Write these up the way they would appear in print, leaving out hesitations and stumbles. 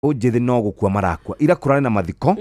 Njĩthĩ no gũkua marakua. Ira kũrarĩ na mathiko,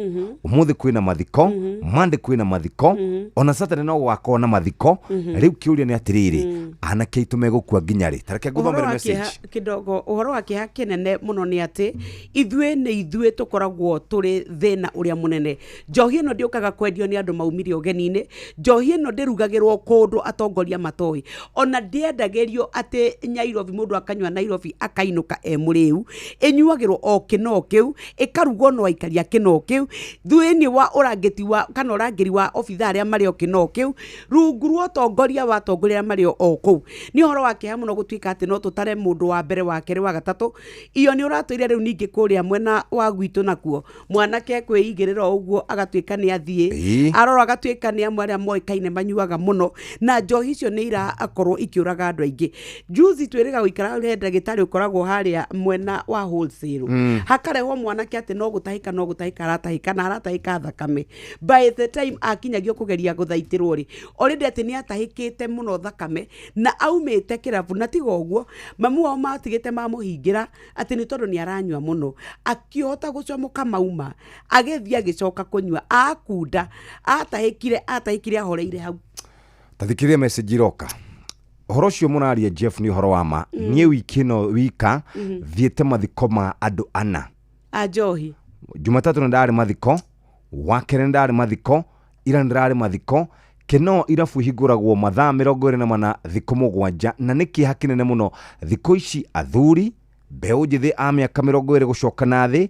ũmũthĩ kwĩna mathiko, Monday kwĩna mathiko, ona Saturday no gũgakorwo na mathiko. Rĩu kĩũria nĩ atĩrĩrĩ, anake aitũ megũkua nginya rĩ? Tareke Ũhoro ngũthomere wa message. kĩeha kĩdogo, ũhoro wa kĩeha kĩnene mũno nĩ atĩ ithuĩ nĩ ithuĩ tũkoragwo tũrĩ thĩna ũrĩa mũnene. Njohi ĩno ndĩũkaga kwendio nĩ andũ maumire ũgeni-inĩ, njohi ĩno ndĩrugagĩrwo kũndũ atongoria matoĩ, ona ndĩendagĩrio atĩ Nyairobi mũndũ akanyua Nairobi akainũka e mũrĩu, ĩnyuagĩrwo o kĩnoo kĩu, ĩkarugwo no aikari a kĩnoo kĩu, thĩinĩ wa ũrangĩti wa kana ũrangĩri wa obithaa arĩa marĩ o kĩnoo kĩu, rungu rwa ũtongoria wa atongoria arĩa marĩ o kũu. Nĩ ũhoro wa kĩeha mũno gũtuĩka atĩ no tũtare mũndũ wa mbere, wa kerĩ, wa gatatũ, iyo nĩ ũratũire rĩu ningĩ kũrĩa mwena wa gwitũ nakuo, mwanake kwĩigĩrĩra o ũguo agatuĩka nĩ athiĩ. Arora agatuĩka nĩ amwe arĩa moĩkaine manyuaga mũno, na njohi icio nĩ irakorwo ikĩũraga andũ aingĩ. Juzi twĩrĩga gũikara he ndagĩtarĩ ũkoragwo harĩa mwena wa wholesale, hakarehwo mwanake atĩ no gũtahĩka no gũtahĩka aratahĩka na aratahĩka thakame. By the time akinyagio kũgeria gũthaitĩrwo rĩ, already atĩ nĩ atahĩkĩte mũno thakame na aumĩte kĩrabu, na tiga ũguo mamu wao matigĩte mamũhingĩra atĩ nĩ tondũ nĩ aranyua mũno. Akĩhota gũcomoka mauma, agĩthiĩ agĩcoka kũnyua, akunda, atahĩkire atahĩkire ahoreire hau. Tathikĩrĩria message iroka. Ũhoro ũcio mũraria Jeff nĩ ũhoro wa ma. Niĩ wiki ĩno wika thiĩte mathiko ma andũ ana. A njohi. Jumatatũ nĩ ndarĩ mathiko, wakerĩ nĩ ndarĩ mathiko, ira nĩ ndĩrarĩ mathiko. Kĩno irabu ihingũragwo mathaa 24 thikũ 7, na nĩ kĩeha kĩnene mũno thikũ ici athuri mbeũ njĩthĩ a mĩaka 20 gũcoka na thĩ.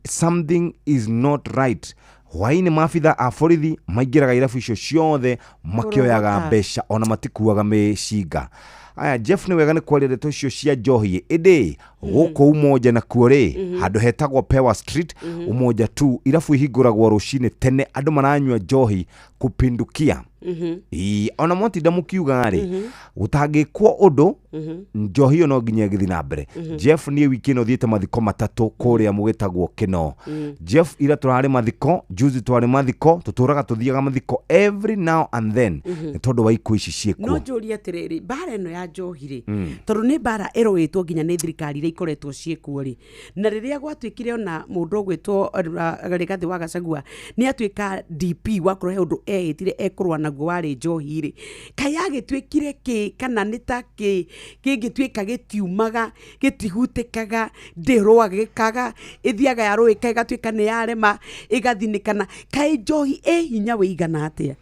Something is not right. Hwaĩ-inĩ maabitha a borithi maingĩraga irabu icio ciothe makĩoyaga Kũrogota. mbeca, ona matikuaga mĩcinga. Aya Jeff, nĩ wega nĩ kwaria ndeto icio cia njohi, ĩndĩ gũkũ Umoja nakuo rĩ, handũ hetagwo Pewa Street, Umoja 2, irabu ihingũragwo rũcinĩ tene, andũ maranyua njohi kupindukia. Ii, ona mwatinda mũkiuga rĩ, gũtangĩkwo ũndũ, njohi ĩyo no nginya ĩgĩthiĩ na mbere. Jeff, niĩ wiki ĩno thiĩte mathiko matatũ kũrĩa mũgĩtagwo Kĩno. Jeff, ira tũrarĩ mathiko, juzi twarĩ mathiko, tũtũraga tũthiaga mathiko every now and then nĩ tondũ wa ikuũ ici No ciĩkuo. Njũrie atĩrĩrĩ, mbara ĩno ya njohi rĩ, tondũ nĩ mbara ĩrũĩtwo nginya nĩ thirikari iria ikoretwo ciĩkuo rĩ, na rĩrĩa gwatuĩkire ona mũndũ ũgwĩtwo Rigathĩ wa Gachagua nĩ atuĩka DP, wakorwo he ũndũ ehĩtire ekũrũa naguo warĩ njohi rĩ, kaĩ yagĩtuĩkire kĩ, kana nĩ ta kĩ kĩngĩtuĩka gĩtiumaga, gĩtihutĩkaga, ndĩrwagĩkaga, ĩthiaga yarũĩka ĩgatuĩka nĩ yarema, ĩgathinĩkana? Kaĩ njohi ĩ hinya wĩigana atĩa?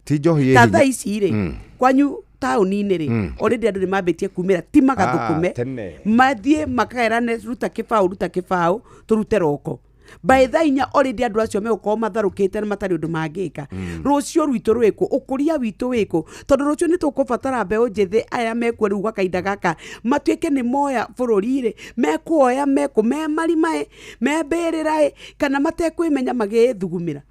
Ti njohi ĩ Ta hinya. thaa ici rĩ, kwanyu taũni-inĩ rĩ, already andũ nĩ mambĩtie kumĩra, ti magathũkũme. Ah, tene. Mathiĩ makerane, ruta kĩbaũ, ruta kĩbaũ, tũrute roko. By thaa 4 already andũ acio megũkorwo matharũkĩte na matarĩ ũndũ mangĩka. Rũciũ rwitũ rwĩkũ? Ũkũria witũ wĩkũ? Tondũ rũciũ nĩ tũkũbatara mbeũ njĩthĩ aya mekuo rĩu gwa kahinda gaka matuĩke nĩ moya bũrũri rĩ, mekuoya mekũ, me marima ĩ, me mbĩrĩra ĩ, kana matekwĩmenya magĩthugumĩra.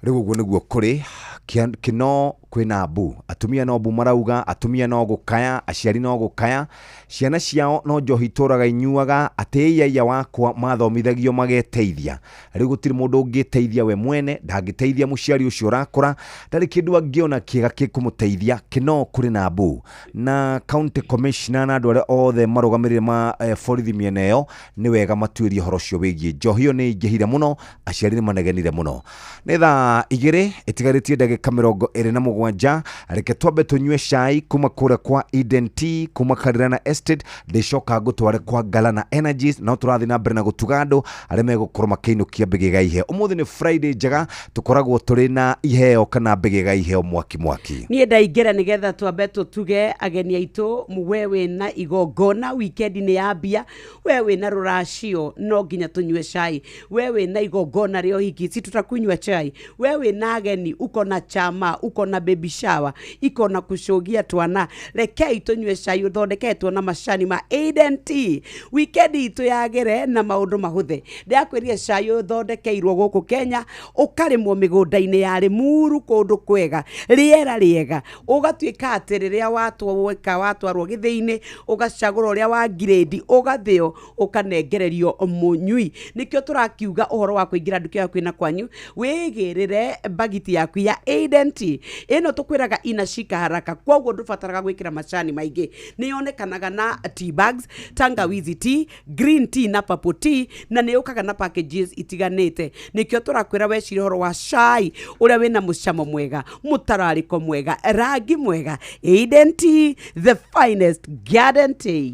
Rĩu ũguo nĩguo kũrĩ. Kĩno kwĩna mbu, atumia no mbu marauga, atumia no gũkaya, aciari no gũkaya, ciana ciao no njohi itũraga inyuaga, atĩ ĩiaiya wakwa mathomithagio mageteithia. Rĩu gũtirĩ mũndũ ũngĩteithia we mwene, ndangĩteithia mũciari ũcio ũrakũra, ndarĩ kĩndũ angĩona kĩega gĩkũmũteithia. Kĩno kũrĩ na mbu, na county commissioner na andũ arĩa othe marũgamĩrĩire ma borithi mĩena ĩyo, nĩ wega matuĩrie ũhoro ũcio wĩgiĩ njohi ĩyo. Nĩ ĩingĩhire mũno, aciari nĩ manegenire mũno. Nĩ thaa 2 ĩtigarĩtie ndagĩka 27. Reke twambe tũnyue cai kuma kũrĩa kwa Eden Tea kuma Karirana Estate, ndĩcoka ngũtware kwa Galana Energies. No tũrathiĩ na mbere na gũtuga andũ arĩa megũkorwo makĩinũkia mbĩgĩga iheo. Ũmũthĩ nĩ Friday njega, tũkoragwo tũrĩ na iheo kana mbĩgĩga iheo mwaki mwaki. Niĩ ndaingĩra nĩgetha twambe tũtuge ageni aitũ. We wĩna igongona, weekend nĩ yambia, we wĩna rũracio, no nginya tũnyue cai. We wĩna igongona rĩa ũhiki, si tutakunywa chai? We wĩna ageni, uko na chama, uko na baby shower, iko na kucogia twana, rekei tũnyue cai ũthondeketwo na macani ma Eden Tea. Weekend itũ yagĩre na maũndũ mahũthe. Ndĩrakwĩrire cai ũthondekeirwo gũkũ Kenya, ũkarĩmwo mĩgũnda-inĩ ya Limuru, kũndũ kwega, rĩera rĩega, ũgatuĩka atĩ rĩrĩa watweka watwarwo gĩthĩi-inĩ, ũgacagũra ũrĩa wa ngirĩndi, ũgathĩo, ũkanengererio mũnyui. Nĩkĩo tũrakiuga ũhoro wa kũingĩra nduka ĩyo kwĩna kwanyu, wĩgĩrĩre bagiti yaku ya Eden Tea ĩno tũkwĩraga inashika haraka, koguo ndũbataraga gwĩkĩra macani maingĩ. Nĩ yonekanaga na tea bags, tangawizi tea, green tea na purple tea, na nĩ yũkaga na packages itiganĩte. Nĩkĩo tũrakwĩra weciria ũhoro wa cai ũrĩa wĩna mũcamo mwega, mũtararĩko mwega, rangi mwega. Eden Tea, the finest garden tea.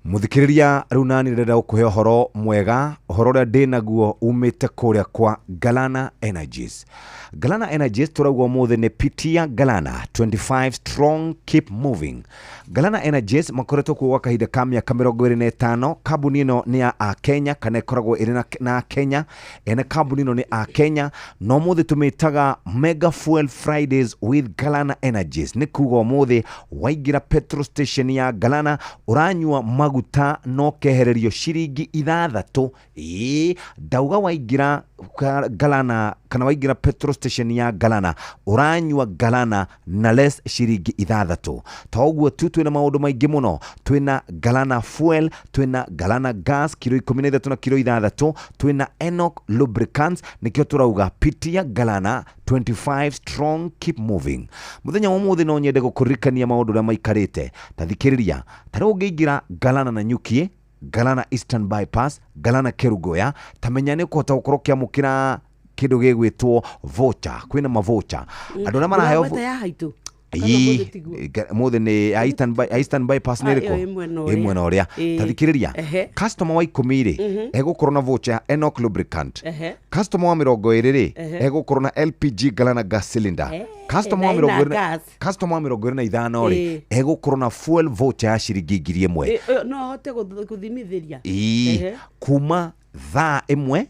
Muthikiriria, riu nani ndĩrenda gũkũhe ũhoro mwega, ũhoro ũrĩa ndĩ naguo umĩte kũrĩa kwa Galana Energies. Galana Energies tũrauga ũmũthĩ nĩ pitia Galana 25 strong, keep moving. Galana Energies makoretwo kuo gwa kahinda ka mĩaka 25. Kambuni ĩno nĩ ya Akenya kana ĩkoragwo ĩrĩ na Akenya ene. Kambuni ĩno nĩ Akenya na ũmũthĩ tũmĩtaga Mega Fuel Fridays with Galana Energies. Nĩ kuga ũmũthĩ waingĩra petrol station ya Galana ũranyua maguta no kehererio ciringi 6. Ĩĩ, ndauga waingĩra Galana kana waingĩra petrol station ya Galana ũranyua Galana na less ciringi 6. To ũguo tu, twĩna maũndũ maingĩ mũno. Twĩna Galana Fuel, twĩna Galana Gas kiro 13 na kiro 6, twĩna Enoch Lubricants. Nĩkĩo tũrauga pitia Galana 25 strong, keep moving. Mũthenya wa ũmũthĩ no nyende gũkũririkania maũndũ ũrĩa maikarĩte. Ta thikĩrĩria, ta rĩu ũngĩingĩra Galana na Nyuki, Galana Eastern Bypass, Galana Kerugoya, ta menya nĩ ũkũhota gũkorwo ũkĩamũkĩra kĩndũ gĩgwĩtwo voucher. Kwĩna mavoucher andũ arĩa maraheo. Ndũragweta ya haitũ. Kana ũmũthĩ tiguo? Mũthĩ nĩ ya Eastern Bypass nĩ Ah, ĩrĩkũ? ĩyo ĩ mwena Ĩ ũrĩa. mwena ũrĩa. Ta thikĩrĩria, customer wa 10 rĩ egũkorwo na voucher ya Enoch Lubricant. Customer wa 20 rĩ egũkorwo na LPG Galana gas cylinder. Customer wa na ĩna 20 gas. Customer wa 25 rĩ egũkorwo na fuel voucher ya ciringi 1000. No ahote gũthimithĩria. Ĩĩ, kuma thaa 1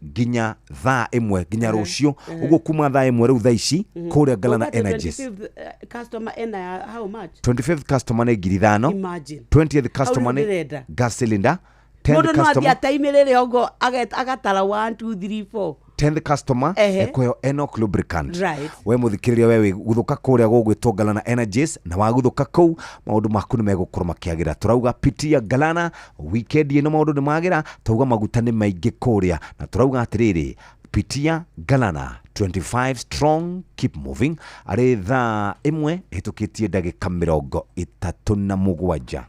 nginya thaa 1 nginya rũciũ ũguo, kuma thaa 1 rĩu thaa ici kũrĩa Galana Ũgate Energies. 25th, customer ena ya how much? 25th customer nĩ 5000. Imagine. 20th customer Hau rĩu nĩ ndĩrenda. gas cylinder. 10th Mũndũ no athiĩ customer ataimĩrĩre ũguo agatara 1 2 3 4. 10th customer ekũheo Enoch Lubricant. We mũthikĩrĩria, we wĩguthũka kũrĩa gũgwĩtwo Galana Energies, na waguthũka kũu maũndũ maku nĩ megũkorwo makĩagĩra. Tũrauga pitia Galana weekend ĩno, maũndũ nĩ magĩra. Tauga maguta nĩ maingĩ kũrĩa na tũrauga atĩrĩrĩ, pitia Galana 25 strong, keep moving. Arĩ thaa 1 ĩhĩtũkĩtie ndagĩka 37.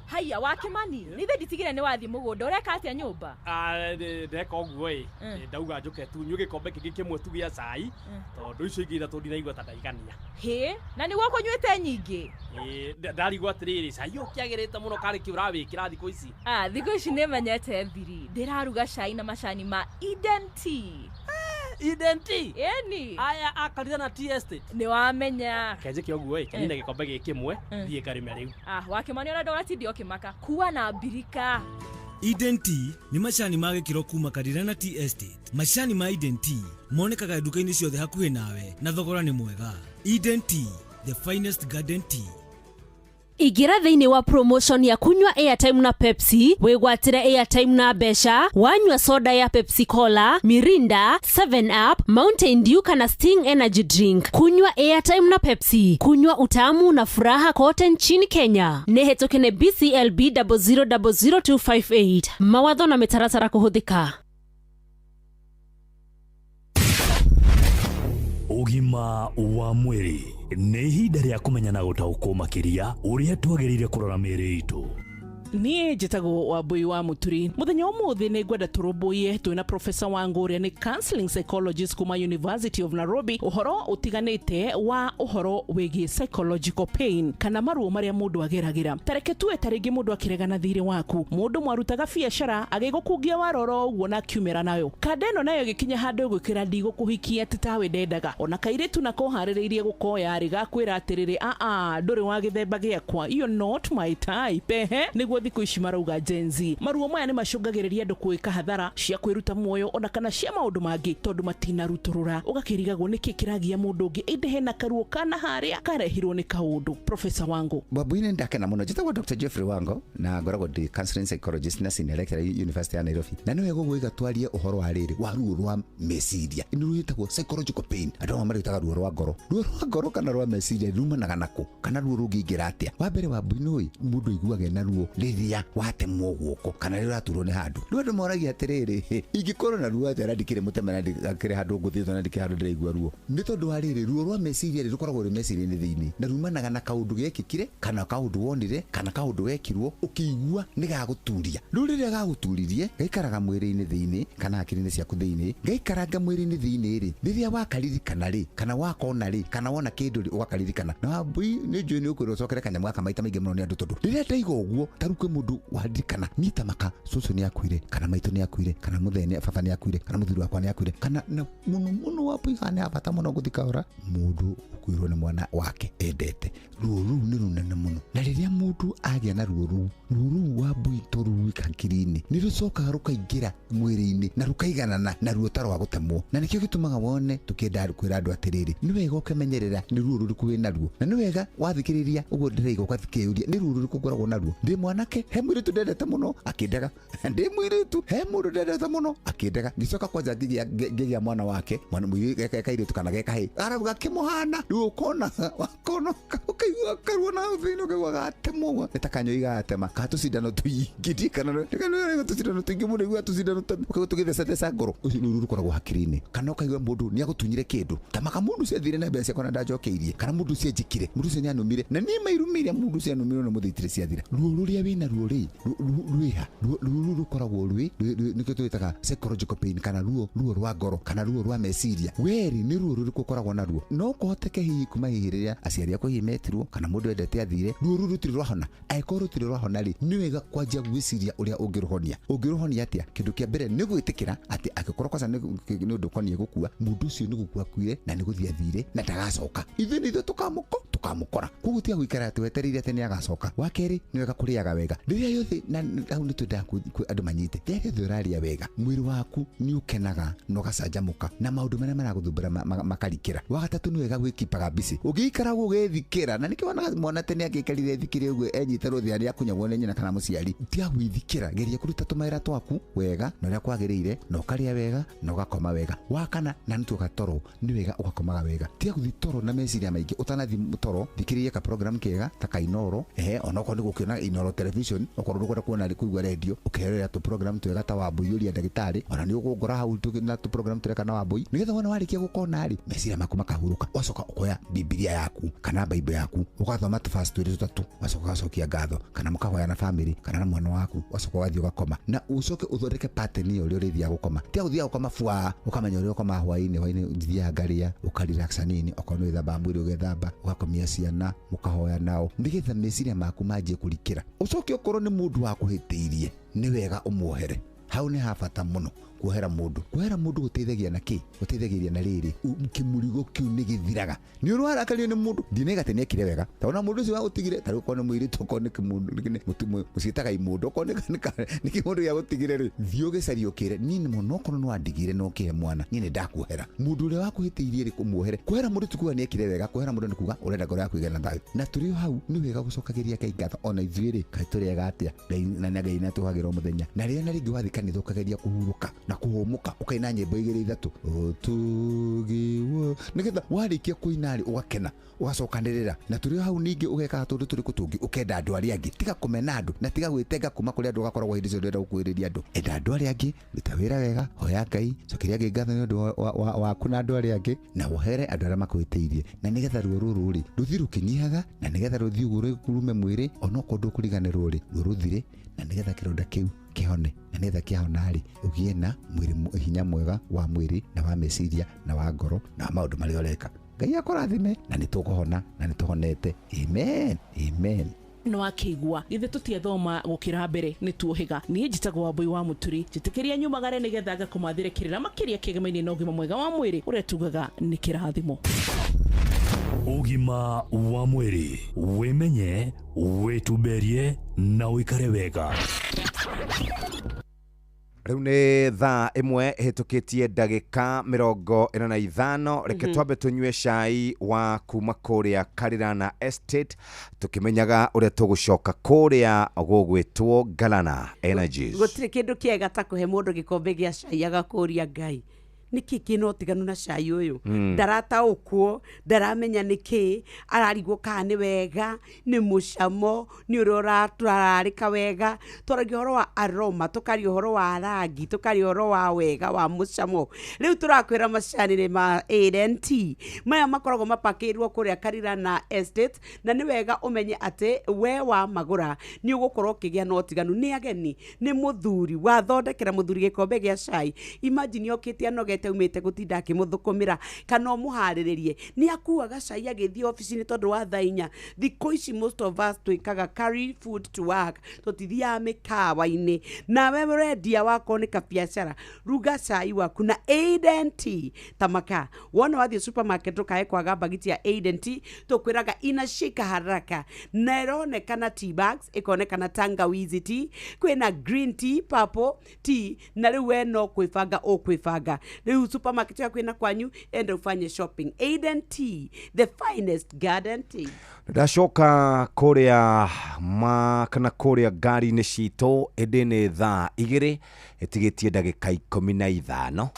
Haiya wa Kimani, nĩ ithe nditigire nĩ wathiĩ mũgũnda, ũreka atĩa nyũmba? Ah, ndeka ũguo ĩ, ndauga njũke tu nyue gĩkombe kĩngĩ kĩmwe tu gĩa cai, tondũ icio ingĩ ithatũ ndinaigua ta ndaigania. Hĩ, na nĩguo kũnyuĩte nyingĩ? Ĩ, ndarigwo atĩrĩrĩ, cai ũyũ ũkĩagĩrĩte mũno karĩ kĩ ũrawĩkĩra thikũ ici? Ah, thikũ ici nĩ menyete thiri, ndĩraruga cai na macani ma Eden Tea. Eden Tea? Ĩni. Aya akarire na tea estate. Nĩ wamenya. Kenjĩke ũguo ĩ, kenine gĩkombe gĩkĩ kĩmwe, thiĩ ngarĩme rĩu. Ah, wa Kimani, ona ndũgatinde ũkĩmaka, kuwa na mbirika. Eden Tea nĩ macani ma gĩkĩro kuma Karirana Tea Estate. Macani ma Eden Tea monekaga nduka-inĩ ciothe hakuhĩ nawe na thogora nĩ mwega. Eden Tea, the finest garden tea. Ingĩra thĩinĩ wa promotion ya kunywa airtime na Pepsi, wĩgwatĩre airtime na mbeca wanyua soda ya Pepsi Cola, Mirinda, 7 Up, Mountain Dew kana Sting Energy Drink. Kunywa airtime na Pepsi, kunywa utamu na furaha kote nchini Kenya. Nĩ hetũke nĩ BCLB 0000258. Mawatho na mĩtaratara kũhũthĩka. Ũgima wa mwĩrĩ nĩ ihinda rĩa kũmenya na gũtaũkwo makĩria ũrĩa twagĩrĩire kũrora mĩĩrĩ itũ. Niĩ njĩtagwo Wambui wa Mũturi. Mũthenya ũmũthĩ nĩ ngwenda tũrũmbũiye twĩna Profesa Wangu ũrĩa nĩ counseling psychologist kuma University of Nairobi, ũhoro ũtiganĩte wa ũhoro wĩgiĩ psychological pain kana maruo marĩa mũndũ ageragĩra. Tareke tuwe ta rĩngĩ mũndũ akĩregana thirĩ waku, mũndũ mwarutaga biacara agĩgũkungia warora ũguo na akiumĩra nayo kanda ĩno, nayo ĩgĩkinya handũ ĩgwĩkĩra ndigũkũhikia atĩ tawe ndendaga. Ona kairĩtu nako harĩrĩirie gũkoya rĩ, gakwĩra atĩrĩrĩ, aa, ndũrĩ wa gĩthemba gĩakwa, you're not my type. Ehe, nĩguo thikũ ici marauga Gen Z. Maruo maya nĩ macũngagĩrĩria andũ gwĩka hathara cia kwĩruta muoyo ona kana cia maũndũ mangĩ tondũ matinarutũrũra. Ũgakĩrigagwo nĩkĩ kĩragia mũndũ ũngĩ, ĩndĩ hena karuo kana harĩa karehirwo nĩ kaũndũ. Profesa Wangu. Wambui, ndakena muno. Njĩtagwo Dr Jeffrey Wango na ngoragwo ndĩ counseling psychologist na senior lecturer University ya Nairobi, na nĩ wega gwĩga twarie ũhoro wa rĩrĩ wa ruo rwa meciria. Nĩ rwĩtagwo psychological pain. Andũ amwe marwĩtaga ruo rwa ngoro. Ruo rwa ngoro kana rwa meciria rumanaga nakũ, kana ruo rũngĩingĩra atĩa? Wa mbere, Wambui, nĩ mũndũ aiguaga ena ruo. Rĩrĩa watemwo guoko kana rĩrĩa ũraturwo nĩ handũ, rĩu andũ moragia atĩrĩrĩ, ingĩkorwo na ruo atĩa na ndikĩrĩ mũteme na ndikĩrĩ handũ ngũthĩtwo na ndikĩrĩ handũ ndĩraigua ruo? Nĩ tondũ wa rĩrĩ, ruo rwa meciria rĩ rũkoragwo rwĩ meciria-inĩ thĩinĩ, na rumanaga na kaũndũ gekĩkire kana kaũndũ wonire kana kaũndũ wekirwo ũkĩigua nĩ gagũturia. Rĩu rĩrĩa gagũturirie, gaikaraga mwĩrĩ-inĩ thĩinĩ kana hakiri-inĩ ciaku thĩinĩ, gaikaranga mwĩrĩ-inĩ thĩinĩ rĩ, rĩrĩa wakaririkana rĩ, kana wakona rĩ, kana wona kĩndũ rĩ, ũgakaririkana. Na Wambui, nĩ njũĩ nĩ ũkwĩrwo ũcokere kanyamũ gaka maita maingĩ mũno nĩ andũ, tondũ rĩrĩa ndaiga ũguo, ta rĩu kwĩ mũndũ waririkana niĩ ta maka cũcũ nĩ akuire, kana maitũ nĩ akuire, kana mũthee baba nĩ akuire, kana mũthuri wakwa nĩ akuire, kana na mũno mũno, Wambui, haha nĩ ha bata mũno gũthi kahora, mũndũ ũkuĩrwo nĩ mwana wake endete, ruo rũu nĩ rũnene mũno. Na rĩrĩa mũndũ agĩa na ruo rũu, ruo rũu, Wambui, tũruika hakiri-inĩ, nĩ rũcokaga rũkaingĩra mwĩrĩ-inĩ na rũkaiganana na ruo ta rwa gũtemwo. Na nĩkĩo gĩtũmaga wone tũkĩenda kwĩra andũ atĩrĩrĩ, nĩ wega ũkemenyerera nĩ ruo rũrĩkũ wĩ naruo, na nĩ wega wathikĩrĩria ũguo ndĩraiga ũgathikĩrĩria nĩ ruo rũrĩkũ ngoragwo naruo. Ndĩ mwanake, he mũirĩtu ndendete mũno akĩndega. Ndĩ mũirĩtu, he mũndũ ndendete mũno akĩndega. Ngĩcoka kwanja ngĩgĩa mwana wake, mwana kairĩtu kana gekahĩ, arauga akĩmũhana. Rĩu ũkona wakona ũkaigua karuo na hau thĩinĩ, ũkaigua gatemwo ũguo nĩ ta kanyoi gatema ka tũcindano tũingĩ, ndi kana tũcindano tũingĩ mũno, igua tũcindano ũkaigua tũgĩthecatheca ngoro. Ũcio nĩ ruo rũkoragwo hakiri-inĩ. Kana ũkaigua mũndũ nĩ agũtunyire kĩndũ, ta maka mũndũ ũcio athire na mbeca ciakwa na ndanjokeirie, kana mũndũ ũcio anjĩkire, mũndũ ũcio nĩ anumire na niĩ mairumire, mũndũ ũcio anumire na mũthĩ itirĩ ciathira. Ruo rũrĩa wĩna ruo rĩ, rwĩha ruo rũu rũkoragwo rwĩ nĩkĩo twĩtaga psychological pain, kana ruo rwa ngoro kana ruo rwa meciria. Weri nĩ ruo rũrĩkũ ũkoragwo naruo? No kũhoteke hihi kuma hihi rĩrĩa aciari aku hihi metirwo kana mũndũ endete athire, ruo rũu rũtirĩ rwahona. Angĩkorwo rũtirĩ rwahona rĩ, nĩ wega kwanjia gwĩciria ũrĩa ũngĩrũhonia. Ũngĩrũhonia atĩa? Kĩndũ kĩa mbere nĩ gwĩtĩkĩra atĩ angĩkorwo kwanza nĩ ũndũ ũkoniĩ gũkua, mũndũ ũcio nĩ gũkua akuire na nĩ gũthiĩ athire na ndagacoka. Ithuĩ nĩ ithuĩ tũkamũkora, koguo tiga gũikara atĩ wetereire atĩ nĩ agacoka. Wa kerĩ, nĩ wega kũrĩaga wega rĩrĩa yothe, na hau nĩ twendaga andũ manyite, rĩrĩa rĩothe ũrarĩa wega, mwĩrĩ waku nĩ ũkenaga na ũgacanjamũka na maũndũ marĩa maragũthumbũra makarikĩra. Wa gatatũ, nĩ wega gwĩkipaga busy ũgĩikara ũgĩthikĩra, na nĩkĩo wonaga mwana tene angĩikarire thikĩre ũguo enyite rũthĩa nĩ akunyagwo nĩ nyina kana mũciari. Tiga gwĩthikĩra, geria kũruta tũmawĩra twaku wega na ũrĩa kwagĩrĩire, na ũkarĩa wega na ũgakoma wega. Wa kana, na nĩtuoka toro, nĩ wega ũgakomaga wega. Tiga gũthiĩ toro na meciria maingĩ. Ũtanathiĩ toro, thikĩrĩria ka program kega ta kainoro, ehe, onokorwo nĩ gũkĩona Inoro television, okorwo ndũkwenda kuona kũigua radio, ũkerorera tũ program twega ta Wambui ũria ndagĩtarĩ, ona nĩ ũgũngora hau na tũ program tũreka na Wambui, nĩgetha wona warĩkia gũkona rĩ, meciria maku makahurũka. Ũgacoka ũkoya Bibilia yaku kana Bible yaku, ũgathoma tũbasi twĩrĩ tũtatũ, ũgacoka ũgacokia ngatho, kana mũkahoya na family kana na mwana waku, ũgacoka ũgathiĩ ũgakoma. Na ũcoke ũthondeke pattern ĩyo ũrĩa ũrĩthiaga gũkoma. Tiga gũthiaga gũkoma bua, ũkamenya ũrĩa ũkomaga hwaĩ-inĩ. Hwaĩ-inĩ ũthiaga ngarĩa, ũkarelax hanini, okorwo nĩ wĩthambaga mwĩrĩ ũgethamba, ũgakomia ciana, mũkahoya nao, nĩgetha meciria maku manjie kũrikĩra. Ũcoke ũkorwo nĩ mũndũ wakũhĩtĩirie, nĩ wega ũmuohere. Hau nĩ ha bata mũno kuohera mũndũ. Kuohera mũndũ gũteithagia na kĩ? Gũteithagĩrĩria na rĩrĩ, kĩmũrigo kĩu nĩ gĩthiraga. Nĩ ũrwarakario nĩ mũndũ, ndinaiga atĩ nĩekire wega, tondũ mũndũ ũcio wagũtigire, ta rĩu okorwo nĩ mũirĩtu, okorwo nĩ kĩmũndũ mũciĩtaga imũndũ, okorwo nĩ kĩmũndũ gĩa gũtigire rĩ, thiĩ ũgĩcarie ũkĩre, niĩ nĩ mũno, okorwo nĩ wandigire na ũkĩhe mwana, niĩ nĩ ndakuohera. Mũndũ ũrĩa wakũhĩtĩirie rĩ, kũmuohere. Kuohera mũndũ ti kuga nĩekire wega, kuohera mũndũ nĩ kuga ũrenda ngoro yaku ĩgĩe na thayũ. Na tũrĩ o hau, nĩ wega gũcokagĩria Ngai ngatho. Ona ithuĩ rĩ, kaĩ tũrĩ ega atĩa? Ngai na Ngai nĩ atũhagĩra o mũthenya. Na rĩrĩa na rĩngĩ wathiĩ kanitha, ũkageria kũhurũka na kũhũmũka, ũkaina nyĩmbo igĩrĩ ithatũ, ũtugiwo, nĩgetha warĩkia kũina rĩ, ũgakena, ũgacokanĩrĩra. Na tũrĩ o hau ningĩ, ũgekaga tũndũ tũrĩkũ tũngĩ, ũkenda andũ arĩa angĩ. Tiga kũmena andũ na tiga gwĩtenga kuma kũrĩ andũ, ũgakoragwo hĩndĩ ciothe ndũrenda gũkuhĩrĩria andũ. Enda andũ arĩa angĩ, ruta wĩra wega, hoya Ngai, cokeria Ngai ngatho nĩ ũndũ waku na andũ arĩa angĩ, na wohere andũ arĩa makũhĩtĩirie, na nĩgetha ruo rũrũ rĩ rũthiĩ rũkĩnyihaga, na nĩgetha rũthiĩ ũguo rume mwĩrĩ, onokorwo ndũkũriganĩrwo rĩ, ruo rũthire, na nĩgetha kĩronda kĩu kĩhone, na nĩgetha kĩahona rĩ, ũgĩe na mwĩrĩ hinya mwega wa mwĩrĩ na wa meciria na wa ngoro na wa maũndũ marĩa ũreka. Ngai akũrathime, na nĩ tũkũhona na nĩ tũhonete. Amen, amen. Nĩ wakĩigua githĩ tũtiathoma gũkĩra mbere nĩ tuohĩga. Niĩ njĩtagwo Wambui wa Mũturi, njĩtĩkĩria nyumagare nĩgetha ngakũmathĩre kĩrĩra makĩria kĩgemaine na ũgima mwega wa mwĩrĩ ũrĩa tugaga nĩ kĩrathimo. Ũgima wa mwĩrĩ: wĩmenye, wĩtumberie na ũikare wega. Rĩu nĩ thaa 1 ĩhĩtũkĩtie ndagĩka 45. Reke twambe tũnyue cai wa kuma kũrĩa Karirana Estate, tũkĩmenyaga ũrĩa tũgũcoka kũrĩa gũgwĩtwo Galana Energies. Gũtirĩ kĩndũ kĩega ta kũhe mũndũ gĩkombe gĩa cai agakũria Ngai. Nĩkĩ kĩna ũtiganu na cai ũyũ? Ndarataũkwo, ndaramenya nĩkĩ ararigwo, kana nĩ wega, nĩ mũcamo, nĩ ũrĩa ũrararĩka wega. Twaragia ũhoro wa aroma, tũkaria ũhoro wa rangi, tũkaria ũhoro wa wega wa mũcamo. Rĩu tũrakwĩra macani nĩ ma Eden Tea maya makoragwo mapakĩirwo kũrĩa Karirana Estate, na nĩ wega ũmenye atĩ we wa magũra nĩ ũgũkorwo ũkĩgĩa na ũtiganu. Nĩ ageni, nĩ mũthuri wathondekera mũthuri gĩkombe gĩa cai, imagine okĩte anogete, aumĩte gũtinda akĩmũthũkũmĩra kana ũmũharĩrĩrie, nĩ akuaga cai agĩthiĩ obici-inĩ, tondũ wa thaa 4. Thikũ ici most of us twĩkaga carry food to work, tũtithiaga mĩkawa-inĩ. Nawe ũrendia wakorwo nĩ kabiacara, ruga cai waku na Eden Tea tamaka. Wona wathiĩ supermarket, ndũkae kwaga bagiti ya Eden Tea. Tũkwĩraga inashika haraka na ĩronekana tea bags, ĩkonekana tangawizi tea, kwĩna green tea, purple tea, na rĩu we no kwĩbanga ũkwĩbanga. Rĩu supermarket yaku ĩna kwanyu, enda ufanye shopping. Eden Tea, the finest garden tea. Ndacoka kũrĩa ma kana kũrĩa ngari-inĩ citũ, ĩndĩ nĩ thaa 2 ĩtigĩtie ndagĩka 15.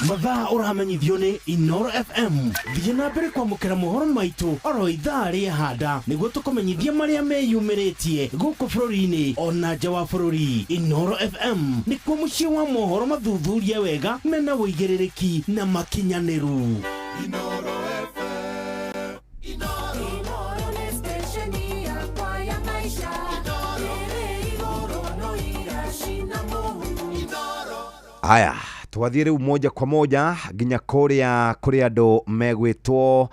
Mathaa ũramenyithio nĩ Inoro FM. Thiĩ na mbere kwamũkĩra mohoro maitũ oro ithaa rĩa handa nĩguo tũkũmenyithia marĩa meyumĩrĩtie gũkũ bũrũri-inĩ ona nja wa bũrũri. Inoro FM nĩkuo mũciĩ wa mohoro mathuthurie wega, mena ũigĩrĩrĩki na makinyanĩru. Inoro nĩ stesheni yakwa ya maisha ĩrĩ igũrũ no iracina mũhu. Haya, twathiĩ rĩu moja kwa moja nginya kũrĩa kũrĩ andũ megwĩtwo.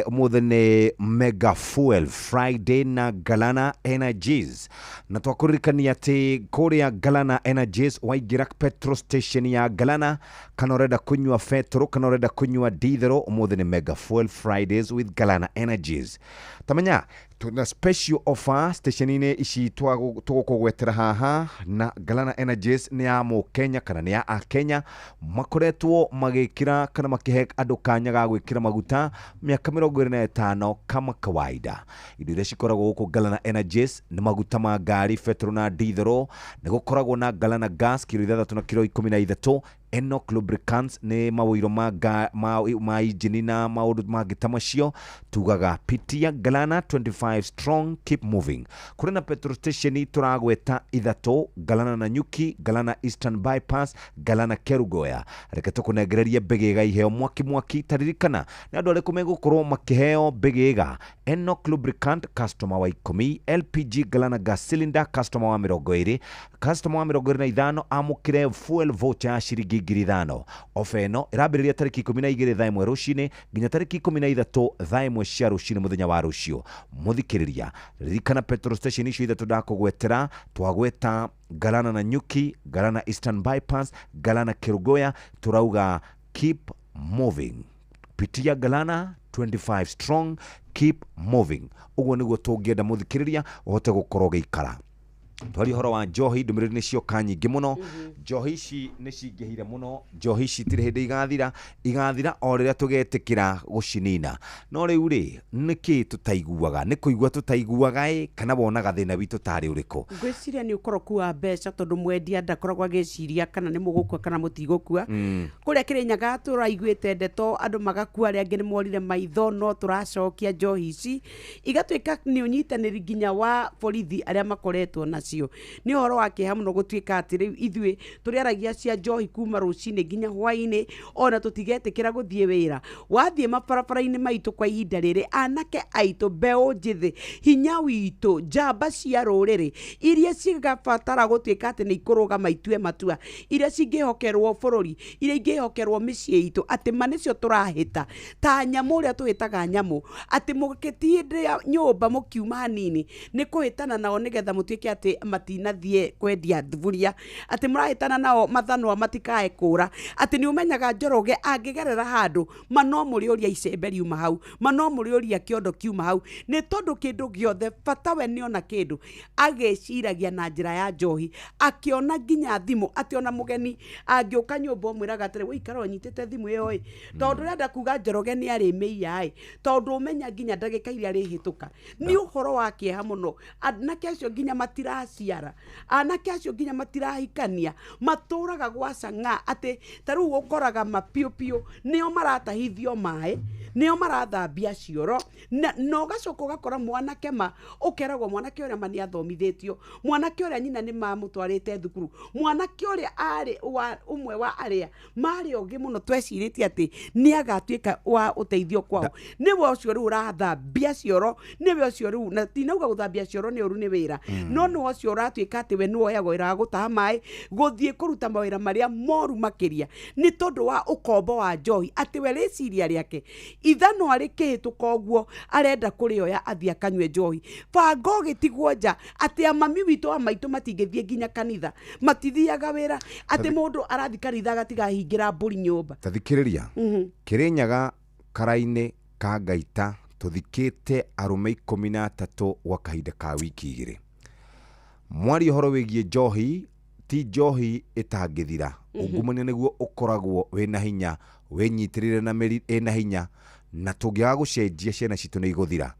Ũmũthĩ nĩ Mega Fuel Friday na Galana Energies, na twakũririkania atĩ kũrĩa Galana Energies, waingĩra petrol station ya Galana, kana ũrenda kũnyua betũrũ kana ũrenda kũnyua dithero, ũmũthĩ nĩ Mega Fuel Fridays with Galana Energies. Tamenya tuna special offer station-inĩ ici tũgũkũgwetera haha, na Galana Energies nĩ ya mũkenya kana nĩ ya akenya makoretwo magĩkĩra kana makĩhe andũ kanya ga gwĩkĩra maguta mĩaka 25 kama kawaida. Indo iria cikoragwo gũkũ Galana Energies nĩ maguta ma ngari, betũrũ na dithero. Nĩ gũkoragwo na Galana Gas kiro 6 na kiro 13, Enoch Lubricants nĩ mawĩiro ma injini na maũndũ mangĩ ta macio. Tugaga pitia Galana 25 strong, keep moving. Kũrĩ na petrol station tũragweta ithatũ: Galana Nanyuki, Galana Eastern Bypass, Galana Kerugoya. Reke tũkũnengererie mbĩgĩga iheo mwaki mwaki. Taririkana nĩ andũ arĩkũ megũkorwo makĩheo mbĩgĩga: Enoch Lubricant customer wa 10, LPG Galana gas cylinder customer wa 20, customer wa 25 amũkĩre fuel voucher ya ciringi 5,000. Ofa ĩno ĩrambĩrĩria tarĩki 12 thaa 1 rũcinĩ nginya tarĩki 13 thaa 1 cia rũcinĩ mũthenya wa rũciũ. Mũthikĩrĩria, ririkana petrol station icio ithatũ ndakũgwetera. Twagweta Galana Nanyuki, Galana Eastern Bypass, Galana Kerugoya. Tũrauga keep moving, pitia Galana 25 strong, keep moving. Ũguo nĩguo tũngĩenda mũthikĩrĩria ũhote gũkorwo ũgĩikara. Twaria ũhoro wa njohi, ndũmĩrĩri nĩ cioka nyingĩ mũno. Njohi ici nĩ cingĩhire mũno. Njohi ici itirĩ hĩndĩ igathira, igathira o rĩrĩa tũgetĩkĩra gũcinina. No rĩu rĩ, nĩkĩ tũtaiguaga? Nĩ kũigua tũtaiguaga ĩ, kana wonaga thĩna witũ tarĩ ũrĩkũ? Ngwĩciria nĩ ũkoroku wa mbeca, tondũ mwendia ndakoragwo agĩciria kana nĩ mũgũkua kana mũtigũkua. Kũrĩa Kĩrĩnyaga tũraiguĩte ndeto andũ magakua, arĩa angĩ nĩ morire maitho, no tũracokia njohi ici igatuĩka nĩ ũnyitanĩri nginya wa borithi arĩa makoretwo nacio. Nĩ ũhoro wa kĩeha mũno gũtuĩka atĩ rĩu ithuĩ tũrĩaragia cia njohi kuma rũcinĩ nginya hwainĩ, ona tũtigetĩkĩra gũthiĩ wĩra. Wathiĩ mabarabara-inĩ maitũ kwa ihinda rĩrĩ, anake aitũ, mbeũ njĩthĩ, hinya witũ, njamba cia rũrĩrĩ iria cigabatara gũtuĩka atĩ nĩ ikũrũgama itue matua, iria cingĩhokerwo bũrũri, iria ingĩhokerwo mĩciĩ itũ, atĩ ma nĩcio tũrahĩta ta nyamũ ũrĩa tũhĩtaga nyamũ, atĩ mũgĩtindĩa nyũmba mũkiuma hanini nĩ kũhĩtana nao nĩgetha mũtuĩke atĩ matinathiĩ kwendia thuburia, atĩ mũrahĩtana nao mathanwa matikae kũra, atĩ nĩ ũmenyaga Njoroge angĩgerera handũ ma no mũrĩũria icembe riuma hau, ma no mũrĩũria kĩondo kiuma hau, nĩ tondũ kĩndũ gĩothe bata we nĩona kĩndũ agĩciragia na njĩra ya njohi, akĩona nginya thimũ, atĩ ona mũgeni angĩũka nyũmba ũmwĩraga atĩrĩ, "Wĩikara ũnyitĩte thimũ ĩyo ĩ, tondũ ũrenda kuga Njoroge nĩ arĩmĩiya ĩ," tondũ ũmenya nginya ndagĩka iria arĩhĩtũka. Nĩ ũhoro wa kĩeha mũno, anake acio nginya matiraci matiraciara, anake acio nginya matirahikania, matũraga gwa cang'a atĩ ta rĩu ũkoraga mapiũpiũ nĩo maratahithio maĩ, nĩo marathambia cioro, na ũgacoka ũgakora mwanake ma ũkeragwo mwanake ũrĩa ma nĩ athomithĩtio, mwanake ũrĩa nyina nĩ mamũtwarĩte thukuru, mwanake ũrĩa arĩ wa ũmwe wa arĩa marĩ ogĩ mũno twecirĩtie atĩ nĩ agatuĩka wa ũteithio kwao, nĩwe ũcio rĩu ũrathambia cioro, nĩwe ũcio rĩu, na tinauga gũthambia cioro nĩ ũru nĩ wĩra, no nĩwe ũcio ũratuĩka atĩ we nĩwe woyagwo wĩra wa gũtaha maĩ, gũthiĩ kũruta mawĩra marĩa moru makĩria nĩ tondũ wa ũkombo wa njohi, atĩ we rĩciria rĩake ithanwa rĩkĩhĩtũka ũguo arenda kũrĩoya athiĩ akanyue njohi. Banga ũgĩtigwo nja atĩ amami witũ a maitũ matingĩthiĩ nginya kanitha, matithiaga wĩra, atĩ mũndũ arathiĩ kanitha agatiga ahingĩra mbũri nyũmba. Ta thikĩrĩria, Kĩrĩnyaga karainĩ ka Ngaita tũthikĩte arũme 13 gwa kahinda ka wiki 2. Mwaria ũhoro wĩgiĩ njohi, ti njohi ĩtangĩthira, ungumania nĩguo ũkoragwo wĩna hinya, wĩnyitĩrĩre na mĩri ĩna hinya, na tũngĩaga gũcenjia ciana citũ nĩ igũthira.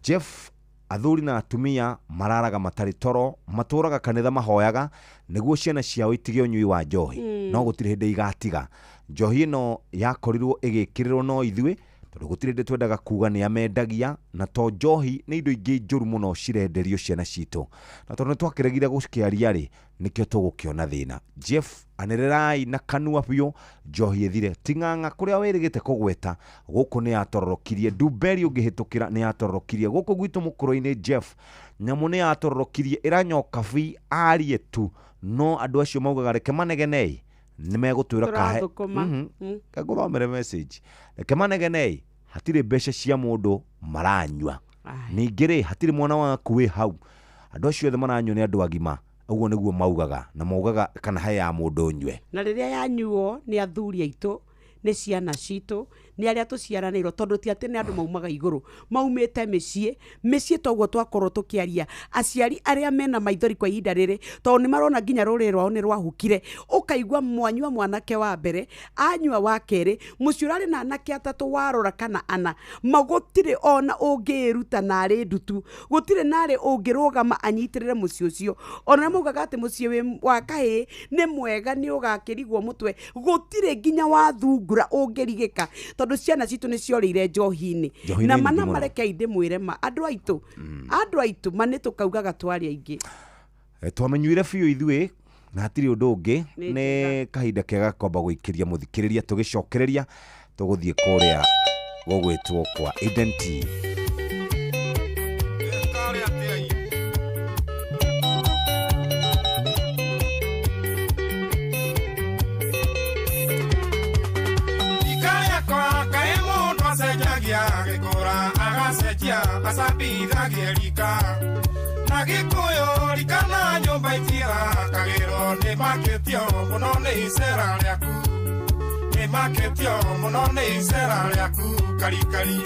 Jeff, athuri na atumia mararaga matarĩ toro, matũraga kanitha mahoyaga nĩguo ciana ciao itige ũnyui wa njohi, no gũtirĩ hĩndĩ igatiga. Njohi ĩno yakorirwo ĩgĩkĩrĩrwo no ithuĩ, tondũ gũtirĩ hĩndĩ twendaga kuga nĩ amendagia, na to njohi nĩ indo ingĩ njũru mũno cirenderio ciana citũ, na tondũ nĩ twakĩregire gũkĩaria rĩ, nĩkĩo tũgũkĩona thĩna. Jeff, anĩrĩrai na kanua biũ njohi ĩthire. Ti ng'ang'a kũrĩa wĩrĩgĩte kũgweta gũkũ nĩ yatororokirie, Ndumberi ũngĩhĩtũkĩra nĩ yatororokirie, gũkũ gwitũ mũkũrũ-inĩ Jeff, nyamũ nĩ yatororokirie, ĩranyoka bi arie tu, no andũ acio maugaga reke manegenei nĩ megũtwĩra kahe. Ngũthomere message, reke manegenei, hatirĩ mbeca cia mũndũ maranyua, ningĩ rĩ hatirĩ mwana waku wĩ hau, andũ acio othe maranyua nĩ andũ agima, ũguo nĩguo maugaga, na maugaga kana he ya mũndũ ũnyue. Na rĩrĩa yanyuo nĩ athuri aitũ, nĩ ciana citũ, nĩ arĩa tũciaranĩirwo, tondũ ti atĩ nĩ andũ maumaga igũrũ, maumĩte mĩciĩ, mĩciĩ toguo twakorwo tũkĩaria, aciari arĩa mena maithori kwa ihinda rĩrĩ, tondũ nĩ marona nginya rũrĩrĩ rwao nĩ rwahukire, ũkaigua mwanyua mwanake wa mbere, anyua wa kerĩ, mũciĩ ũrarĩ na anake atatũ warora kana ana, gũtirĩ ona ũngĩĩruta narĩ ndutu, gũtirĩ narĩ ũngĩrũgama anyitĩrĩre mũciĩ ũcio. Ona maugaga atĩ mũciĩ wa kahĩĩ nĩ mwega nĩ ũgakĩrigwo mũtwe, gũtirĩ nginya wa thungura ũngĩrigĩka, tondũ ciana citũ nĩ ciorĩire njohi-inĩ. Na mana mareke ndĩmwĩre ma andũ aitũ, andũ aitũ ma nĩ tũkaugaga twarĩ aingĩ. Twamenyuire biũ ithuĩ na hatirĩ ũndũ ũngĩ, nĩ kahinda kega kwamba gũikĩria mũthikĩrĩria, tũgĩcokereria tũgũthiĩ kũrĩa gũgwĩtwo kwa Eden Tea. Acambithagie rika na gĩkũyũ rika na nyũmba itirakagĩrwo nĩ makĩtio mũno nĩ icera rĩaku, nĩ makĩtio mũno nĩ icera rĩaku karikari.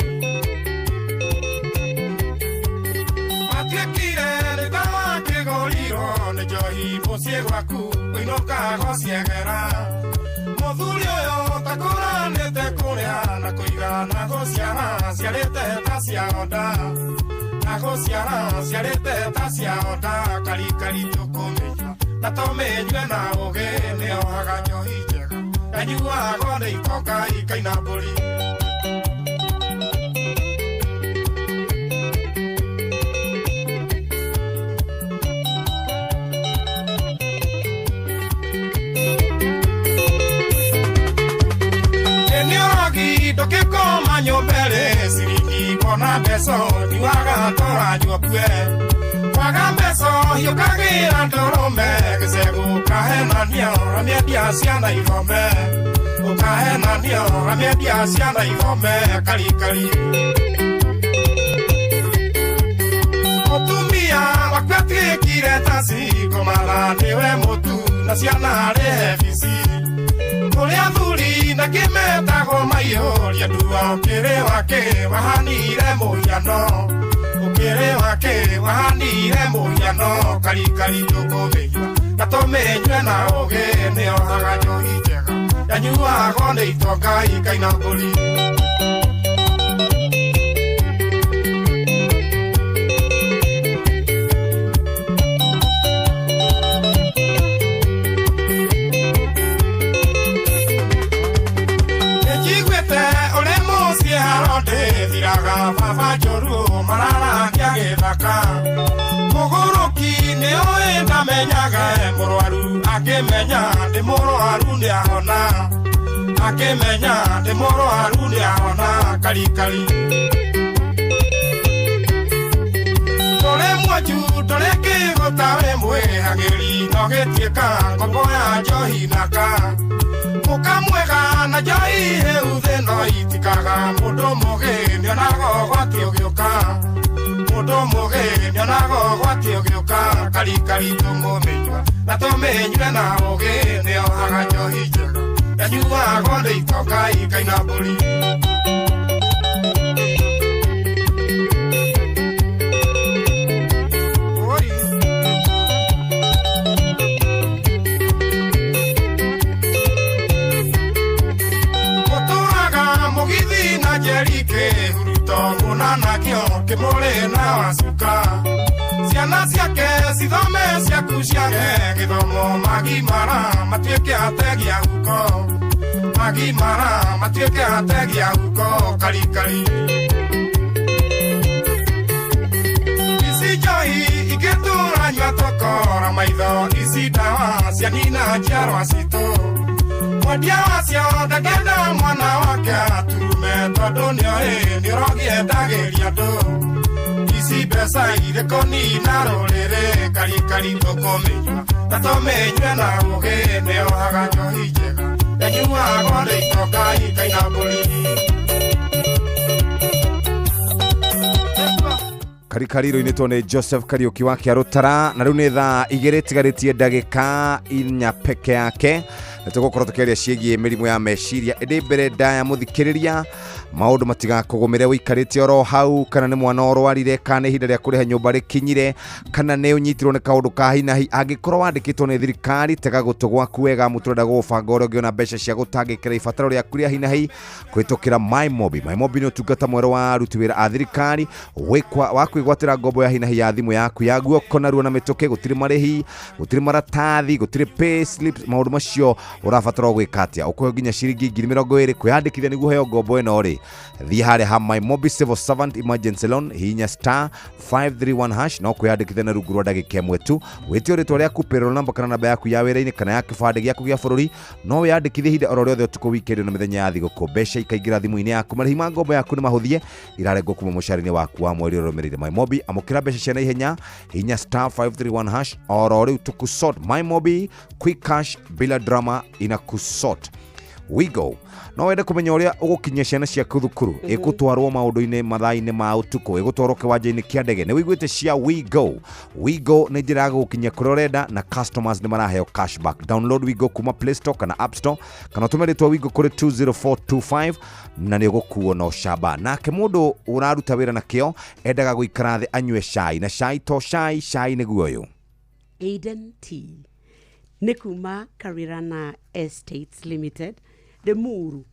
Matuĩkire nĩ ta wakĩgũrirwo nĩ njohi mũciĩ gwaku ũinũkaga ũciegera, mũthuri ũyũ takũranĩte kũrĩa na kũiga na gũciara ciarĩte ta cia nda, na gũciara ciarĩte ta cia nda, karikari tũkũmĩnyua na tũmĩnyue na ũgĩ, nĩohaga njohi njega yanyuagwo nĩ itonga ikaina mbũri. Ndũkĩkoma nyũmba ĩrĩ ciringi wona mbeca nyuaga tũranyua kue, kwaga mbeca hiũkagĩra ndũrũme, gĩcegũ ũkahenania ũramĩendia ciana ithome, ũkahenania ũramĩendia ciana ithome karikari. Mũtumia waku atuĩkire ta cingomara nĩwe mũtu na ciana arĩhe bici, kũrĩ athuri na kĩmetagwo maiyũria ndua, ũkĩrĩ wake wahanire mũhiano, ũkĩrĩ wake wahanire mũhiano, karikari tũkũmĩnyua na tũmĩnyue na ũgĩ, nĩohaga njohi njega yanyuagwo nĩ itonga ikaina mbũri. Akĩmenya ndĩ mũrwaru nĩahona, akĩmenya ndĩ mũrwaru nĩahona karikari. Tũrĩ mwanju tũrĩ kĩgũta wĩ mwĩhagĩri no gĩtuĩka ngombo ya njohi naka. Mũka mwega na njohi hĩu thĩ no itikaga, mũndũ mũgĩ nĩonaga ũgwati ũgĩũka, mũndũ mũgĩ nĩonaga ũgwati ũgĩũka karikari. Tũmũmĩnyua na tũmĩnyue na ũgĩ, nĩohaga njohi njega yanyuagwo nĩ itonga ikaina mbũri. Kĩhuruto mũnana kĩo kĩmũrĩ na wacuka, ciana ciake cithome ciaku ciage gĩthomo, magimara matuĩke ategi a huko, magimara matuĩke ategi a huko karikari. Ici njohi ingĩtũranyua tũkora maitho, ici ndawa cianina njiarwa citũ. Mwendia wacio ndangĩenda mwana wake aturume, tondũ nĩoĩ nĩũrogiendagĩria andũ. Ici mbeca irĩkũnina rũrĩrĩ karikari. Tũkũmĩnyua na tũmĩnyue na ũgĩ, nĩohaga njohi njega yanyuagwo nĩ itonga ikaina mbũri. Karikari rũinĩtwo nĩ Joseph Kariuki wa Kĩarũtara, na rĩu nĩ thaa 2 tigarĩtie ndagĩka 4 peke yake. Na tũgũkorwo tũkĩaria ciĩgiĩ mĩrimũ ya meciria. Ĩndĩ mbere ndaya mũthikĩrĩria, maũndũ matigakũgũmĩre ũikarĩte oro hau, kana nĩ mwana ũrwarire, kana nĩ ihinda rĩa kũrĩha nyũmba rĩkinyire, kana nĩ ũnyitirwo nĩ kaũndũ ka hinahi. Angĩkorwo wandĩkĩtwo nĩ thirikari, tega gũtũ gwaku wega, mũtũrenda gũgũbanga ũrĩa ũngĩona mbeca cia gũtangĩkĩra ibataro rĩaku rĩa hinahi kũhĩtũkĩra MyMobi. MyMobi nĩ ũtungata mwerũ wa aruti wĩra a thirikari wa kwĩgwatĩra ngombo ya hinahi ya thimũ yaku ya guoko narua na mĩtũkĩ. Gũtirĩ marĩhi, gũtirĩ maratathi, gũtirĩ pay slips, maũndũ macio ũrabatara gwĩka atĩa? Ũkũheo nginya ciringi 20,000 kwĩyandĩkithia nĩguo ũheo ngombo ĩno rĩ, thiĩ harĩa ha MyMobi Civil Servant Emergency Loan, hihinya star 531 hash no kwĩyandĩkithia na rungu rwa ndagĩka ĩmwe tu. Wĩtio rĩtwa rĩaku, payroll number kana namba yaku ya wĩra-inĩ kana ya kĩbandĩ gĩaku gĩa bũrũri. No wĩyandĩkithie ihinda oro rĩothe ũtukũ, weekend na mĩthenya ya thigũkũ. Mbeca ikaingĩra thimũ-inĩ yaku. Marĩhi ma ngombo yaku nĩ mahũthie, irarengwo kuma mũcara-inĩ waku wa mweri ũrũmĩrĩire. MyMobi, amũkĩra mbeca cia naihenya, hihinya star 531 hash oro rĩu tũkũsort. MyMobi, quick cash bila drama inakusort. Wigo no wende kũmenya ũrĩa ũgũkinyia ciana ciaku thukuru, ĩgũtwarwo maũndũ-inĩ mathaa-inĩ ma ũtukũ, ĩgũtwarwo kĩwanja-inĩ kĩa ndege. Nĩ wĩiguĩte cia Wigo. Wigo nĩ njĩra ya gũgũkinyia kũrĩa ũrenda, na customers nĩ maraheo cashback. Download Wigo kuma Play Store kana App Store, kana ũtũme rĩtwa Wigo kũrĩ 20425 na nĩ ũgũkuo na ũcamba. Nake mũndũ ũraruta wĩra na kĩo endaga gũikara thĩ anyue cai, na cai to cai, cai nĩguo ũyũ Aiden Tea nĩ kuma Karirana Estates Limited, Limuru,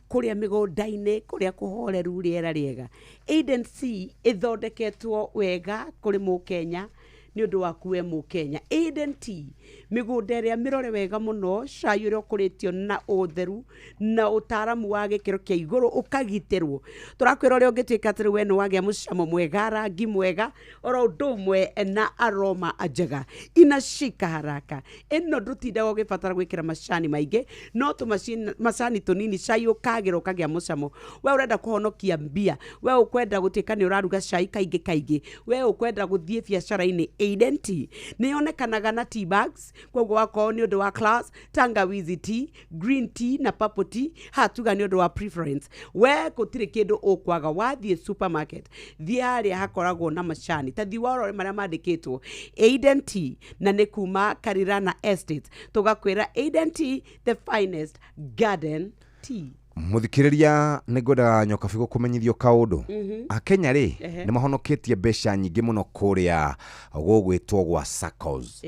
kũrĩa mĩgũnda-inĩ, kũrĩa kũhoreru rĩera rĩega. Aiden Tea ĩthondeketwo wega kũrĩ mũkenya nĩ ũndũ waku we mũkenya. Aiden Tea, mĩgũnda ĩrĩa mĩrore wega mũno, cai ũrĩa ũkũrĩtio na ũtheru na ũtaaramu wa gĩkĩro kĩa igũrũ ũkagitĩrwo. Tũrakwĩra ũrĩa ũngĩtuĩka atĩ rĩu we nĩ wagĩa mũcamo mwega, rangi mwega, oro ũndũ ũmwe na aroma njega. Inashika haraka. Ĩno ndũtindaga ũgĩbatara gwĩkĩra macani maingĩ, no tũmacani tũnini, cai ũkagĩra ũkagĩa mũcamo. We ũrenda kũhonokia mbia, we ũkwenda gũtuĩka nĩ ũraruga cai kaingĩ kaingĩ, we ũkwenda gũthiĩ biacara-inĩ, Aiden Tea nĩ yonekanaga na tea bags, koguo wakorwo nĩ ũndũ wa class, tangawizi tea, green tea na purple tea, hatuga nĩ ũndũ wa preference. We gũtirĩ kĩndũ ũkwaga wathiĩ supermarket, thiĩ harĩa hakoragwo na macani, ta thiĩ warore marĩa mandĩkĩtwo Aiden Tea, na nĩ kuma Karirana Estate. Tũgakwĩra Aiden Tea, the finest garden tea. Mũthikĩrĩria, nĩ ngwendaga Nyokabi gũkũmenyithio kaũndũ. Akenya rĩ nĩ mahonoketie mbeca nyingĩ mũno kũrĩa gũgwĩtwo gwa SACCOs.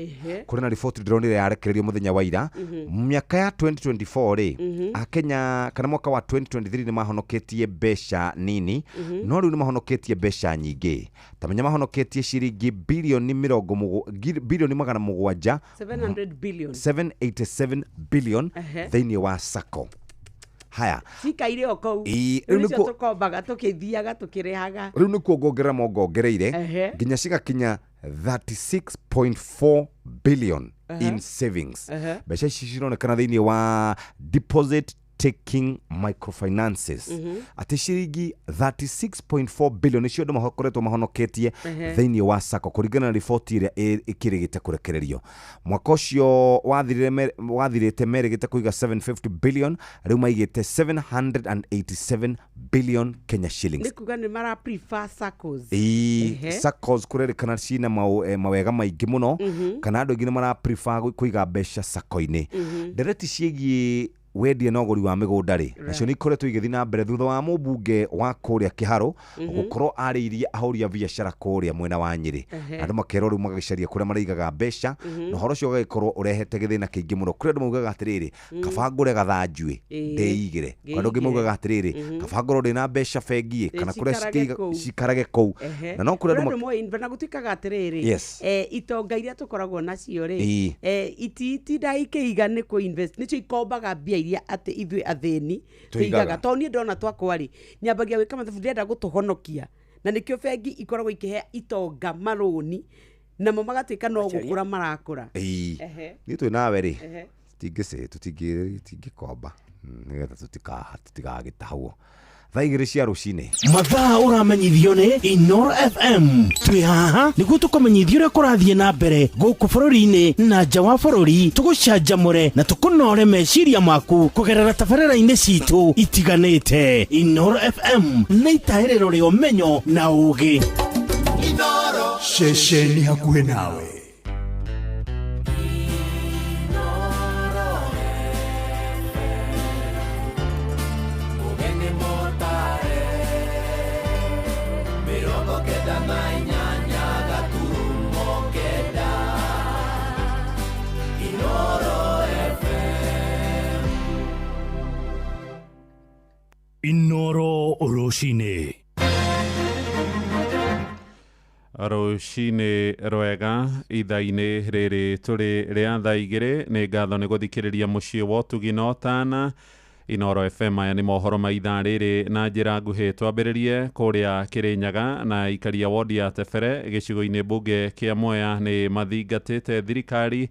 Kũrĩ na riboti ndĩronire yarekererio mũthenya wa ira, mĩaka ya 2024 rĩ, Akenya kana mwaka wa 2023 nĩ mahonoketie mbeca nini, no rĩu nĩ mahonoketie mbeca nyingĩ. Ta menya mahonoketie ciringi bilioni 700, 700 billion, 787 billion thĩinĩ wa SACCO. Haya. Cikaire o kũu. Ĩĩ, rĩu rĩu nĩcio nĩkuo- tũkombaga tũkĩthiaga tũkĩrĩhaga. Rĩu nĩkuo ngongerera mongongereire nginya cigakinya 36.4 billion in savings. Mbeca ici cironekana thĩinĩ wa deposit taking microfinances, atĩ ciringi 36.4 billion nĩcio andũ makoretwo mahonoketie thĩinĩ wa sacco, kũringana na riboti ĩrĩa ĩkĩrĩgĩte kũrekererio. Mwaka ũcio wathirĩte merĩgĩte kũiga 750 billion, rĩu maigĩte 787 billion Kenya shillings. Nĩ kuga nĩ mara prefer saccos. Ĩĩ, saccos kũrerĩkana cina mawega maingĩ mũno, kana andũ aingĩ nĩ mara prefer kũiga mbeca sacco-inĩ. Ndereti ciĩgiĩ wendia na ũgũri wa mĩgũnda rĩ, nacio nĩ ikoretwo igĩthiĩ na mbere thutha wa mũmbunge wa kũrĩa Kĩharũ gũkorwo arĩirie ahũri a biacara kũrĩa mwena wa Nyĩrĩ. Andũ makerwo rĩu magagĩcaria kũrĩa maraigaga mbeca, na ũhoro ũcio ũgagĩkorwo ũrehete gĩthĩna kĩingĩ mũno kũrĩ andũ maugaga atĩrĩrĩ, kaba ngũre gathanjuĩ ndĩigĩre. Kwa andũ angĩ maugaga atĩrĩrĩ, kaba ngorwo ndĩna mbeca bengi kana kũrĩa cikarage cikĩiga- kũu. cikarage kũu. Na no kũrĩ andũ Kũrĩ andũ na gũtuĩkaga atĩrĩrĩ, itonga iria tũkoragwo nacio rĩ, ititindaga ikĩiga nĩ kũ invest, nĩcio ikombaga mbia iria atĩ ithuĩ athĩni tũigaga. Tũigaga. Tondũ niĩ ndona twakwa rĩ, nyambagia gwĩka mathabu, ndĩrenda gũtũhonokia, na nĩkĩo bengi ikoragwo ikĩhe itonga marũni, namo magatuĩka no gũkũra marakũra. Niĩ twĩ nawe rĩ, tũtingĩcĩ tũtingĩkomba nĩgetha tũtigagĩtahwo thaa 2 cia rũcinĩ. Mathaa ũramenyithio nĩ Inoro FM. Twĩ haha nĩguo tũkũmenyithia ũrĩa kũrathiĩ na mbere gũkũ bũrũri-inĩ na nja wa bũrũri, tũgũcanjamũre na tũkũnore meciria maku kũgerera tabarĩra-inĩ citũ itiganĩte. Inoro FM nĩ itahĩrĩro rĩa ũmenyo na ũũgĩ. Ceceni hakuhĩ nawe. Ũgeni mũtare 98.9 Inoro FM. Inoro rũcinĩ. Rũcinĩ rwega, ithaa-inĩ rĩrĩ tũrĩ rĩa thaa 2. Nĩ ngatho nĩ gũthikĩrĩria mũciĩ wa ũtugi na ũtana Inoro FM. Aya nĩ mohoro ma ithaa rĩrĩ na njĩra nguhĩ. Twambĩrĩrie kũrĩa Kĩrĩnyaga na ikaria wodi ya Tebere gĩcigo-inĩ mbunge kĩa Mwea nĩ mathingatĩte thirikari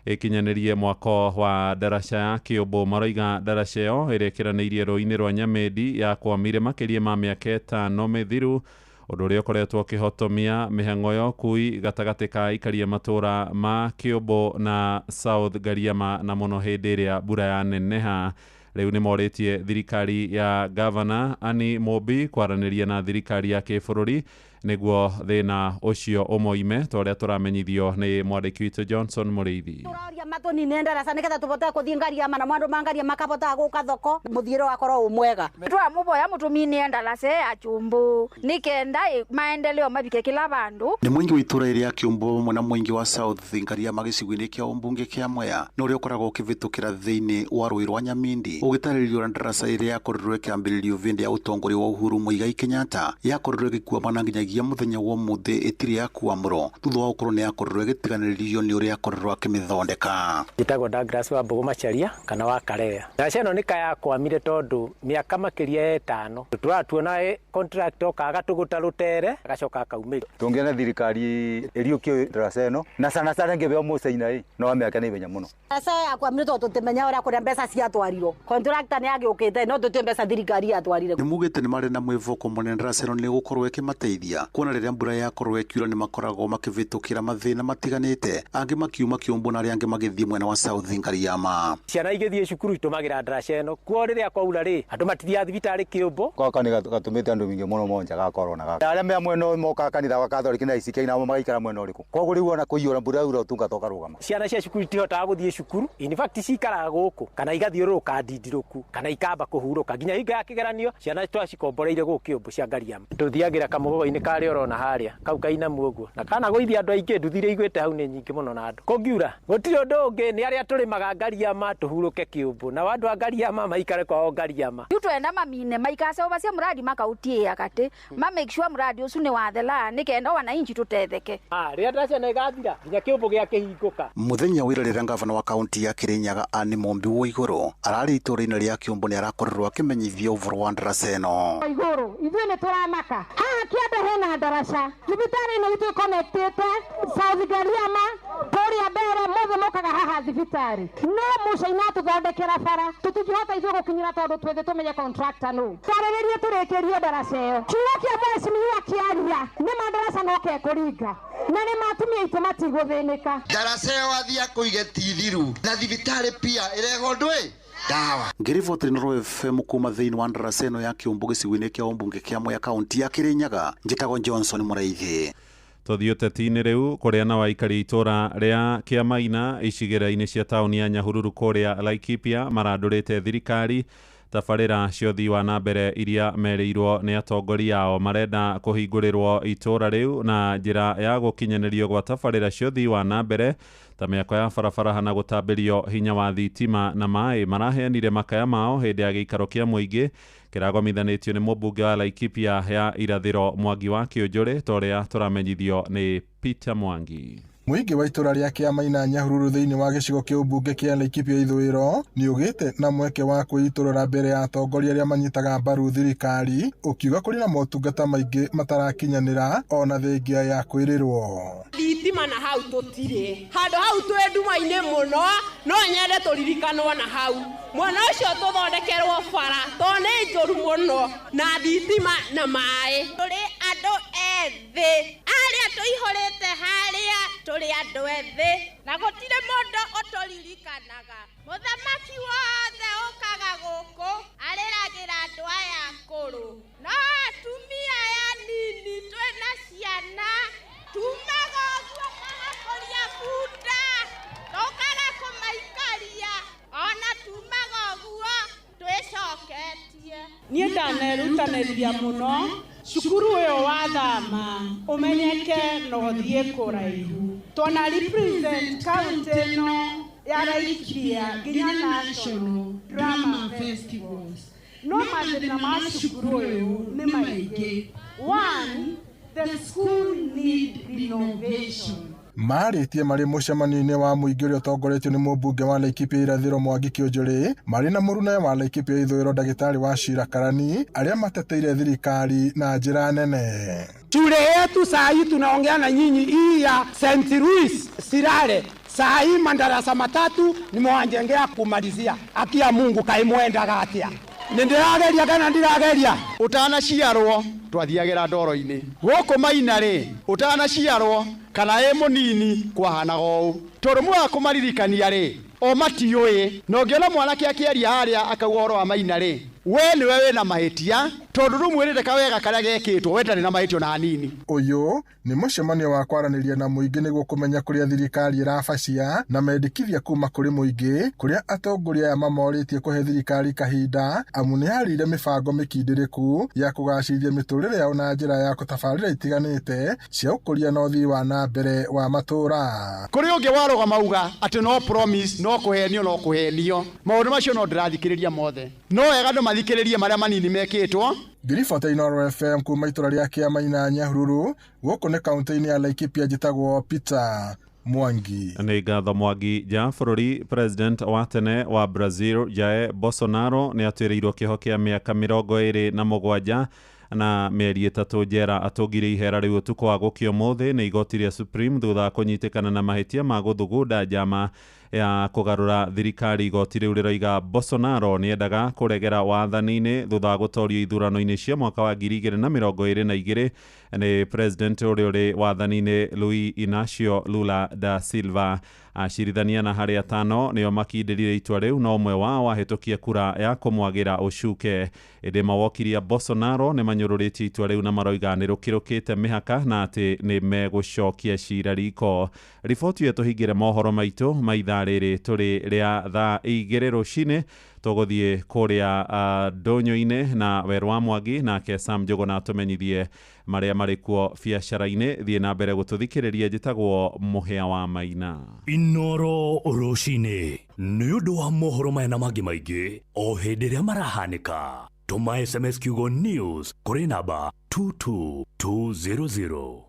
ĩkinyanĩrie mwako wa ndaraca ya Kĩũmbũ. Maroiga ndaraca ĩyo ĩrĩa ĩkĩranĩirie rũĩ-inĩ rwa Nyamĩndi yakwamire makĩria ma mĩaka 5 mĩthiru, ũndũ ũrĩa ũkoretwo ũkĩhotomia mĩhang'o ya ũkui gatagatĩ ka aikaria matũra ma Kĩũmbũ na South Ngariama, na mũno hĩndĩ ĩrĩa mbura yaneneha. Rĩu nĩ morĩtie thirikari ya gavana Annie Mumbi kwaranĩria na thirikari ya kĩbũrũri nĩguo thĩna ũcio ũmoime, ta ũrĩa tũramenyithio nĩ mwandĩki witũ Johnson Mũrĩithi. Tũroria matũnine ndaraca nĩgetha tũvote kũthiĩ Ngariama, na mwandu ma Ngariama makavotaga gũka thoko, mũthiĩre wakorwo wĩ mwega. Twamuvoya mutumine ndalase ya chumbu nikenda maendeleo mavike kila vandu. Nĩ mũingĩ wa itũra rĩa Kĩũmbũ hamwe na mũingĩ wa South Ngariama gĩcigo-inĩ kĩa ũmbunge kĩa Mwea na ũrĩa ũkoragwo ũkĩvĩtũkĩra thĩinĩ wa rũĩ rwa Nyamindi, ũgĩtarĩrio na ndaraca ĩrĩa yakorirwo ĩkĩambĩrĩrio hĩndĩ ya ũtongoria wa Uhuru Muigai Kenyatta yakorirwo ĩgĩkuamana nginyagia mũthenya wa ũmũthĩ ĩtirĩ yakuamũrwo thutha wa gũkorwo nĩ yakorirwo ĩgĩtiganĩrio nĩ ũrĩa yakorirwo akĩmĩthondeka. Njĩtagwo Douglas wa Mbũgũ Macharia kana wa Karea. Ndaraca ĩno nĩ kayakwamire tondũ mĩaka makĩria ya 5 tũratuona contract oka agatũgũta rũtere agacoka akaumĩria. Tũngĩona thirikari ĩriũkie ndaraca ĩno na sana sana ngĩbeo mũcaina ĩ no amĩake na ihenya mũno. Ndaraca yakwamire tondũ tũtimenya ũrĩa kũrĩa mbeca ciatwarirwo. Contractor nĩ agĩũkĩte no tũtiũĩ mbeca thirikari yatwarire. Nĩ mugĩte nĩ marĩ na mwĩvoko mũnene ndaraca ĩno nĩ gũkorwo ĩkĩmateithia kuona rĩrĩa mbura yakorwo ĩkiura nĩ makoragwo makĩvĩtũkĩra mathĩna matiganĩte, angĩ makiuma Kĩũmbũ na arĩa angĩ magĩthiĩ mwena wa South Ngariama. Ciana igĩthiĩ cukuru itũmagĩra ndaraca ĩno, kuo rĩrĩa kwaura rĩ andũ matithiaga thibitarĩ Kĩũmbũ. Gaka nĩ gatũmĩte andũ maingĩ mũno monja ga korona gaka. Arĩa me mwena ũyũ mokaga kanitha wa Catholic na ICK nao magaikara mwena ũrĩkũ? Koguo rĩu ona kũiyũra mbura yaura ũtungata ũkarũgama. Ciana cia cukuru itihotaga gũthiĩ cukuru, in fact cikaraga gũkũ kana igathiũrũrũka ndindirũku kana ikamba kũhurũka nginya hingo ya kĩgeranio. Ciana twacikomboreire gũkũ Kĩũmbũ cia Ngariama. Tũthiagĩra kamũgogo-inĩ Karĩa ũrona harĩa kau kainamu ũguo na kana gũithia andũ aingĩ nduthi iria igwĩte hau nĩ nyingĩ mũno na andũ kũngiura gũtirĩ ũndũ ũngĩ nĩ arĩa tũrĩmaga Ngariama tũhurũke Kĩũmbũ na andũ a Ngariama maikare kwao Ngariama. Yu twenda mamine maikaseũvacie muradi makautia kati ma make sure muradi ucu ni wathela nikenda wananchi tutetheke. Rĩrĩa ndaraca na ĩgathira nginya Kĩũmbũ gĩakĩhingũka. Muthenya wa ira rĩrĩa ngavana wa kaunti ya Kirinyaga Anne Mumbi Waiguru ararĩ itũũra-inĩ rĩa Kĩũmbũ nĩ arakorirwo akĩmenyithio ũhoro wa ndaraca ĩno. Igũrũ ithuĩ nĩ tũramaka haha kĩanda hena ndaraca thibitarĩ ĩno itũ ĩconnectĩte South Ngariama kũrĩa mbere mothe mokaga haha thibitarĩ no mũcaina atũthondekera bara tũtingĩhota ithuĩ gũkinyĩra tondũ twĩthĩ tũmenye contractor nũ tarĩrĩrie tũrĩkĩrie ndaraca ĩyo. Kiugo kĩa mheshimiwa kĩaria nĩ ma ndaraca no kekũringa na nĩ ma atumia aitũ matigũthĩnĩka. Ndaraca ĩyo athia kũige ti thiru na thibitarĩ pia ĩrehwo ndũĩ dawa. Ngĩriboti Inooro FM kuma thĩinĩ wa ndaraca ĩno ya Kĩũmbũ gĩcigo-inĩ kĩa ũmbunge kĩa Mwea kaunti ya Kirinyaga, njĩtagwo Johnson Mũraithi. Tũthiĩ ũteti-inĩ rĩu kũrĩa nao aikari itũra rĩa Kĩamaina icigĩrĩra-inĩ cia taũni ya Nyahururu kũrĩa Laikipia marandũrĩte thirikari tabarĩra cia ũthii wa na mbere iria merĩirwo nĩ atongoria ao. Marenda kũhingũrĩrwo itũra rĩu na njĩra ya gũkinyanĩrio gwa tabarĩra cia ũthii wa na mbere ta mĩako ya barabara na gũtambĩrio hinya wa thitima na maĩ. Maraheanire makaya mao hĩndĩ ya gĩikaro kĩa mũingĩ kĩragomithanĩtio nĩ mũmbunge wa Laikipia ya irathĩro Mwangi wa Kĩũnjũrĩ ta ũrĩa tũramenyithio nĩ Peter Mwangi. Mũingĩ wa itũra rĩa Kĩamaina Nyahururu thĩinĩ wa gĩcigo kĩa ũmbunge kĩa Laikipia ithũĩro nĩ ũgĩte na mweke wa kwĩitũrũra mbere ya atongoria arĩa manyitaga mbaru thirikari ũkiuga kũrĩ na motungata maingĩ matarakinyanĩra ona thengia ya kwĩrĩrwo. Thitima na hau tũtirĩ handũ hau twĩ nduma-inĩ mũno no nyende tũririkanwo na hau mwana ũcio tũthondekerwo bara tondũ nĩ njũru mũno na thitima na maĩ. Tũrĩ andũ ethĩ arĩa tũihũrĩte harĩa tũrĩ andũ ethĩ na gũtirĩ mũndũ ũtũririkanaga. Mũthamaki wothe ũkaga gũkũ arĩragĩra andũ aya akũrũ no atumia aya nini twĩna ciana tumaga ũguo magakũria bunda tũkaga kũmaikaria ona tumaga ũguo twĩcoketie. Niĩ ndanerutanĩria mũno cukuru ũyũ wa thama ũmenyeke na ũthiĩ kũraihu twana represent county ĩno ya Laikipia nginya national drama festivals no mathĩna ma cukuru ũyũ nĩ maingĩ. One, the school need renovation. Marĩtie marĩ mũcemanio-inĩ wa mũingĩ ũrĩa ũtongoretio nĩ mũmbunge wa Laikipia irathĩro Mwangi Kĩũnjũrĩ marĩ na mũrunawe wa Laikipia ithũĩro ndagĩtarĩ wa Shira Karani arĩa mateteire thirikari na njĩra nene. Shule yetu saa hii tunaongea na nyinyi hii ya St. Louis Sirare saa hii madarasa matatu nimewajengea kumalizia. Akia Mungu kaimwendaga atia nindirageria kana ndirageria utanaciarwo twathiagira ndoro-inĩ gũkũ Maina rĩ utanaciarwo kana ĩ mũnini kwahanaga ũũ tondũ mwaga kũmaririkania rĩ o matiũĩ na ũngĩona mwanake akĩaria harĩa akauga ũhoro wa Maina rĩ we nĩwe wĩna mahĩtia tondũ ndũmwĩrĩte kawega karĩa gekĩtwo we ndarĩ na mahĩtio na hanini. Ũyũ nĩ mũcemanio wa kwaranĩria na mũingĩ nĩguo kũmenya kũrĩa thirikari ĩrabacia na mendekithia kuma kũrĩ mũingĩ kũrĩa atongoria aya mamorĩtie kũhe thirikari kahinda amu nĩ yarĩire mĩbango mĩkindĩrĩku ya kũgacĩrithia mĩtũrĩre yao na njĩra ya kũtabarĩra itiganĩte cia ũkũria na ũthii wa na mbere wa matũũra. Kũrĩ ũngĩ warũgama uga atĩ no promise no kũhenio no kũhenio maũndũ macio no ndĩrathikĩrĩria mothe no wega andũ mathikĩrĩrie marĩa manini mekĩtwo. Ngiribota Inooro FM kuma itũra rĩa Kĩamaina Nyahururu gũkũ nĩ kaunti-inĩ ya Laikipia njĩtagwo Peter Mwangi. Nĩ ngatho Mwangi. Nja ya bũrũri, president wa tene wa Brazil Jair Bolsonaro nĩ atuĩrĩirwo kĩoho kĩa mĩaka 27 na mĩeri 3 njera. Atũngire ihera rĩu ũtukũ wa gũkĩa ũmũthĩ nĩ igoti rĩa Supreme thutha wa kũnyitĩkana na mahĩtia ma gũthugunda njama ya kũgarũra thirikari. Igoti rĩu rĩroiga Bolsonaro nĩendaga kũregera wathani-inĩ thutha wa gũtorio ithurano-inĩ cia mwaka wa 2022 nĩ president ũrĩa ũrĩ wathani-inĩ Luiz Inacio Lula da Silva. Acirithania na harĩ atano nĩo makindĩrire itua rĩu no ũmwe wao wahĩtũkia kura ya kũmwagĩra ũcuke. Ĩndĩ mawokiria Bolsonaro nĩ manyũrũrĩtie itua rĩu na maroiga nĩ rũkĩrũkĩte mĩhaka na atĩ nĩ megũcokia cira riko. Riboti ĩyo tũhingĩre mohoro maitũ ma ithaa Ithaa rĩrĩ tũrĩ rĩa thaa 2 rũcinĩ. Tũgũthiĩ kũrĩa ndũnyũ-inĩ na Werũ wa Mwangi, nake Sam Njũgũna atũmenyithie marĩa marĩ kuo biacara-inĩ. Thiĩ na mbere gũtũthikĩrĩria, njĩtagwo Mũhĩa wa Maina. Inoro rũcinĩ nĩ ũndũ wa mohoro maya na mangĩ maingĩ o hĩndĩ ĩrĩa marahanĩka, tũma SMS kiugo news kũrĩ namba 22200.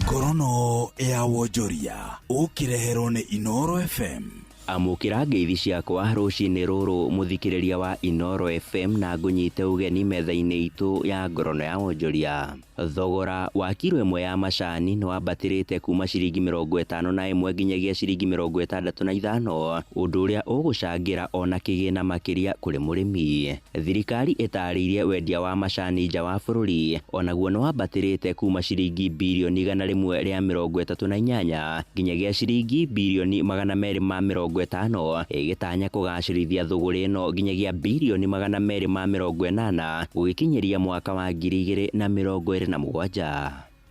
Ngorono ya wonjoria ũkĩreherwo nĩ Inoro FM. Amũkĩra ngeithi ciakwa rũcinĩ rũrũ mũthikĩrĩria wa Inoro FM, na ngũnyite ũgeni metha-inĩ itũ ya ngorono ya wonjoria. Thogora wa kiro ĩmwe ya macani nĩ wambatĩrĩte kuma ciringi 51 nginyagia ciringi 65, ũndũ ũrĩa ũgũcangĩra ona kĩgĩna makĩria kũrĩ mũrĩmi. Thirikari ĩtarĩirie wendia wa macani nja wa bũrũri onaguo nĩ wambatĩrĩte kuma ciringi birioni 138 nginyagia ciringi birioni 250, ĩgĩtanya kũgacĩrithia thũgũrĩ ĩno nginyagia birioni 280 gũgĩkinyĩria mwaka wa 2027.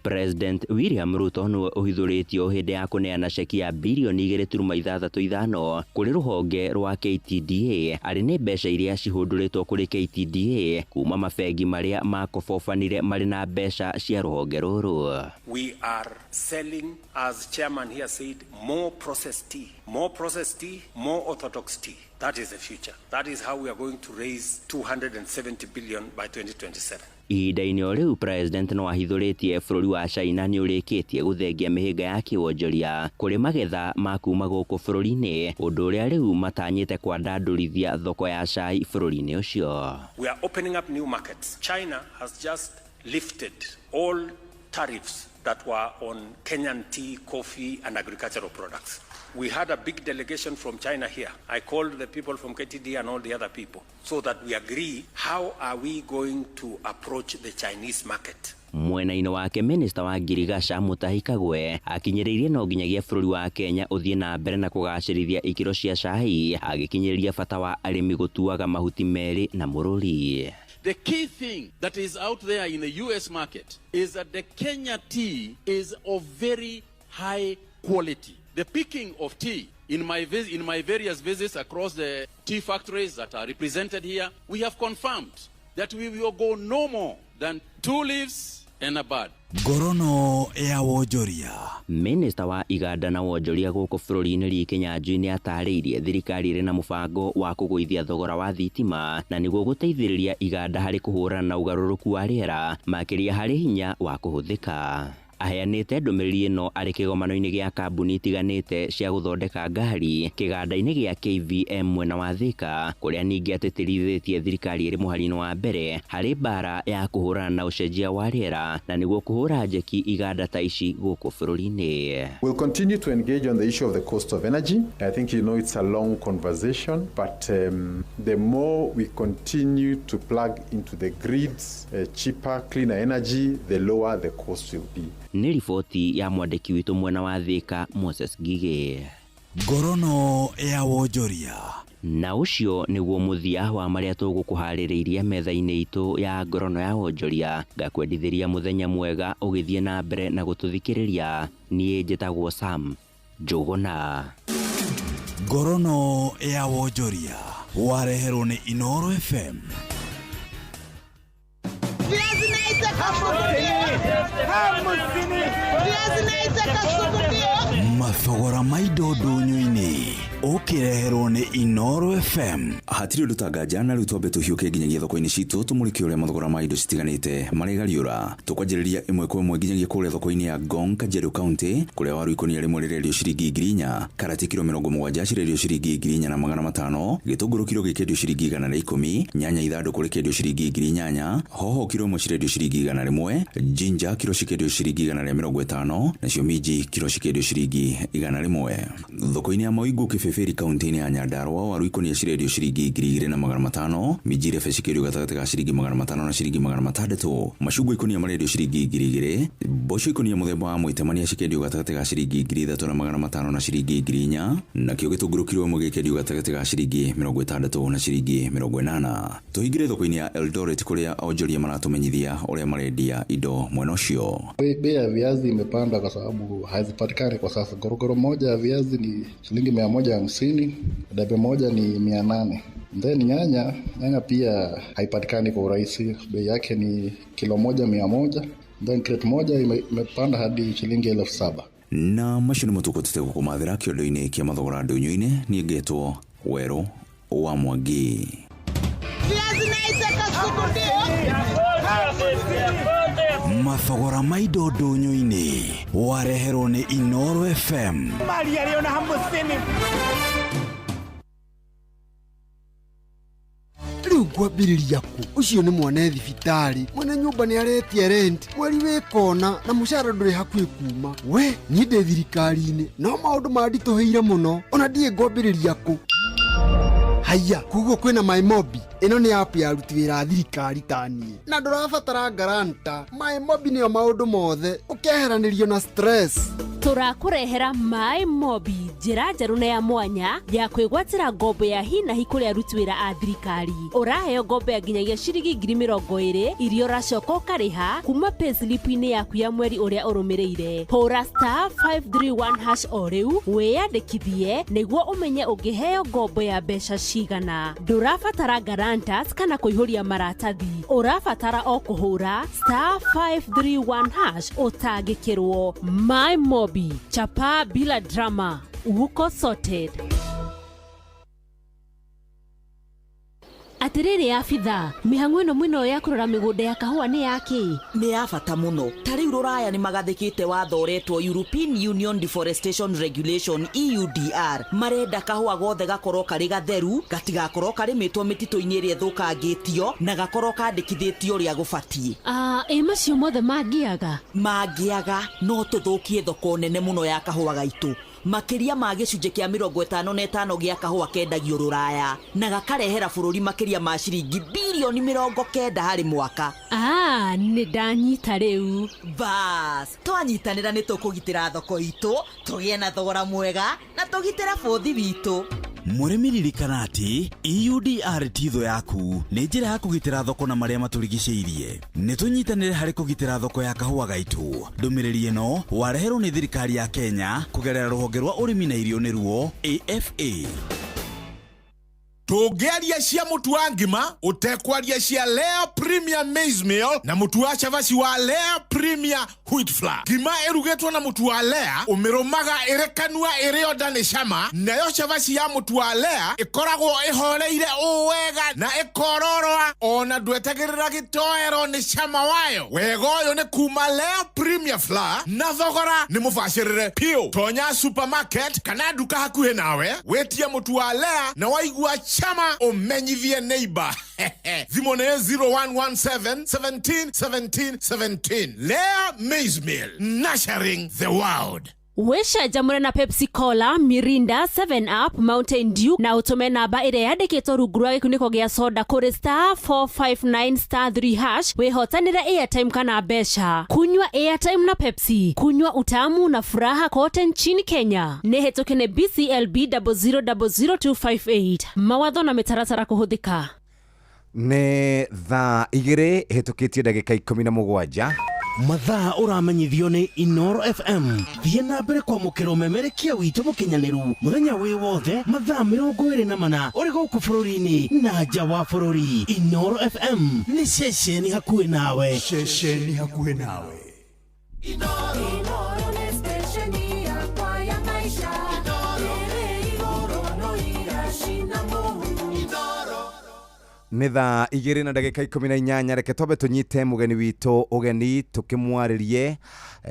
President William Ruto nĩwe ũhithũrĩtio hĩndĩ ya kũneana ceki ya birioni 2.65 kũrĩ rũhonge rwa KTDA, arĩ nĩ mbeca iria cihũndũrĩtwo kũrĩ KTDA kuma mabengi marĩa makobobanire marĩ na mbeca cia rũhonge rũrũ. We are selling, as chairman here said, more processed tea, more processed tea, more orthodox tea. That is the future. That is how we are going to raise 270 billion by 2027. Ihinda-inĩ o rĩu, President no ahithũrĩtie bũrũri wa China nĩ ũrĩkĩtie gũthengia mĩhĩnga ya kĩwonjoria kũrĩ magetha ma kuma gũkũ bũrũri-inĩ, ũndũ ũrĩa rĩu matanyĩte kwandandũrithia thoko ya cai bũrũri-inĩ ũcio. We are opening up new markets. China has just lifted all tariffs that were on Kenyan tea, coffee, and agricultural products. We had a big delegation from China here. I called the people from KTD and all the other people so that we agree how are we going to approach the Chinese market. Mwena-inĩ wake, minista wa ngirigaca Mutahi Kagwe akinyĩrĩirie no nginyagia bũrũri wa Kenya ũthiĩ na mbere na kũgacĩrithia ikĩro cia cai, agĩkinyĩrĩria bata wa arĩmi gũtuaga mahuti merĩ na mũrũri. The key thing that is out there in the US market is that the Kenya tea is of very high quality. The picking of tea in my various visits across the tea factories that are represented here, we have confirmed that we will go no more than 2 leaves and a bud. Ngorono ya wonjoria. Minista wa iganda na wonjoria gũkũ bũrũri-inĩ Lee Kinyanjui nĩ atarĩirie thirikari ĩrĩ na mũbango wa kũgũithia thogora wa thitima na nĩguo gũteithĩrĩria iganda harĩ kũhũrana na ũgarũrũku wa rĩera, makĩria harĩ hinya wa kũhũthĩka. Aheanĩte ndũmĩrĩri ĩno arĩ kĩgomano-inĩ gĩa kambuni itiganĩte cia gũthondeka ngari kĩganda-inĩ gĩa KVM mwena wa Thika, kũrĩa ningĩ atĩtĩrithĩtie thirikari ĩrĩ mũhari-inĩ wa mbere harĩ mbara ya kũhũrana na ũcenjia wa rĩera na nĩguo kũhũra njeki iganda ta ici gũkũ bũrũri-inĩ. We'll continue to engage on the issue of the cost of energy. I think you know it's a long conversation, but the more we continue to plug into the grids cheaper, cleaner energy, the lower the cost will be. Nĩ riboti ya mwandĩki witũ mwena wa Thika Moses Ngigĩ. Ngorono ya wonjoria. Na ũcio nĩguo mũthia wa marĩa tũgũkũharĩrĩirie metha-inĩ itũ ya ngorono ya wonjoria. Ngakwendithĩria mũthenya mwega ũgĩthiĩ na mbere na gũtũthikĩrĩria. Niĩ njĩtagwo Sam Njũgũna. Ngorono ya wonjoria wareherwo nĩ Inoro FM. Mathogora ma indo ndũnyũ-inĩ ũkĩreherwo nĩ Inoro FM. Hatirĩ ũndũ ta nganja na rĩu twambe tũhiũke nginyagia thoko-inĩ citũ tũmũrĩke ũrĩa mathogora ma indo citiganĩte marĩgariũra. Tũkwanjĩrĩria ĩmwe kwa ĩmwe nginyagia kũrĩa thoko-inĩ ya Ngong, Kajiado County, kũrĩa waru ikũnia rĩmwe rĩrendio ciringi 4,000, karati kiro 70 cirendio ciringi 4,500, gĩtũngũrũ kiro gĩkĩendio ciringi 110, nyanya ithandũkũ rĩkĩendio ciringi 8,000, hoho kiro ĩmwe cirendio ciringi 100, ginger kiro cikĩendio ciringi 150, nacio Nacio minji kiro cikĩendio ciringi 100. Thoko-inĩ ya Mawingu Kĩbĩbĩri kaunti-inĩ ya Nyandarua, waru ikũnia cirendio ciringi 2500, minji irebe cikĩendio gatagatĩ ga ciringi 500 na ciringi 600. Macungwa ikũnia marendio ciringi 2000, mboco ikũnia mũthemba wa mwĩtemania cikĩendio gatagatĩ ga ciringi 3500 na ciringi 4000, nakĩo gĩtũngũrũ kiro ĩmwe gĩkĩendio gatagatĩ ga ciringi 60 na ciringi 80. Tũhingĩre thoko-inĩ ya Eldoret kũrĩa onjoria maratũmenyithia ũrĩa marendia indo mwena ũcio. Bei ya viazi imepanda kwa sababu hazipatikani kwa sasa. Gorogoro moja ya viazi ni shilingi 150, debe moja ni 800. Then nyanya pia haipatikani kwa urahisi, bei yake ni kilo moja 100. Then crate moja imepanda hadi shilingi 7,000. Na macio nĩmo tũkũtete gũkũmathĩra kĩondo-inĩ kĩa mathogora ndũnyũ-inĩ. Niĩ ngetwo Werũ wa Mwangi. Mathogora ma indo ndũnyũ-inĩ wareherwo nĩ Inooro FM. Mali aliona 50. Rĩu ngwambĩrĩria kũ? Ũcio nĩ mwana thibitarĩ, mwene nyũmba nĩ aretia rent, mweri wĩ kona na mũcara ndũrĩ hakuhĩ kuma. We niĩ ndĩ thirikari-inĩ no maũndũ manditũhĩire mũno, ona ndiĩ ngwambĩrĩria kũ. Haiya, koguo kwĩna MyMobi. Ĩno nĩ app ya aruti wĩra a thirikari ta niĩ, na ndũrabatara guarantor. MyMobi nĩyo maũndũ mothe, ũkeheranĩrio na stress. Tũrakũrehera MyMobi, njĩra njerũ na ya mwanya ya kwĩgwatĩra ngombo ya hi na hi kũrĩ aruti wĩra a thirikari. Ũraheo ngombo ya nginyagia ciringi 20,000 iria ũracoka ũkarĩha kuma payslip-inĩ yaku ya mweri ũrĩa ũrũmĩrĩire. Hũra *531# o rĩu wĩyandĩkithie nĩguo ũmenye ũngĩheo ngombo ya mbeca cigana. Ndũrabatara guarantors kana kũihũria maratathi, ũrabatara o kũhũra *531# ũtangĩkĩrwo. MyMobi, chapa bila drama, uko sorted. Atĩrĩrĩ abitha, mĩhang'o ĩno mwĩnayo ya kũrora mĩgũnda ya kahũa nĩ yakĩ? Nĩ ya bata mũno. Ta rĩu rũraya nĩ magathĩkĩte watho ũretwo European Union Deforestation Regulation EUDR. Marenda kahũa gothe gakorwo karĩ gatheru, gatigakorwo karĩmĩtwo mĩtitũ-inĩ ĩrĩa ĩthũkangĩtio, na gakorwo kandĩkithĩtio ũrĩa gũbatiĩ. Ĩ macio mothe mangĩaga? Mangĩaga no tũthũkie thoko nene mũno ya kahũa gaitũ. Makĩria ma gĩcunjĩ kĩa 55 gĩa kahũa kendagio rũraya, na gakarehera bũrũri makĩria ma ciringi bilioni 90 harĩ mwaka. Nĩ ndanyita rĩu. Bas, twanyitanĩra nĩ tũkũgitĩra thoko itũ, tũgĩe na thogora mwega na tũgitĩre bũthi witũ. Mũrĩmi ririkana atĩ EUDR ti thũ yaku, nĩ njĩra ya kũgitĩra thoko na marĩa matũrigicĩirie. Nĩ tũnyitanĩre harĩ kũgitĩra thoko ya kahũa gaitũ. Ndũmĩrĩri ĩno wareherwo nĩ thirikari ya Kenya kũgerera rũhonge rwa ũrĩmi na irio nĩruo AFA. Tũngĩaria cia mũtu wa ngima ũtekwaria cia Lea Premier Maize Meal na mũtu wa cabaci wa Lea Premier Wheat Flour. Ngima ĩrugĩtwo na mũtu wa Lea ũmĩrũmaga ĩrĩ kanua ĩrĩ onda nĩ cama, nayo cabaci ya mũtu wa Lea ĩkoragwo ĩhoreire ũũ wega na ĩkororoa ona ndwetagĩrĩra gĩtoero nĩ cama wayo. Wega ũyũ nĩ kuma Lea Premier Flour na thogora nĩ mũbacĩrĩre piũ. Tonya supermarket kana nduka hakuhĩ nawe wĩtie mũtu wa Lea na waigua chama umenyithie neighbor. Thimũ nĩ 0117 17 17 17. Lea Maize Meal, nurturing the world. Wĩcanjamũre na Pepsi Cola, Mirinda, 7 Up, Mountain Dew na ũtũme namba ĩrĩa yandĩkĩtwo rungu rwa gĩkunĩko gĩa soda kũrĩ *459*3# wĩhotanĩre airtime kana mbeca. Kunywa airtime na Pepsi, kunywa utamu na furaha kote nchini Kenya. Nĩ hĩtũke nĩ BCLB 0000258. Mawatho na mĩtaratara kũhũthĩka. Nĩ thaa 2 ĩhĩtũkĩtie ndagĩka 17. Mathaa ũramenyithio nĩ Inooro FM. Thiĩ na mbere kwamũkĩra ũmemerekia witũ mũkinyanĩru mũthenya wĩ wothe mathaa 24 ũrĩ gũkũ bũrũri-inĩ na nja wa bũrũri. Inooro FM nĩ ceceni hakuhĩ nawe. Ceceni hakuhĩ nawe. Inooro nĩ stesheni yakwa ya maisha. Ĩrĩ igũrũ no iracina mũhu. Nĩ thaa 2 na ndagĩka 18. Reke twambe tũnyite mũgeni witũ ũgeni tũkĩmwarĩrie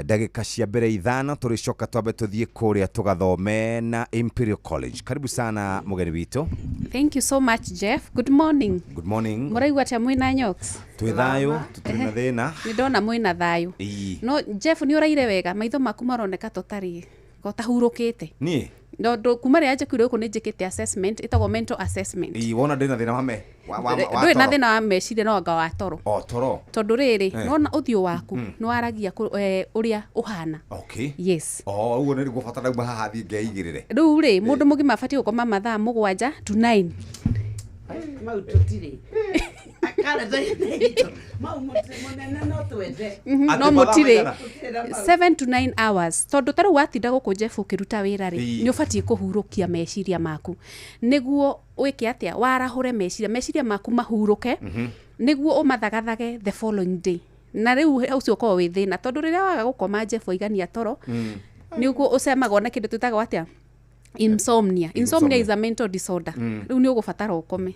ndagĩka cia mbere 5, tũrĩcoka twambe tũthiĩ kũrĩa tũgathome na Imperial College. Karibu sana mũgeni witũ. Thank you so much, Jeff. Good morning. Good morning. Mũraigua atĩa mwĩna Nyox? Twĩ thayũ, tũtirĩ na thĩna. Nĩ ndona mwĩna thayũ. Ii. No Jeff, nĩ ũraire wega, maitho maku maroneka tũtarĩ gotahurũkĩte. Niĩ? No kuma rĩrĩa njĩkire gũkũ nĩ njĩkĩte assessment, ĩtagwo mental assessment. Ii, wona ndĩ na thĩna wa me wa Ndũrĩ na toro. thĩna wa meciria no anga wa toro. O toro. Tondũ rĩrĩ, nona ũthiũ waku Mm. nĩ waragia ũrĩa ũhana. Okay. Yes. O ũguo nĩ nĩguo bata ndauma haha thiĩ ngeigĩrĩre. Rĩu rĩ, mũndũ mũgima abatiĩ gũkoma mathaa 7 to 9. Mau tũtirĩ karenda-inĩ itũ mau mũnene no twende. No mũtirĩ 7 to 9 hours, tondũ ta rĩu watinda gũkũ Jeff ũkĩruta wĩra rĩ, Ii. nĩ ũbatiĩ kũhurũkia meciria maku nĩguo wĩke atĩa, warahũre meciria maku mahurũke, nĩguo ũmathagathage the following day. Na rĩu ũcio ũkoragwo wĩ thĩna, tondũ rĩrĩa waga gũkoma Jeff waigania toro, nĩguo ũcemagwo na kĩndũ twĩtaga atĩa, insomnia. Insomnia is a mental disorder. Rĩu nĩ ũgũbatara ũkome.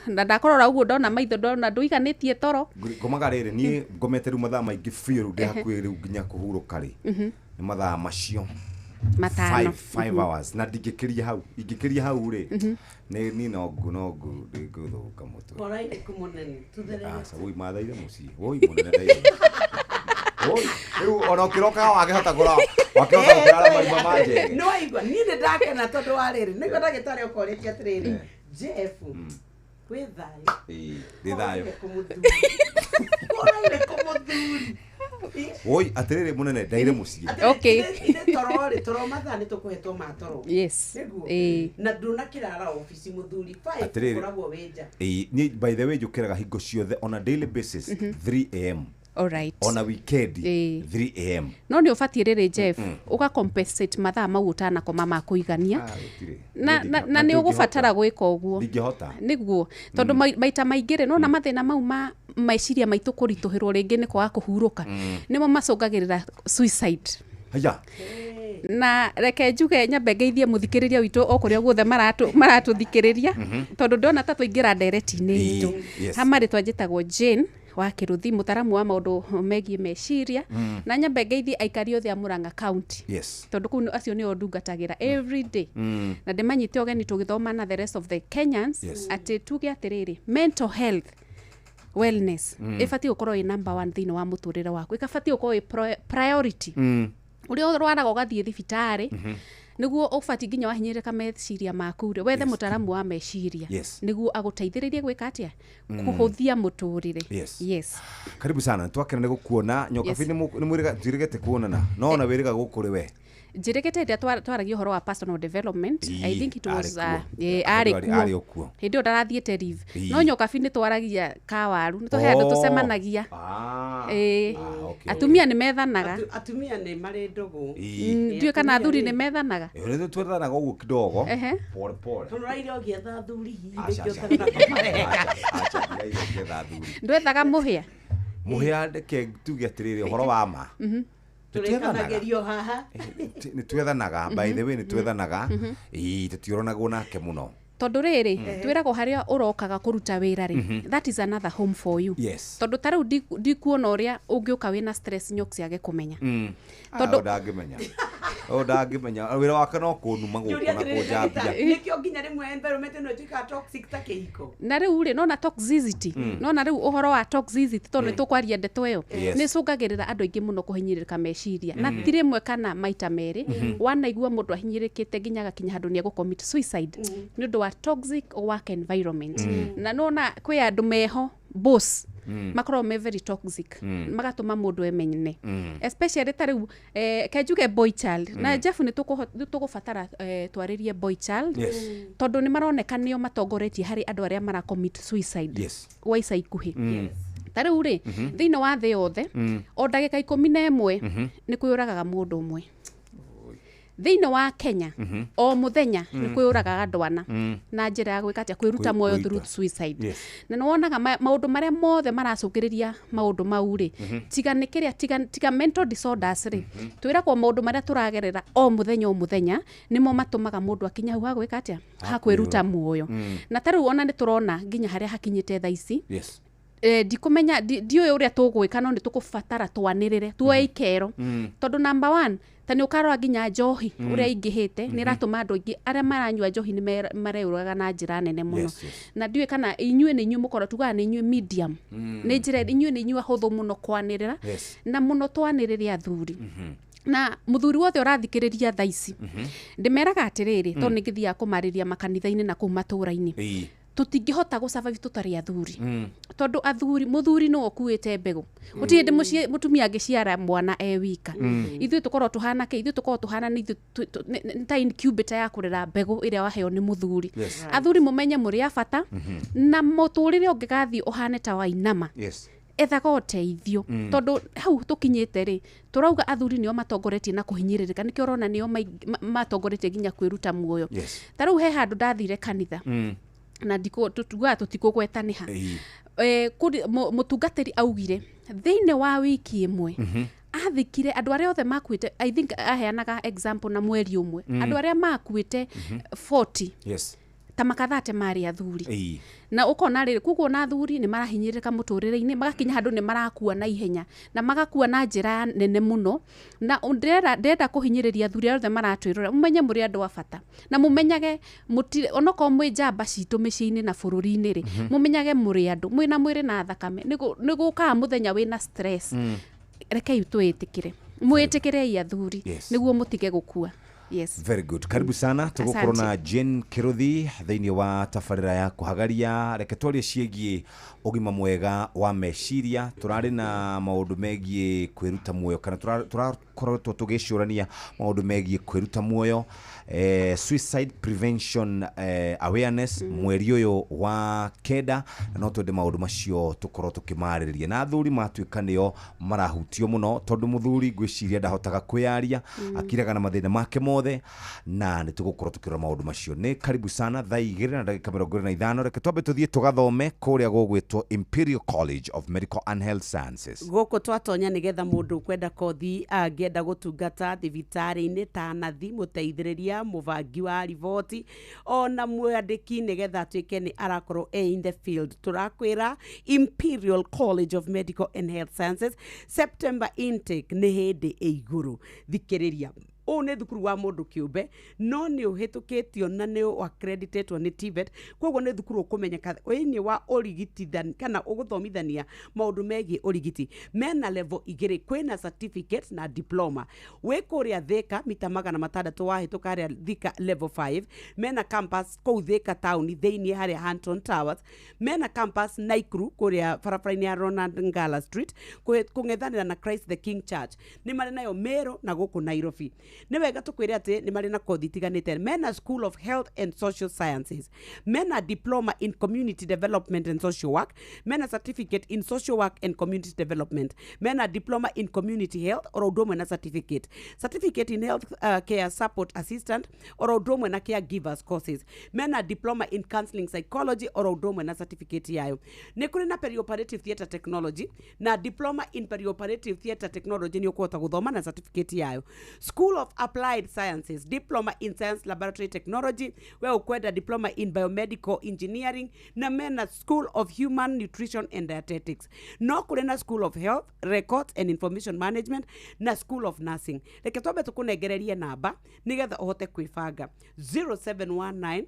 Na ndakũrora ũguo ndona maitho, ndona ndũiganĩtie toro. Ngomaga rĩrĩ, niĩ ngomete rĩu mathaa maingĩ biũ, rĩu ndĩ hakuhĩ rĩu nginya kũhurũka rĩ, nĩ mathaa macio 5. 5 hours, na ndingĩkĩria hau. Ingĩkĩria hau rĩ, nĩ niĩ no ngũthũka mũtwe. Ũraire kũ mũnene? Tũtherere. Aca, woi mathaire mũciĩ, woi mũnene ndaire. Woi, rĩu ona ũkĩrokaga wangĩhota kũra, wakĩhota gũkĩrara marima ma njege. Nĩ waigua niĩ nĩ ndakena tondũ wa rĩrĩ, nĩguo ndagĩtarĩ okorĩtie atĩrĩrĩ, Jeff wĩ thayũ? Ĩĩ, ndĩ thayũ. Ũraire kũ mũthuri? Woi, atĩrĩrĩ mũnene, ndaire mũciĩ. Okay. Ithe toro rĩ, toro mathaa nĩ tũkũhetwo ma toro. Yes. Nĩguo. Ĩĩ. Na ndũnakĩrara obici mũthuri, 5 Atĩrĩrĩ. ũkoragwo wĩ nja. Ĩĩ, niĩ by the way njũkĩraga hingo ciothe on a daily basis 3 a.m. All right. Ona weekend Ĩĩ. 3 a.m. No nĩ ũbatiĩ rĩrĩ Jeff, Mm. ũga compensate mathaa mau ũtanakoma ma kũigania, Gũtirĩ. na na nĩ ũgũbatara gwĩka ũguo. Ndingĩhota. Nĩguo, tondũ maita maingĩ rĩ, nona mathĩna mau ma meciria maitũ kũritũhĩrwo rĩngĩ nĩ kwaga kũhurũka, nĩmo macũngagĩrĩra suicide. Haya. Na reke njuge nyambe ngeithie mũthikĩrĩria witũ o kũrĩa guothe maratũthikĩrĩria, tondũ ndona ta twaingĩra ndereti-inĩ itũ. Hama rĩtwa njĩtagwo Jane wa Kĩrũthi, mũtaramu wa maũndũ megiĩ meciria. Na nyambe ngeithie aikari othe a Murang'a County, tondũ kũu acio nĩo ndungatagĩra every day, na ndĩmanyite ũgeni tũgĩthoma na the rest of the Kenyans, atĩ tuge atĩrĩrĩ, mental health wellness ĩbatiĩ gũkorwo ĩ number one thĩinĩ wa mũtũrĩre waku, ĩkabatiĩ gũkorwo ĩ priority. Ũrĩa ũrwaraga ũgathiĩ thibitarĩ, nĩguo ũbatiĩ nginya wahinyĩrĩka meciria maku rĩ, wethe mũtaramu wa meciria, nĩguo agũteithĩrĩrie gwĩka atĩa, kũhũthia mũtũrĩre. Yes. Yes. Karibu sana, twakena nĩ gũkuona nyokabi. Yes. Nĩ mwĩrĩga twĩrĩgĩte kuonana, no ona wĩrĩga gũkũ rĩ we. Njĩrĩgĩte hĩndĩ ĩrĩa twaragia ũhoro wa personal development. Ii, I think it was arĩ kuo. arĩ Arĩ kuo. o kuo. Hĩndĩ ĩyo ndarathiĩte leave. Ii. No nyokabi nĩ twaragia kawaru, nĩ tũhe andũ Oh. tũcemanagia. Ĩĩ. Okay. Atumia nĩ methanaga. Atumia nĩ marĩ ndũgũ. Ii. Ndiũĩ kana athuri nĩ methanaga. Ĩ, twethanaga ũguo kidogo. Ehe. Pole pole. Tondũ ũraire ũgĩetha athuri hihi Aca, nĩkĩo aca. ũtarona mareka. Aca, ndiraire ngĩetha athuri. Ndwethaga mũhĩa? Mũhĩa, reke tuge atĩrĩrĩ, ũhoro wa ma, tũtiethanaga. Tũrĩkanagĩrio haha. Nĩ twethanaga, by the way nĩ twethanaga. Ĩĩ, tũtiũranagwo nake mũno. Tondũ rĩrĩ, twĩragwo harĩa ũrokaga kũruta wĩra rĩ, that is another home for you. Tondũ ta rĩu ndikuona ũrĩa ũngĩũka wĩna stress nyox yage kũmenya. Tondũ ndangĩmenya, ũyũ ndangĩmenya, wĩra wake no kũnuma gũkũ Njũria na atĩrĩrĩ, kũnjambia. ndagĩtarĩ, nĩkĩo nginya rĩmwe environment ĩno ĩtuĩkaga toxic ta kĩhiko? Na rĩu rĩ, nona toxicity, nona rĩu ũhoro wa toxicity, tondũ nĩ tũkwaria ndeto ĩyo, nĩ ĩcũngagĩrĩra andũ aingĩ mũno kũhinyĩrĩrĩka meciria, na ti rĩmwe kana maita merĩ. Wanaigua mũndũ ahinyĩrĩkĩte nginya agakinya handũ nĩ egũ-commit suicide nĩ ũndũ wa toxic work environment. Na nona kwĩ andũ meho boss makoragwo me very toxic, magatũma mũndũ emenyene, especially ta rĩu kenjuge boy child. Na Jeff, nĩ tũgũbatara twarĩrie boy child, tondũ nĩ maroneka nĩo matongoretie harĩ andũ arĩa mara commit suicide gwa ica ikuhĩ. Ta rĩu rĩ, thĩinĩ wa thĩ yothe, o ndagĩka 11 nĩ kwĩyũragaga mũndũ ũmwe. Thĩinĩ wa Kenya o mũthenya nĩ kwĩyũragaga andũ ana na njĩra ya gwĩka atĩa, kwĩruta muoyo through suicide. Na nĩ wonaga maũndũ marĩa mothe maracũngĩrĩria maũndũ mau rĩ, tiga nĩ kĩrĩa, tiga mental disorders rĩ, twĩragwo maũndũ marĩa tũragerera o mũthenya o mũthenya nĩmo matũmaga mũndũ akinya hau ha gwĩka atĩa, ha kwĩruta muoyo. Na ta rĩu ona nĩ tũrona nginya harĩa hakinyĩte thaa ici. Ndikũmenya, ndiũĩ ũrĩa tũgwĩka, no nĩ tũkũbatara twanĩrĩre tuoe ikero, tondũ number one, ta nĩ ũkarora nginya njohi ũrĩa ingĩhĩte, nĩ ĩratũma andũ aingĩ arĩa maranyua njohi nĩ mareyũraga na njĩra nene mũno. Na ndiũĩ kana inyuĩ nĩ inyuĩ mũkorwo, tugaga nĩ inyuĩ medium, nĩ njĩra inyuĩ nĩ inyuĩ ahũthũ mũno kwanĩrĩra, na mũno twanĩrĩre athuri na mũthuri wothe ũrathikĩrĩria thaa ici. Ndĩmeraga atĩrĩrĩ, tondũ nĩ ngĩthiaga kũmarĩria makanitha-inĩ na kũu matũũra-inĩ, tũtingĩhota gũ survive tũtarĩ athuri, tondũ athuri, mũthuri nĩwe ũkuĩte mbegũ. Gũtirĩ hĩndĩ mũtumia angĩciara mwana e wika. Ithuĩ tũkorwo tũhana kĩ? Ithuĩ tũkorwo tũhana nĩ ithuĩ nĩ ta incubator ya kũrera mbegũ ĩrĩa waheo nĩ mũthuri. Athuri, mũmenye mũrĩ a bata, na mũtũrĩre ũngĩgathiĩ ũhane ta wainama, ethaga ũteithio, tondũ hau tũkinyĩte rĩ, tũrauga athuri nĩo matongoretie na kũhinyĩrĩrĩka, nĩkĩo ũrona nĩo matongoretie nginya kwĩruta muoyo. Ta rĩu he handũ ndathire kanitha, na ndikũ tugaga tũtikũgweta nĩ ha. Mũtungatĩri augire thĩinĩ wa wiki ĩmwe athikire andũ arĩa othe makuĩte, I think aheanaga example na mweri ũmwe, andũ arĩa makuĩte 40, ta makathate marĩ athuri. Na ũkona rĩrĩ, koguo na athuri nĩ marahinyĩrĩrĩka mũtũrĩre-inĩ, magakinya handũ nĩ marakua na ihenya na magakua na njĩra nene mũno. Na ndĩrenda kũhinyĩrĩria athuri arĩa othe maratwĩrora, mũmenye mũrĩ andũ a bata, na mũmenyage mũtirĩ, onokorwo mwĩ njamba citũ mĩciĩ-inĩ na bũrũri-inĩ rĩ, mũmenyage mũrĩ andũ mwĩna mwĩrĩ na thakame. Nĩ gũkaga mũthenya wĩna stress. Rekei twĩtĩkĩre, mwĩtĩkĩrei athuri, nĩguo mũtige gũkua. Yes. Very good, karibu sana. Tũgũkorwo na Jane Kĩrũthi thĩinĩ wa tabarĩra ya kũhagaria. Reke twarie ciĩgiĩ ũgima mwega wa meciria. Tũrarĩ na maũndũ megiĩ kwĩruta muoyo, kana tũrakoretwo tũgĩcũrania maũndũ megiĩ kwĩruta muoyo, suicide prevention awareness, mweri ũyũ wa 9, na no twende maũndũ macio tũkorwo tũkĩmarĩrĩria, na athuri matuĩka nĩo marahutio mũno, tondũ mũthuri ngwĩciria ndahotaga kwĩyaria, akiraga na mathĩna make mothe, na nĩ tũgũkorwo tũkĩrora maũndũ macio. Nĩ karibu sana. Thaa 2:25, reke twambe tũthiĩ tũgathome kũrĩa gũgwĩtwo Imperial College of Medical and Health Sciences. Gũkũ twatonya nĩgetha mũndũ ũkwenda kothi, angĩenda gũtungata thibitarĩ-inĩ ta nathi, mũteithĩrĩria, mũbangi wa riboti, ona mwandĩki, nĩgetha atuĩke nĩ arakorwo e in the field, tũrakwĩra Imperial College of Medical and Health Sciences, September intake nĩ hĩndĩ ĩ igũrũ. Thikĩrĩria, ũũ nĩ thukuru wa mũndũ kĩũmbe, no nĩ ũhĩtũkĩtio na nĩ accreditetwo nĩ TVET, koguo nĩ thukuru ũkũmenyeka thĩinĩ wa ũrigitithania kana ũgũthomithania maũndũ megiĩ ũrigiti. Mena level igĩrĩ, kwĩna certificate na diploma. Wĩ kũrĩa Thĩka, mita 600 wahĩtũka harĩa Thika level 5. Mena campus kũu Thĩka taũni thĩinĩ harĩa Hanton Towers, mena campus Naikuru kũrĩa barabara-inĩ ya Ronald Ngala Street, kũng'ethanĩra na Christ the King Church. Nĩ marĩ nayo Meru na gũkũ Nairobi. Nĩ wega tũkwĩre atĩ nĩ marĩ na kothi itiganĩte. Mena School of Health and Social Sciences, mena diploma in community development and social work, mena certificate in social work and community development, mena diploma in community health oro ũndũ ũmwe na certificate in health care support assistant oro ũndũ ũmwe na caregivers courses, mena diploma in counseling psychology oro ũndũ ũmwe na certificate yayo. Nĩ kũrĩ na perioperative theatre technology na diploma in perioperative theatre technology, nĩ ũkũhota gũthoma na certificate yayo. School of Applied Sciences, diploma in science laboratory technology, we ũkwenda diploma in biomedical engineering, na mena School of Human Nutrition and Dietetics. No kũrĩ na School of Health Records and Information Management na School of Nursing. Reke twambe tũkũnengererie namba nĩgetha ũhote kwĩbanga: 0719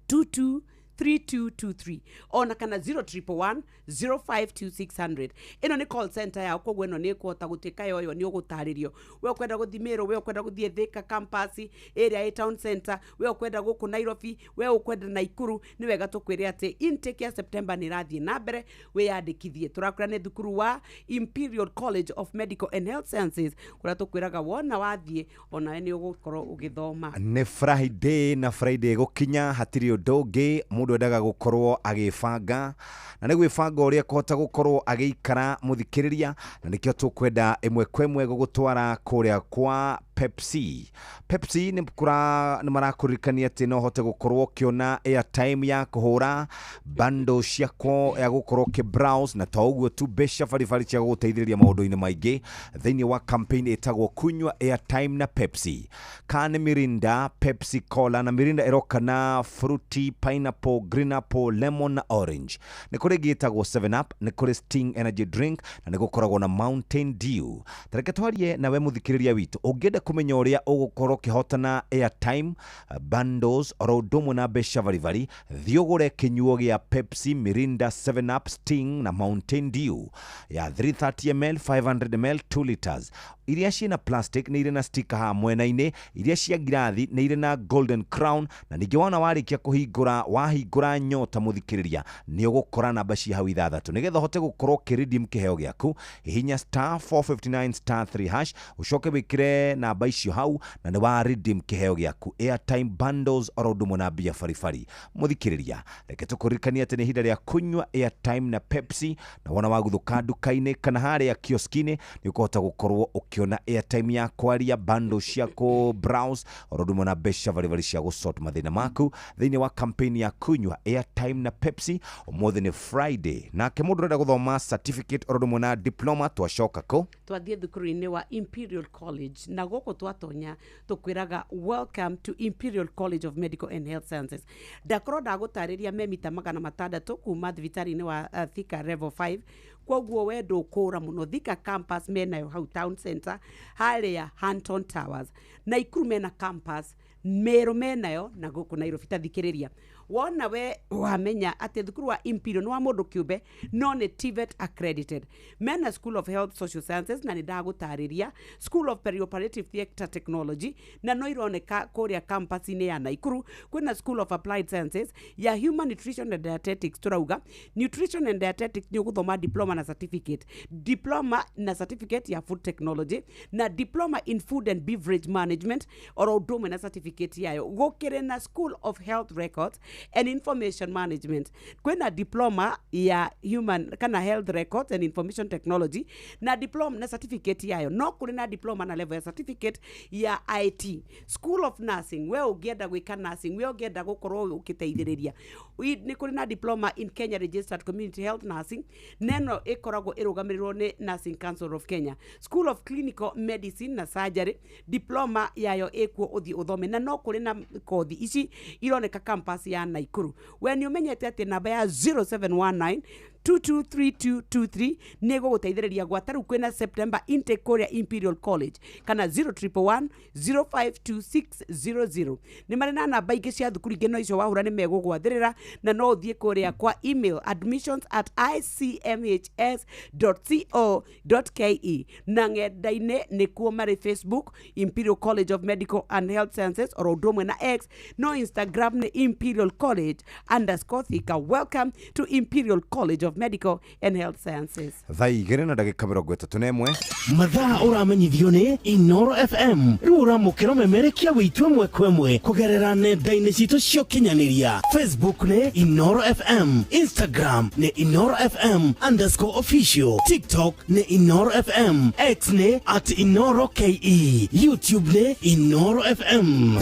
22 3223 ona kana 0111 052600. Ĩno nĩ call center yao, koguo ĩno nĩ ĩkũhota gũtuĩka yoyo nĩ ũgũtarĩrio. We ũkwenda gũthiĩ Meru, we ũkwenda gũthiĩ Thĩka campus ĩrĩa ĩ town center, we ũkwenda gũkũ Nairobi, we ũkwenda Naikuru, nĩ wega tũkwĩre atĩ intake ya September nĩ ĩrathiĩ na mbere, wĩyandĩkithie. Tũrakwĩra nĩ thukuru wa Imperial College of Medical and Health Sciences, kũrĩa tũkwĩraga wona wathiĩ onawe nĩ ũgũkorwo ũgĩthoma. Nĩ Friday, na Friday gũkinya hatirĩ ũndũ ũngĩ mũndũ endaga gũkorwo agĩbanga, na nĩ gwĩbanga ũrĩa kũhota gũkorwo agĩikara mũthikĩrĩria, na nĩkĩo tũkwenda ĩmwe kwa ĩmwe gũgũtwara kũrĩa kwa Pepsi. Pepsi nĩ marakũririkania atĩ no hote gũkorwo ũkĩona airtime ya kũhũra bundle ciakwo ya gũkorwo ũkĩ browse, na to ũguo tu, mbeca baribari cia gũgũteithĩrĩria maũndũ-inĩ maingĩ thĩinĩ wa campaign ĩtagwo kunywa airtime na Pepsi. Kana nĩ Mirinda, Pepsi Cola, na Mirinda ĩroka na fruity, pineapple, green apple, lemon na orange. Nĩ kũrĩ ĩngĩ ĩtagwo 7 Up, nĩ kũrĩ Sting energy drink, na nĩ gũkoragwo na Mountain Dew. Tareke twarie nawe mũthikĩrĩria witũ, ũngĩenda kũmenya ũrĩa ũgũkorwo ũkĩhotana airtime, bundles oro ũndũ ũmwe na mbeca baribari, thiĩ ũgũre kĩnyuo gĩa Pepsi, Mirinda, 7 Up, Sting na Mountain Dew ya 330 ml, 500 ml, 2 liters. Iria ciĩna plastic nĩ irĩ na sticker haha mwena-inĩ, iria cia ngirathi nĩ irĩ na golden crown. Na ningĩ wona warĩkia kũhingũra, wahingũra nyota, mũthikĩrĩria, nĩ ũgũkora namba cia hau ithathatũ nĩgetha ũhote gũkorwo ũkĩredeem kĩheo gĩaku. Hihinya *459*3#, ũcoke wĩkĩre namba icio hau na nĩ wa redeem kĩheo gĩaku, airtime, bundles oro ũndũ ũmwe na mbia baribari. Mũthikĩrĩria, reke tũkũririkanie atĩ nĩ ihinda rĩa kunywa airtime na Pepsi, na wona waguthũka nduka-inĩ kana harĩa kioski-inĩ nĩ ũkũhota gũkorwo ũkĩona airtime ya kwaria, bundle cia kũ browse oro ũndũ ũmwe na mbeca baribari cia gũsort mathĩna maku thĩinĩ wa campaign ya kunywa airtime na Pepsi. Ũmũthĩ nĩ Friday, nake mũndũ ũrenda gũthoma certificate oro ũndũ ũmwe na diploma, twacoka kũ? Twathiĩ thukuru-inĩ wa Imperial College, na gũkũ twatonya tũkwĩraga welcome to Imperial College of Medical and Health Sciences. Ndakorwo ndagũtarĩria me mita 600 kuma thibitarĩ-inĩ wa Thika Level 5, koguo we ndũkũra mũno. Thika campus menayo hau town center harĩa Hanton Towers. Naikuru mena campus, Meru menayo, na gũkũ Nairobi. Tathikĩrĩria, wona we wamenya atĩ thukuru wa Imperial nĩ wa mũndũ kĩũmbe no nĩ TVET accredited. Mena School of Health Social Sciences, na nĩ ndagũtarĩria School of Perioperative Theatre Technology, na no ironeka kũrĩa campus-inĩ ya Naikuru. Kwĩna School of Applied Sciences ya Human Nutrition and Dietetics. Tũrauga Nutrition and Dietetics nĩ ũgũthoma diploma na certificate, diploma na certificate ya Food Technology, na diploma in Food and Beverage Management oro ũndũ ũmwe na certificate yayo. Gũkĩrĩ na School of Health Records and Information Management. Kwĩna diploma ya Human kana Health Records and Information Technology na diploma na certificate yayo. No kũrĩ na diploma na level ya certificate ya IT. School of Nursing, we ũngĩenda gwĩka nursing, we ũngĩenda gũkorwo ũgĩteithĩrĩria, nĩ kũrĩ na diploma in Kenya Registered Community Health Nursing, neno ĩkoragwo ĩrũgamĩrĩrwo nĩ Nursing Council of Kenya. School of Clinical Medicine na Surgery, diploma yayo ĩkuo, ũthiĩ ũthome. Na no kũrĩ na kothi ici ironeka campus ya Naikuru. We nĩ ũmenyete atĩ namba ya 0719 223223 nĩ gũgũteithĩrĩria gwata. Rĩu kwĩna September intake kũrĩa Imperial College, kana 0111 052600. Nĩ marĩ na namba ingĩ cia thukuru ingĩ, no icio wahũra nĩ megũgwathĩrĩra. Na no ũthiĩ kũrĩa kwa email admissions@icmhs.co.ke, na ng'enda-inĩ nĩkuo marĩ Facebook, Imperial College of Medical and Health Sciences, oro ũndũ ũmwe na X, no Instagram nĩ Imperial College_Thika. Welcome to Imperial College of Medical and Health Sciences. Thaa 2:31. Mathaa ũramenyithio nĩ Inoro FM. Rĩu ũramũkĩra ũmemerekia witũ ĩmwe kwa ĩmwe kũgerera nenda-inĩ citũ cia ũkinyanĩria. Facebook nĩ Inoro FM, Instagram nĩ Inoro FM_official, TikTok nĩ Inoro FM, X nĩ @InoroKE, YouTube nĩ Inoro FM.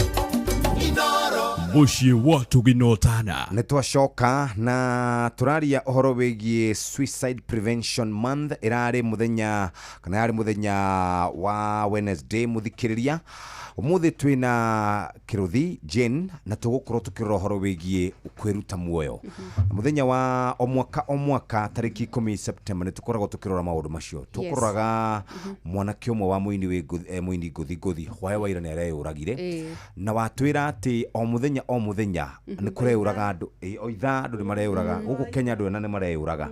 Mũciĩ wa Tũginotana. Nĩ twacoka na tũraria ũhoro wĩgiĩ Suicide Prevention Month. Ĩrarĩ mũthenya kana yarĩ mũthenya wa Wednesday. Mũthikĩrĩria, ũmũthĩ twĩna Kĩrũthi Jane na tũgũkorwo tũkĩrora ũhoro wĩgiĩ kwĩruta muoyo. Na mũthenya wa o mwaka o mwaka tarĩki 10 September nĩ tũkoragwo tũkĩrora maũndũ macio. Tũkũroraga mwanake ũmwe wa mũini wĩ mũini ngũthi ngũthi Hwaĩ Waira nĩ areyũragire, na watwĩra atĩ o mũthenya o mũthenya nĩ kũreyũraga andũ, o ithaa andũ nĩ mareyũraga gũkũ Kenya. Andũ ena nĩ mareyũraga,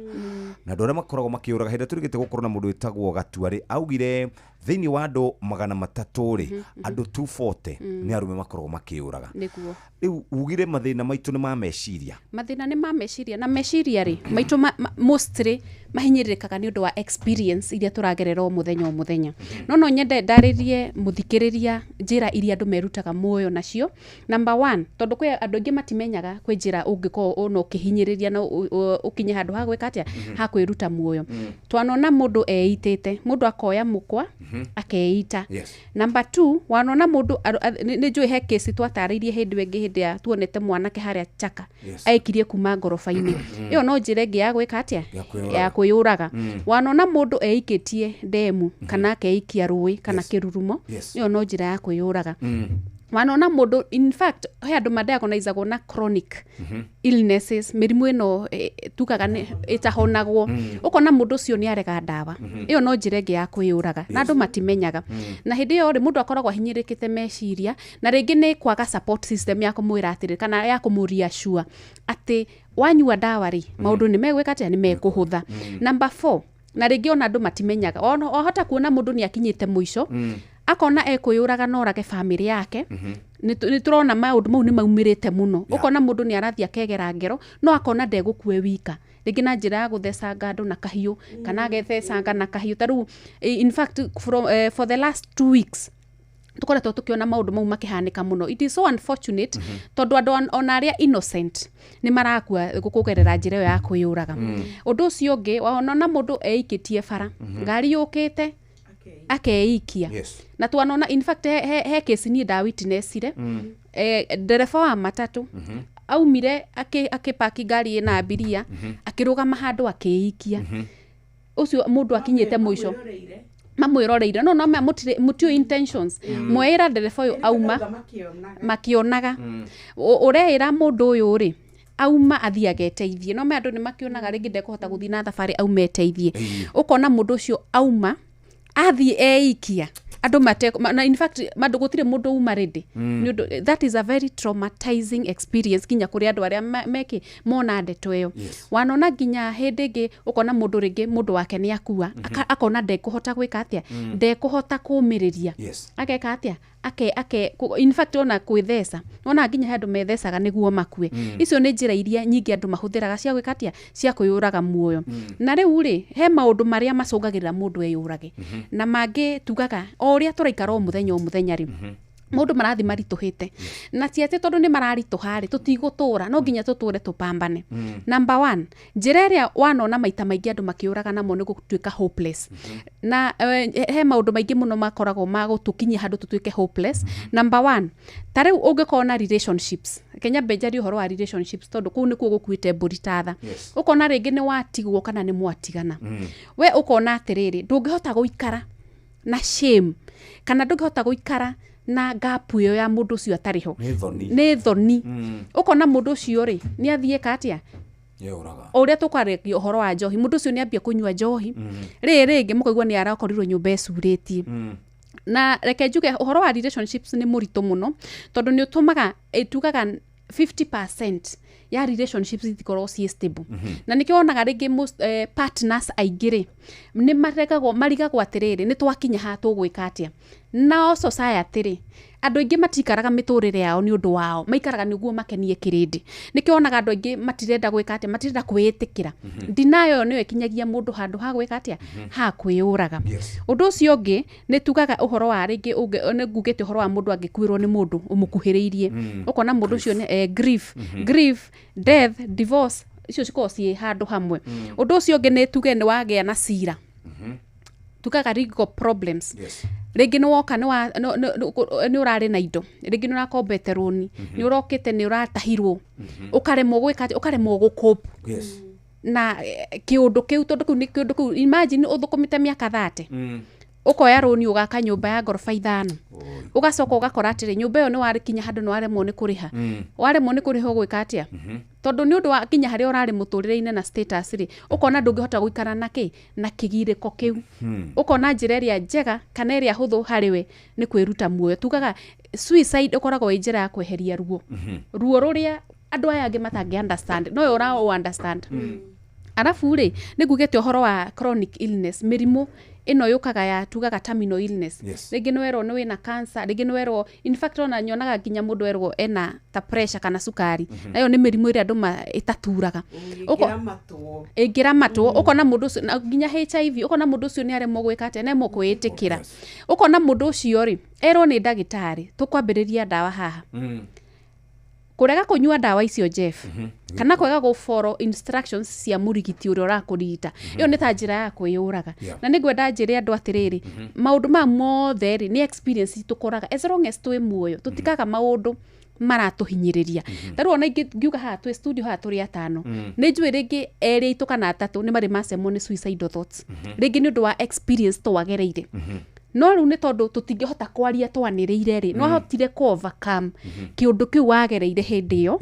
na andũ arĩa makoragwo makĩyũraga, hĩndĩ ĩrĩa tũrigĩte gũkorwo na mũndũ wĩtagwo Gatuarĩ, augire thĩinĩ wa andũ 300 rĩ, andũ 240 nĩ arũme makoragwo makĩyũraga. Nĩguo. Rĩu ugire mathĩna maitũ nĩ ma meciria. Mathĩna nĩ ma meciria, na meciria rĩ maitũ mostly mahinyĩrĩrĩkaga nĩ ũndũ wa experience iria tũragerera o mũthenya o mũthenya. No nyende ndarĩrie mũthikĩrĩria njĩra iria andũ merutaga muoyo nacio. Number one, tondũ kwĩ andũ aingĩ matimenyaga kwĩ njĩra ũngĩkorwo ona ũkĩhinyĩrĩria na ũkinye handũ ha gwĩka atĩa, Ha kwĩruta muoyo. Twanona mũndũ eitĩte, mũndũ akoya mũkwa akeita. Number 2, wanona mũndũ nĩ njũĩ he kesi twatarĩirie hĩndĩ ĩngĩ, hĩndĩ ya tuonete mwanake harĩa Chaka aikirie kuma ngoroba-inĩ. Ĩyo no njĩra ĩngĩ ya gwĩka atĩa? Ya kwĩyũraga. Ya kwĩyũraga. Wanona mũndũ eikĩtie ndemu kana akeikia rũĩ kana kĩrurumo, ĩyo no njĩra ya kwĩyũraga. Wanona mũndũ, in fact he andũ madiagonizagwo na chronic illnesses, mĩrimũ ĩno tugaga nĩ ĩtahonagwo. Ũkona mũndũ ũcio nĩ arega ndawa, ĩyo no njĩra ĩngĩ ya kwĩyũraga na andũ matimenyaga. Na hĩndĩ ĩyo rĩ, mũndũ akoragwo ahinyĩrĩkĩte meciria, na rĩngĩ nĩ kwaga support system ya kũmwĩra atĩrĩ kana ya kũmũreassure atĩ wanyua ndawa rĩ, maũndũ nĩ megwĩka atĩa, nĩ mekũhũtha. Number 4, na rĩngĩ ona andũ matimenyaga, ona wahota kuona mũndũ nĩ akinyĩte mũico, akona ekwĩyũraga na orage bamĩrĩ yake. Nĩ tũrona maũndũ mau nĩ maumĩrĩte mũno. Ũkona mũndũ nĩ arathiĩ akegera ngero, no akona ndegũkue wika, rĩngĩ na njĩra ya gũthecanga andũ na kahiũ kana agethecanga na kahiũ. Ta rĩu in fact from, for the last 2 weeks tũkoretwo tũkĩona maũndũ mau makĩhanĩka mũno. It is so unfortunate tondũ andũ ona arĩa innocent nĩ marakua kũgerera njĩra ĩyo ya kwĩyũraga. Ũndũ ũcio ũngĩ, wanona mũndũ eikĩtie bara, ngari yũkĩte akeikia. Na twanona in fact he kesi niĩ ndawitnessire. Ndereba wa matatũ aumire akĩpaki ngari ĩna abiria, akĩrũgama handũ akĩikia. Ũcio mũndũ akinyĩte mũico mamwĩroreire, no mũtiũ intentions. Mweĩra ndereba ũyũ auma makĩonaga. Ũreĩra mũndũ ũyũ rĩ, auma athiĩ ageteithie, no me andũ nĩ makĩonaga rĩngĩ ndekũhota gũthiĩ na thabarĩ auma eteithie. Ũkona mũndũ ũcio auma athiĩ eikia andũ mate na in fact mandũ gũtirĩ mũndũ uma ready. Nĩ ũndũ that is a very traumatizing experience nginya kũrĩ andũ arĩa meki mona ndeto ĩyo. Wanona nginya hĩndĩ ĩngĩ ũkona mũndũ rĩngĩ mũndũ wake nĩ akua, akona ndekũhota gwĩka atĩa, ndekũhota kũmĩrĩria. Ageka atĩa, ake in fact ona kwĩtheca, ona nginya he andũ methecaga nĩguo makue. Icio nĩ njĩra iria nyingĩ andũ mahũthĩraga cia gwĩka atĩa, cia kwĩyũraga muoyo. Na rĩu rĩ, he maũndũ marĩa macũngagĩrĩra mũndũ eyũrage, na mangĩ tugaga o ũrĩa tũraikara o mũthenya o mũthenya rĩ, maũndũ marathi maritũhĩte. Na ti atĩ tondũ nĩ mararitũha rĩ, tũtigũtũra, no nginya tũtũre tũpambane. Number 1, njĩra ĩrĩa wanona maita maingĩ andũ makĩũraga namo nĩ gũtuĩka hopeless. Na he maũndũ maingĩ mũno makoragwo ma gũtũkinyia handũ tũtuĩke hopeless. Number 1, ta rĩu ũngĩkorwo na relationships, Kenya mbenjarie ũhoro wa relationships tondũ kũu nĩkuo gũkuĩte mbũri ta tha. Ũkona rĩngĩ nĩ watigwo kana nĩ mwatigana, we ũkona atĩrĩrĩ, ndũngĩhota gũikara na shame kana ndũngĩhota gũikara na gap ĩyo ya mũndũ ũcio atarĩ ho. Nĩ thoni. Nĩ thoni. Ũkona mũndũ ũcio rĩ, nĩ athiĩ eka atĩa, ũrĩa tũkwaragia ũhoro wa njohi, mũndũ ũcio nĩ ambia kũnyua njohi. Rĩrĩ rĩngĩ mũkaigua nĩ arakorirwo nyũmba ĩcurĩtie. Na reke njuge ũhoro wa relationships nĩ mũritũ mũno tondũ nĩ ũtũmaga, tugaga 50% ya relationships itikoragwo ciĩ stable. Na nĩkĩo wonaga rĩngĩ most partners aingĩ rĩ, nĩ maregagwo, marigagwo atĩrĩrĩ, nĩ twakinya haha tũgwĩka atĩa. Nao society rĩ, andũ aingĩ matikaraga mĩtũrĩre yao nĩ ũndũ wao, maikaraga nĩguo makenie kĩrĩndĩ. Nĩkĩo wonaga andũ aingĩ matirenda gwĩka atĩa, matirenda kwĩĩtĩkĩra. Denial ĩyo nĩyo ĩkinyagia mũndũ handũ ha gwĩka atĩa, ha kwĩyũraga. Ũndũ ũcio ũngĩ nĩ tugaga ũhoro wa rĩngĩ nĩ ngugĩte ũhoro wa mũndũ angĩkuĩrwo nĩ mũndũ ũmũkuhĩrĩirie. Ũkona mũndũ ũcio nĩ grief, grief, death, divorce, icio cikoragwo ciĩ handũ hamwe. Ũndũ ũcio ũngĩ nĩ tuge nĩ wagĩa na cira, tugaga legal problems. Rĩngĩ nĩ woka nĩ ũrarĩ na indo, rĩngĩ nĩ ũrakombete rũni, nĩ ũrokĩte nĩ ũratahirwo, ũkaremwo gwĩka atĩa, ũkaremwo gũcope na kĩũndũ kĩu, tondũ kĩu nĩ kĩũndũ kĩu. Imagine ũthũkũmĩte mĩaka 30, ũkoya rũni ũgaka nyũmba ya ngoroba 5, ũgacoka ũgakora atĩrĩ, nyũmba ĩyo nĩ warĩkinya handũ nĩ waremwo nĩ kũrĩha. Waremwo nĩ kũrĩha ũgwĩka atĩa? Tondũ nĩ ũndũ wa kinya harĩa ũrarĩ mũtũrĩre-inĩ na status rĩ, ũkona ndũngĩhota gũikara na kĩ, na kĩgirĩko kĩu. Ũkona njĩra ĩrĩa njega kana ĩrĩa hũthũ harĩ we nĩ kwĩruta muoyo. Tugaga suicide ĩkoragwo ĩ njĩra ya kweheria ruo, ruo rũrĩa andũ aya angĩ matangĩ understand, no we ũra understand. Arabu rĩ, nĩ ngugĩte ũhoro wa chronic illness, mĩrimũ ĩno yũkaga ya tugaga terminal illness. Rĩngĩ nĩ werwo nĩ wĩna cancer, rĩngĩ nĩ werwo, in fact ona nyonaga nginya mũndũ werwo ena ta pressure kana cukari. Nayo nĩ mĩrimũ ĩrĩa andũ ĩtaturaga. Ĩngĩramatwo, ũkona mũndũ ũcio nginya HIV, ũkona mũndũ ũcio nĩ aremwo gwĩka atĩa, nĩ aremwo kwĩĩtĩkĩra. Ũkona mũndũ ũcio rĩ, erwo nĩ ndagĩtarĩ, tũkwambĩrĩria ndawa haha. Kũrega kũnyua ndawa icio, Jeff, kana kwaga gũ follow instructions cia mũrigiti ũrĩa ũrakũrigita, ĩyo nĩ ta njĩra ya kwĩyũraga. Na nĩ ngwenda njĩre andũ atĩrĩrĩ, maũndũ maya mothe rĩ, nĩ experience tũkoraga. As long as twĩ muoyo, tũtikaga maũndũ maratũhinyĩrĩria. Ta rĩu ona ngiuga haha twĩ studio haha tũrĩ atano, nĩ njũĩ rĩngĩ erĩ aitũ kana atatũ nĩ marĩ macemwo nĩ suicidal thoughts, rĩngĩ nĩ ũndũ wa experience twagereire. No rĩu nĩ tondũ tũtingĩhota kwaria twanĩrĩire rĩ, no ahotire kũ overcome kĩũndũ kĩu wagereire hĩndĩ ĩyo,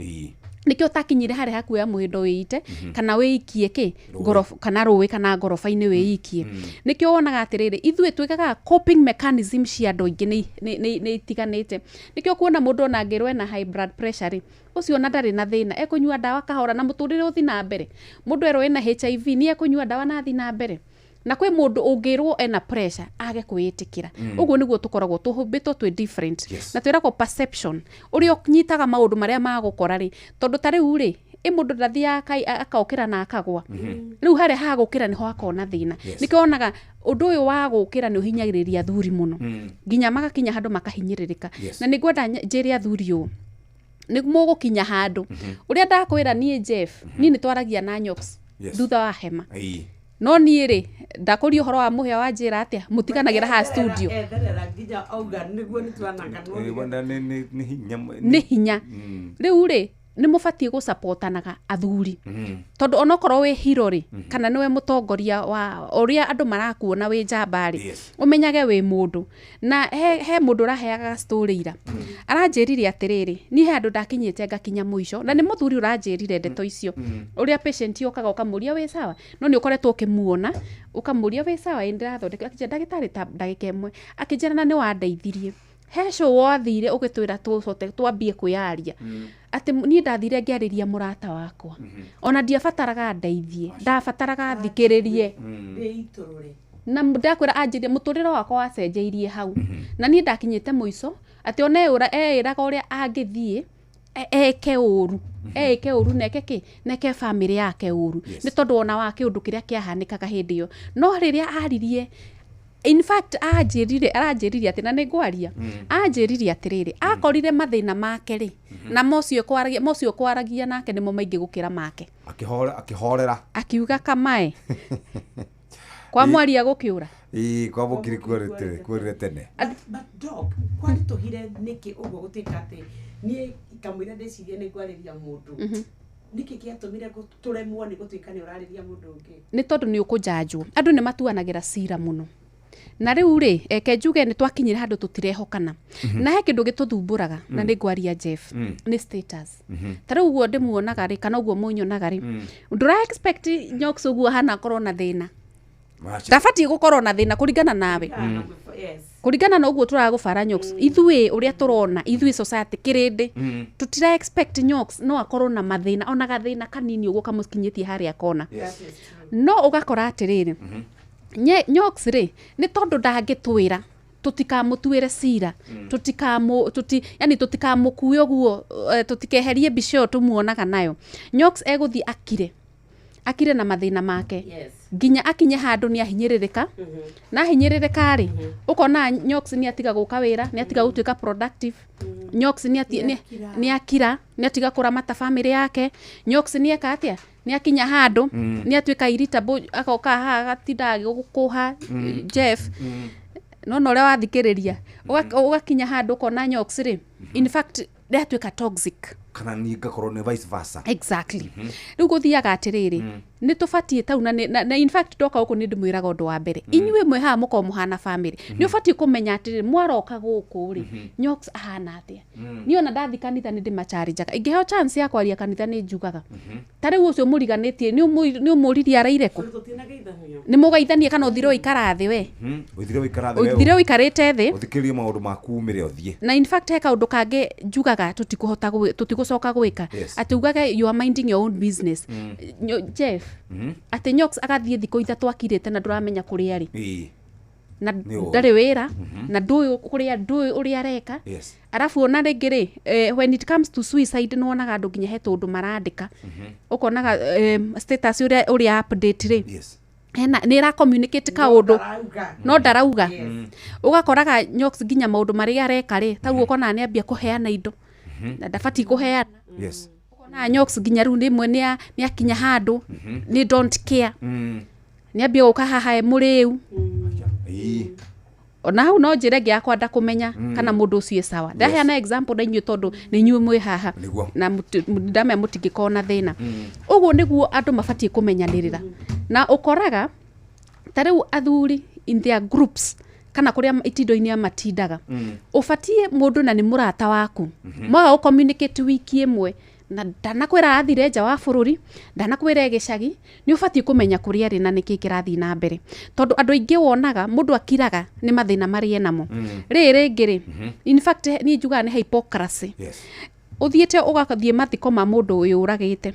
nĩkĩo ũtakinyire harĩa hakuoya mũhĩndo wĩite kana wĩikie kĩ ngorof kana rũĩ kana ngoroba-inĩ wĩikie. Nĩkĩo wonaga atĩrĩrĩ, ithuĩ twĩkaga coping mechanism cia andũ aingĩ nĩ itiganĩte. Nĩkĩo kuona mũndũ ona angĩrwo ena high blood pressure rĩ, ũcio ona ndarĩ na thĩna, ekũnyua ndawa kahora na mũtũrĩre ũthi na mbere. Mũndũ erwo ena HIV nĩ ekũnyua ndawa na athi na mbere. Na kwĩ mũndũ ũngĩrwo ena pressure age kwĩĩtĩkĩra. Ũguo nĩguo tũkoragwo tũhũmbĩtwo twĩ different. Na twĩragwo perception, ũrĩa ũnyitaga maũndũ marĩa magũkora rĩ, tondũ ta rĩu rĩ, ĩ mũndũ ndathiaga akokĩra na akagwa. Rĩu harĩa hagũkĩra nĩho akona thĩna. Nĩkĩo wonaga ũndũ ũyũ wa gũkĩra nĩ ũhinyagĩrĩria athuri mũno, nginya magakinya handũ makahinyĩrĩrĩka. Na nĩ ngwenda njĩre athuri ũũ, nĩ mũgũkinya handũ ũrĩa ndakwĩra niĩ, Jeff, niĩ nĩ twaragia na Nyox thutha wa hema. No niĩ rĩ, ndakũria ũhoro wa mũhĩa wa njĩra atĩa mũtiganagĩra haha studio. Etherera nginya auga nĩguo nĩ twanakanwo. Wanda nĩ hinya. Nĩ hinya. Rĩu rĩ, nĩ mũbatiĩ gũcapotanaga athuri, tondũ onokorwo wĩ hero rĩ, kana nĩwe mũtongoria wa ũrĩa andũ marakuona wĩ njamba rĩ, ũmenyage wĩ mũndũ. Na he mũndũ ũraheaga story ira, aranjĩrire atĩrĩrĩ, niĩ he handũ ndakinyĩte ngakinya mũico, na nĩ mũthuri ũranjĩrire ndeto icio, ũrĩa patient okaga ũkamũria wĩ sawa, no nĩ ũkoretwo ũkĩmuona, ũkamũria wĩ sawa, ĩ ndĩrathondeka. Akĩnjĩra, ndagĩtarĩ, ta ndagĩka ĩmwe, akĩnjĩra na nĩ wandeithirie he show wathire ũgĩtwĩra tũcote twambie kwĩyaria, atĩ niĩ ndathire ngĩarĩria mũrata wakwa, ona ndiabataraga ndeithie, ndabataraga thikĩrĩrie. Ndĩitũrũre. Na ndakwĩra anjĩrie mũtũrĩre wakwa wacenjeirie hau, na niĩ ndakinyĩte mũico atĩ ona eĩraga ũrĩa angĩthiĩ eke ũru, eĩke ũru neke kĩ neke bamĩrĩ yake ũru, nĩ tondũ ona wa kĩũndũ kĩrĩa kĩahanĩkaga hĩndĩ ĩyo. No rĩrĩa aririe, in fact anjĩrire, aranjĩrire atĩ, na nĩ ngwaria, anjĩrire atĩrĩrĩ, akorire mathĩna make rĩ, na mocio kwaragia nake nĩmo maingĩ gũkĩra make. Akĩhorera, akĩhorera. Akiuga kamae kwa mwaria gũkĩũra. Ĩĩ, kwa mũkiri kuorire tene. But doc, kwaritũhire nĩkĩ ũguo gũtuĩka atĩ niĩ kamũira ndĩcirie nĩ ngwarĩria mũndũ, nĩkĩ gĩatũmire tũremwo nĩ gũtuĩka nĩ ũrarĩria mũndũ ũngĩ? Nĩ tondũ nĩ ũkũnjanjwo, andũ nĩ matuanagĩra cira mũno. Na rĩu rĩ, eke njuge nĩ twakinyire handũ tũtirehokana. Na he kĩndũ gĩtũthumbũraga, na nĩ ngwaria, Jeff, nĩ status. Ta rĩu ũguo ndĩmuonaga rĩ, kana ũguo mũnyonaga rĩ, ndũra expect Nyox ũguo hana akorwo na thĩna. Ndabatiĩ gũkorwo na thĩna kũringana nawe, kũringana na ũguo tũragũbara Nyox. Ithuĩ ũrĩa tũrona, ithuĩ society, kĩrĩndĩ, tũtira expect Nyox no akorwo na mathĩna, ona gathĩna kanini ũguo kamũkinyĩtie harĩa kona. No ũgakora atĩrĩrĩ, Nyox rĩ, nĩ tondũ ndangĩtwĩra, tũtikamũtuĩre cira, tũtikamũ tuti yani tũtikamũkue ũguo, tũtikeherie mbica ĩyo tũmuonaga nayo. Nyox egũthiĩ akire akire na mathĩna make nginya akinye handũ nĩ ahinyĩrĩrĩka. Na ahinyĩrĩrĩka rĩ, ũkona Nyox nĩ atiga gũka wĩra, nĩ atiga gũtuĩka productive. Nyox nĩ akira, nĩ atiga kũramata famĩlĩ yake. Nyox nĩ eka atĩa, nĩ akinya handũ nĩ atuĩka irritable, agoka haha agatinda agĩgũkũha, Jeff, nona ũrĩa wathikĩrĩria. Ũgakinya handũ ũkona Nyox rĩ, in fact nĩ atuĩka toxic. Kana niĩ ngakorwo nĩ vice versa. Exactly. Rĩu gũthiaga atĩrĩrĩ, nĩ tũbatiĩ tau na in fact ndoka gũkũ nĩ ndĩmwĩraga ũndũ wa mbere, inyuĩ mwĩ haha mũkorwo mũhana family, nĩ ũbatiĩ kũmenya atĩrĩrĩ, mwaroka gũkũ rĩ, Nyox ahana atĩa. Niĩ ona ndathi kanitha nĩ ndĩmacharenjaga, ingĩheo chance ya kwaria kanitha nĩ njugaga, ta rĩu ũcio mũriganĩtie nĩ ũmũririe araire kũ, nĩ mũgeithanie kana ũthire ũikara thĩ we. Ũthire ũikara thĩ we. Ũthire ũikarĩte thĩ. Ũthikĩrĩrie maũndũ maku umĩre ũthiĩ. Na in fact he kaũndũ kangĩ njugaga tũtikũhota tũtigũcoka gwĩka, atĩ ugage you are minding your own business. Jeff, atĩ Nyox agathiĩ thikũ 3 akirĩte na ndũramenya kũrĩa arĩ, na Nĩ ũũ. ndarĩ wĩra, na ndũĩ kũrĩa, ndũĩ ũrĩa areka. Arabu ona rĩngĩ rĩ, when it comes to suicide, nĩ wonaga andũ nginya he tũndũ marandĩka, ũkonaga status ũrĩa update rĩ, hena nĩ ĩra communicate kaũndũ no ndarauga. Ũgakoraga Nyox nginya maũndũ marĩa areka rĩ, tarĩu ũkona nĩ ambia kũheana indo. Na ndabatiĩ kũheana. Ũkona Nyox nginya rĩu rĩmwe nĩ akinya handũ, nĩ don't care. Nĩ ambia gũka haha e mũrĩu. Ona hau no njĩra ĩngĩ ya kwenda kũmenya kana mũndũ ũcio e sawa. Ndaheana example na inyuĩ tondũ nĩ inyuĩ mwĩ haha. Na ndamenya mũtingĩkorwo na thĩna. Ũguo nĩguo andũ mabatiĩ kũmenyanĩrĩra. Na ũkoraga ta rĩu athuri in their groups kana kũrĩa itindo-inĩ matindaga, ũbatiĩ mũndũ na nĩ mũrata waku, mwaga gũ communicate wiki ĩmwe na ndanakwĩra athire nja wa bũrũri, ndanakwĩra gĩcagi, nĩ ũbatiĩ kũmenya kũrĩa arĩ na nĩkĩ kĩrathiĩ na mbere. Tondũ andũ aingĩ wonaga mũndũ akiraga nĩ mathĩna marĩa enamo. Rĩrĩ rĩngĩ rĩ, in fact niĩ njugaga nĩ hypocrisy. Ũthiĩte ũgathiĩ mathiko ma mũndũ wĩyũragĩte,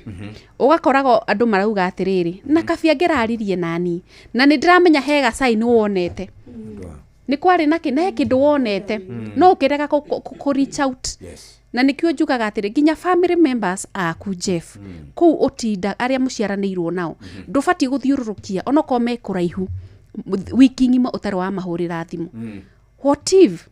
ũgakoraga andũ marauga atĩrĩrĩ, na kabia ngĩraririe nani, na nĩ ndĩramenya he gacai nĩ wonete, nĩ kwarĩ na kĩ, na he kĩndũ wonete, no ũkĩrega kũ reach out. Na nĩkĩo njugaga atĩrĩ, nginya family members aku Jeff, kũu ũtinda arĩa mũciaranĩirwo nao, ndũbatiĩ gũthiũrũrũkia onokorwo me kũraihu wiki ng'ima ũtarĩ wamahũrĩra thimũ. What if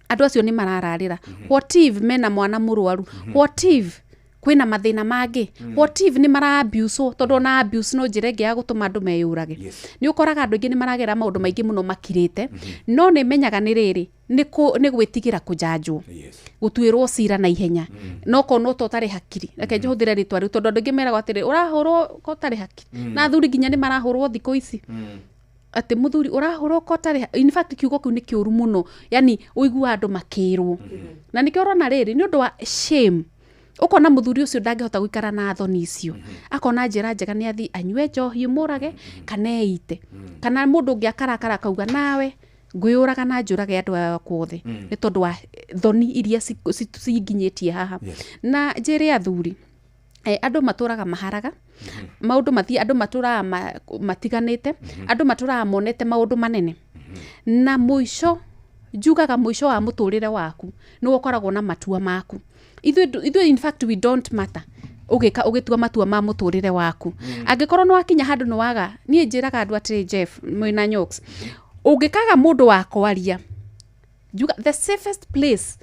andũ acio nĩ marararĩra? What if mena mwana mũrwaru? What if kwĩna mathĩna mangĩ? What if nĩ mara abuse? Tondũ ona abuse no njĩra ĩngĩ ya gũtũma andũ meyũrage. Nĩ ũkoraga andũ aingĩ nĩ maragera maũndũ maingĩ mũno makirĩte, no nĩ menyaga nĩ rĩrĩ, nĩ gwĩtigĩra kũjanjwo, gũtuĩrwo cira na ihenya, no korwo no ũtarĩ hakiri. Reke njũhũthĩre rĩtwa rĩu tondũ andũ aingĩ meragwo atĩrĩ, ũrahũrwo ko ũtarĩ hakiri. Na athuri nginya nĩ marahũrwo thikũ ici, atĩ mũthuri ũrahũrwo ko ũtarĩ, in fact kiugo kĩu nĩ kĩũru mũno, yani ũiguaga andũ makĩrwo. Na nĩkĩo ũrona rĩrĩ, nĩ ũndũ wa shame, ũkona mũthuri ũcio ndangĩhota gũikara na thoni icio, akona njĩra njega nĩ athiĩ anyue njohi mũrage kana eite, kana mũndũ ũngĩ akarakara akauga nawe ngwĩyũraga na njũrage andũ aya othe, nĩ tondũ wa thoni iria cinginyĩtie haha. Na njĩre athuri, andũ matũraga maharaga maũndũ mathiĩ, andũ matũraga matiganĩte, andũ matũraga monete maũndũ manene, na mũico njugaga mũico wa mũtũrĩre waku nĩ ũkoragwo na matua maku. Ithuĩ in fact we don't matter ũgĩka ũgĩtua matua ma mũtũrĩre waku. Angĩkorwo nĩ wakinya handũ nĩ waga, niĩ njĩraga andũ atĩrĩ, Jeff mwĩna Nyox, ũngĩkaga mũndũ wa kwaria, njuga the safest place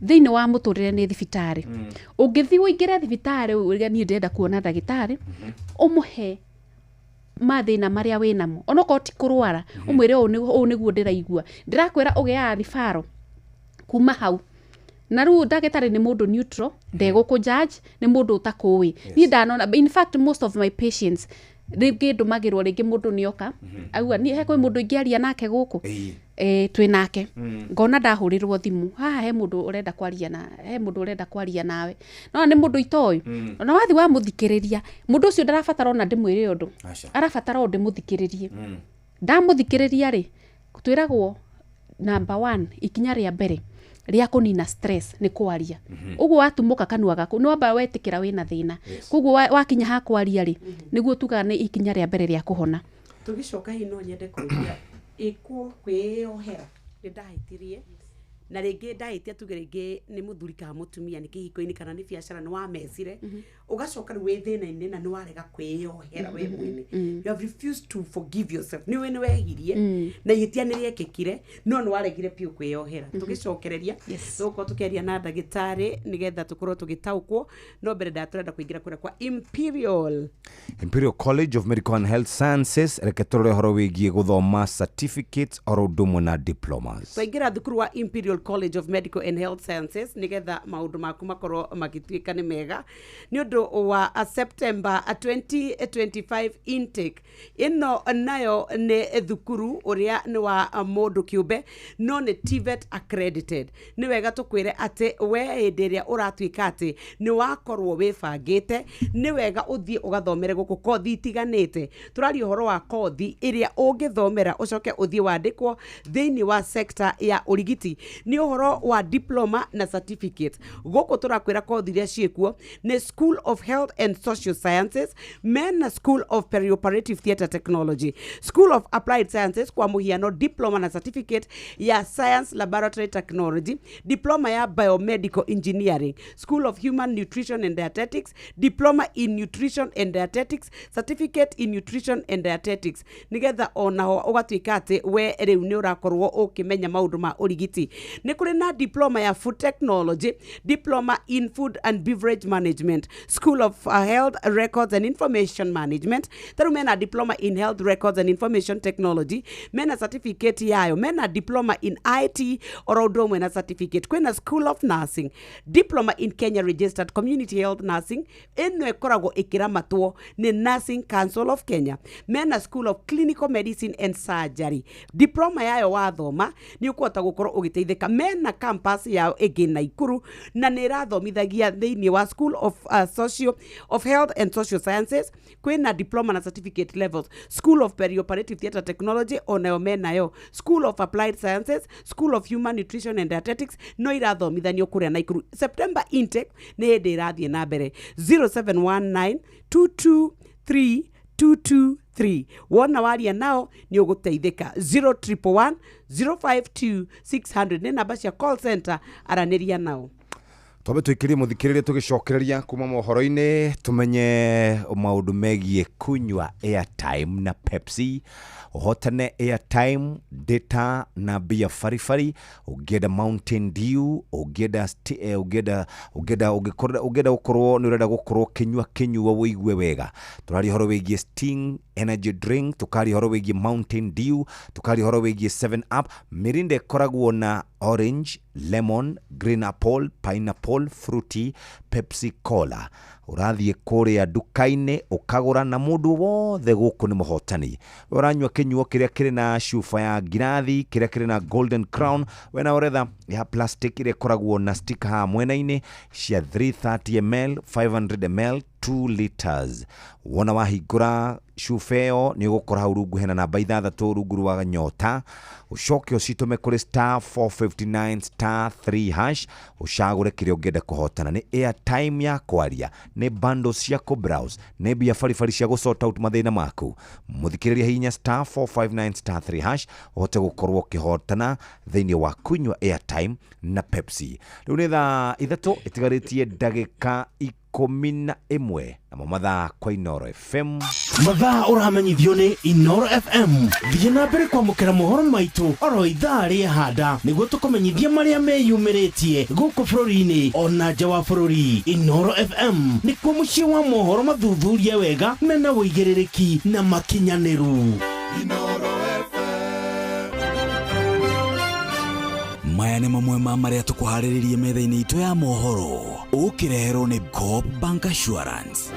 thĩinĩ wa mũtũrĩre nĩ thibitarĩ. Ũngĩthiĩ ũingĩre thibitarĩ uge niĩ ndĩrenda kuona ndagĩtarĩ, ũmũhe mathĩna marĩa wĩnamo, onokorwo ti kũrwara, ũmwĩre ũũ nĩguo ndĩraigua, ndĩrakwĩra ũgĩaga ribaro kuma hau. Na rĩu ndagĩtarĩ nĩ mũndũ neutral, ndegũkũ judge, nĩ mũndũ ũtakũĩ. Niĩ ndanona, in fact most of my patients rĩngĩ ndũmagĩrwo rĩngĩ mũndũ nĩoka auga niĩ he kwĩ mũndũ ingĩaria nake gũkũ, twĩ nake, ngona ndahũrĩrwo thimũ haha he mũndũ ũrenda kwaria na he mũndũ ũrenda kwaria nawe, no nĩ mũndũ itoĩ. Ona wathi wamũthikĩrĩria mũndũ ũcio ndarabatara ona ndĩmwĩre ũndũ, arabatara o ndĩmũthikĩrĩrie. Ndamũthikĩrĩria rĩ, twĩragwo number 1 ikinya rĩa mbere rĩa kũnina stress nĩ kwaria. Ũguo watumũka kanua gaku nĩ wamba wetĩkĩra wĩna thĩna, koguo wakinya ha kwaria rĩ, nĩguo tugaga nĩ ikinya rĩa mbere rĩa kũhona. Tũgĩcoka hihi no nyende kũria ĩkwo kwĩyohera, nĩ ndahĩtirie na rĩngĩ ndahĩtia, tuge rĩngĩ nĩ mũthuri kana mũtumia, nĩ kĩhiko-inĩ kana nĩ biacara, nĩ wamecire, ũgacoka rĩu wĩ thĩna-inĩ na nĩ warega kwĩyohera we mwene. You have refused to forgive yourself. Nĩ we nĩ wehirie na ihĩtia nĩ rĩekĩkire, no nĩ waregire biũ kwĩyohera. Tũgĩcokereria tũgũkorwo tũkĩaria na ndagĩtarĩ nĩgetha tũkorwo tũgĩtaũkwo, no mbere ndatũrenda kũingĩra kũrĩa kwa Imperial College of Medical and Health Sciences. Reke tũrore ũhoro wĩgiĩ gũthoma certificates oro ũndũ ũmwe na diplomas. Twaingĩra thukuru wa Imperial College of Medical and Health Sciences nĩgetha maũndũ maku makorwo magĩtuĩka nĩ mega nĩ ũndũ wa September 2025 intake. Ĩno nayo nĩ thukuru ũrĩa nĩ wa mũndũ kĩũmbe, no nĩ TVET accredited. Nĩ wega tũkwĩre atĩ we hĩndĩ ĩrĩa ũratuĩka atĩ nĩ wakorwo wĩbangĩte, nĩ wega ũthiĩ ũgathomere gũkũ kothi itiganĩte. Tũraria ũhoro wa kothi ĩrĩa ũngĩthomera ũcoke ũthiĩ wandĩkwo thĩinĩ wa sector ya ũrigiti, nĩ ũhoro wa diploma na certificate. Gũkũ tũrakwĩra kothi iria ciĩkuo nĩ School of Health and Social Sciences, mena School of Perioperative Theatre Technology, School of Applied Sciences kwa mũhiano diploma na certificate ya Science Laboratory Technology, diploma ya Biomedical Engineering, School of Human Nutrition and Dietetics, diploma in Nutrition and Dietetics, certificate in Nutrition and Dietetics, nĩgetha onaho ũgatuĩka atĩ we rĩu nĩ ũrakorwo ũkĩmenya maũndũ ma ũrigiti. Nĩ kũrĩ na diploma ya food technology, diploma in food and beverage management, school of health records and information management. Tarĩu mena diploma in health records and information technology, mena certificate yayo, mena diploma in IT oro ũndũ ũmwe na certificate. Kwĩna school of nursing, diploma in Kenya registered community health nursing, ĩno ĩkoragwo ĩkĩramatwo nĩ Nursing Council of Kenya. Mena school of clinical medicine and surgery, diploma yayo wathoma nĩ ũkũhota gũkorwo ũgĩteithĩka. Mena campus yao ĩngĩ Naikuru na nĩ ĩrathomithagia thĩinĩ wa school of social of health and social sciences. Kwĩna diploma na certificate levels, school of perioperative theatre technology onayo menayo, school of applied sciences, school of human nutrition and dietetics no irathomithanio kũrĩa Naikuru. September intake nĩ hĩndĩ ĩrathiĩ na mbere. 0719 223 223. Wona waria nao nĩ ũgũteithĩka. 0111 052 600 nĩ namba cia call center, aranĩria nao. Twambe tũikĩrie mũthikĩrĩria tũgĩcokereria kuma mohoro-inĩ tũmenye maũndũ megiĩ kunyua airtime na Pepsi. Ũhotane airtime, data na mbia baribari. Ũngĩenda Mountain Dew, ũngĩenda ũngĩenda ũngĩenda ũngĩkorwo ũngĩenda gũkorwo nĩ ũrenda gũkorwo ũkĩnyua kĩnyuo wĩigue wega. Tũraria ũhoro wĩgiĩ Sting energy drink, tukaria ũhoro wĩgiĩ Mountain Dew, tukaria ũhoro wĩgiĩ 7 Up. Mirinda ĩkoragwo na orange, lemon, green apple, pineapple, fruity, Pepsi Cola. Ũrathiĩ kũrĩa nduka-inĩ ũkagũra, na mũndũ wothe gũkũ nĩ mũhotani. We ũranyua kĩnyuo kĩrĩa kĩrĩ na cuba ya ngirathi, kĩrĩa kĩrĩ na golden crown, we na ũretha ya plastic ĩrĩa ĩkoragwo na sticker haha mwena-inĩ cia 330 ml, 500 ml, 2 liters. Wona wahingũra cuba ĩyo nĩ ũgũkora hau rungu hena namba ithathatũ rungu rwa nyota, ũcoke ũcitũme kũrĩ star 459 star 3 hash, ũcagũre kĩrĩa ũngĩenda kũhotana. Nĩ airtime ya kwaria, nĩ bundles cia kũ-browse, nĩ mbia baribari cia gũ-sort out mathĩna maku. Mũthikĩrĩria hihinya star 459 star 3 hash ũhote gũkorwo ũkĩhotana thĩinĩ wa kunyua airtime na Pepsi. Rĩu nĩ thaa 3 ĩtigarĩtie ndagĩka 11 namo mathaa kwa Inoro FM. Mathaa ũramenyithio nĩ Inoro FM. Thiĩ na mbere kwamũkĩra mohoro maitũ oro ithaa rĩa handa nĩguo tũkũmenyithie marĩa meyumĩrĩtie gũkũ bũrũri-inĩ ona nja wa bũrũri. Inoro FM nĩkuo mũciĩ wa mohoro mathuthurie wega mena ũigĩrĩrĩki na makinyanĩru. Maya nĩ mamwe ma marĩa tũkũharĩrĩrie metha-inĩ itũ ya mohoro ũkĩreherwo nĩ Coop Bank Assurance.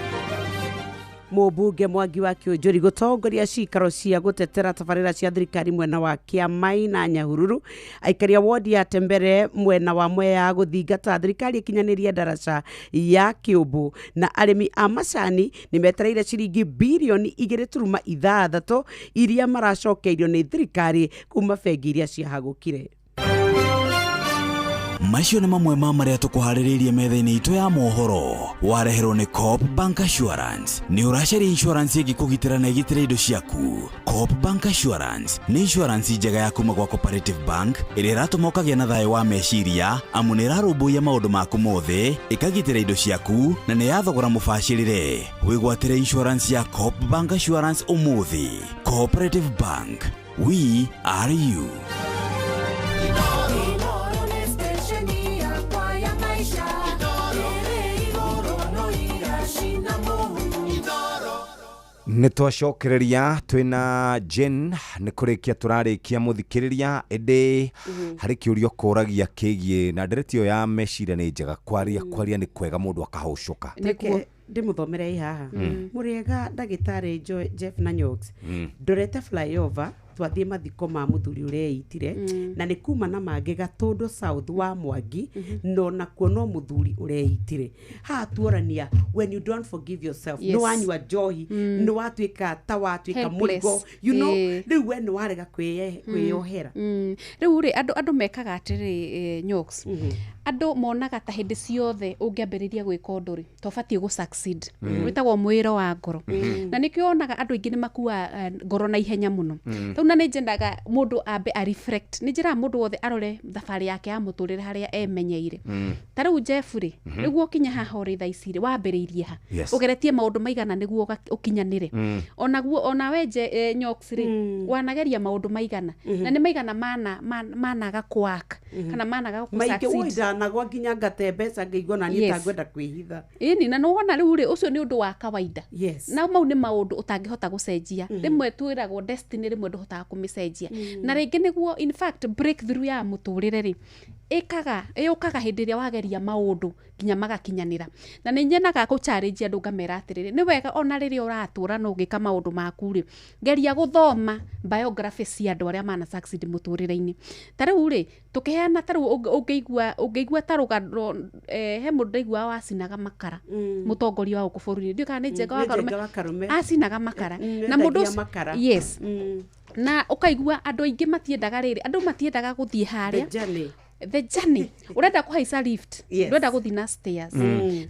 Mũmbunge Mwangi wa Kĩũnjũri gũtongoria cikaro cia gũtetera tabarĩra cia thirikari mwena wa Kĩamai na Nyahururu. Aikaria wodi ya Tembere mwena wa Mwea gũthingata thirikari ĩkinyanĩrie ndaraca ya Kĩũmbũ, na arĩmi a macani nĩ metereire ciringi birioni 2.6 iria maracokeirio nĩ thirikari kuma bengi iria ciahagũkire. Macio nĩ mamwe ma marĩa tũkũharĩrĩirie metha-inĩ itũ ya mohoro wareherwo nĩ Coop Bank Assurance. Nĩ ũracaria insurance ĩngĩkũgitĩra na ĩgitĩre indo ciaku? Coop Bank Assurance nĩ insurance njega ya kuma gwa Cooperative Bank ĩrĩa ĩratũma ũkagĩa na thayũ wa meciria, amu nĩ ĩrarũmbũiya maũndũ maku mothe, ĩkagitĩra indo ciaku na nĩ ya thogora mũbacĩrĩre. Wĩgwatĩre insurance ya Coop Bank Assurance ũmũthĩ. Cooperative Bank, we are you. Nĩ twacokereria twĩna Jane nĩ kũrĩkia tũrarĩkia mũthikĩrĩria, ĩndĩ harĩ kĩũria ũkũragia kĩgiĩ na ndereti ĩyo ya meciria nĩ njega, kwaria kwaria nĩ kwega mũndũ akahũcũka. Reke ndĩmũthomere ĩ haha. Mũrĩega ndagĩtarĩ Jeff na Nyox. Ndorete flyover twathiĩ mathiko ma mũthuri ũreitire na nĩ kuma na mangĩ Gatũndũ South wa Mwangi, no nakuo no mũthuri ũreitire. Haha tuorania when you don't forgive yourself, nĩ wanyua njohi, nĩ watuĩka ta watuĩka mũrigo, you know, rĩu we nĩ warega kwĩyohera. Rĩu rĩ andũ mekaga atĩrĩ, Nyox, andũ monaga ta hĩndĩ ciothe ũngĩambĩrĩria gwĩka ũndũ rĩ to ũbatiĩ gũ succeed, wĩtagwo mwĩro wa ngoro, na nĩkĩo wonaga andũ aingĩ nĩ makua ngoro na ihenya mũno. Rĩu na nĩ nyendaga mũndũ ambe a reflect, nĩ njĩraga mũndũ wothe arore thabarĩ yake ya mũtũrĩre harĩa emenyeire. Ta rĩu Jeff rĩ, nĩguo ũkinye haha ũrĩ thaa ici rĩ, wambĩrĩirie ha? Ũgeretie maũndũ maigana nĩguo ũkinyanĩre? Onaguo onawe Nyox rĩ, wanageria maũndũ maigana? Na nĩ maigana mana managa kũwaka kana managa Maingĩ. gũ-succeed? Woi, ndanagwa nginya ngate mbeca, ngĩigua na niĩ ta ngwenda kwĩhitha. Ĩni, na nĩwona rĩu rĩ, ũcio nĩ ũndũ wa kawaida. Na mau nĩ maũndũ ũtangĩhota gũcenjia. Rĩmwe twĩragwo destiny, rĩmwe ndũhotaga kũmĩcenjia. Na rĩngĩ nĩguo, in fact, breakthrough ya mũtũrĩre rĩ, ĩkaga ĩũkaga hĩndĩ ĩrĩa wageria maũndũ nginya magakinyanĩra. Na nĩ nyenaga kũ challenge andũ, ngamera atĩrĩrĩ, nĩ wega ona rĩrĩa ũratũra na ũgĩka maũndũ maku rĩ, geria gũthoma biography cia andũ arĩa mana succeed mũtũrĩre-inĩ. Ta rĩu rĩ, tũkĩheana, ta rĩu ũngĩigua ta rũgano, he mũndũ ndaiguaga wacinaga makara, mũtongoria wa gũkũ bũrũri-inĩ, ndiũĩ kana nĩ Njenga wa Nĩ Njenga Karume. wa Karume. Acinaga makara. Na mũndũ endagia makara. Yes, na ũkaigua andũ aingĩ matiendaga rĩrĩ, andũ matiendaga gũthiĩ harĩa. The journey. The journey, ũrenda kũhaica lift, ndũrenda gũthiĩ na stairs.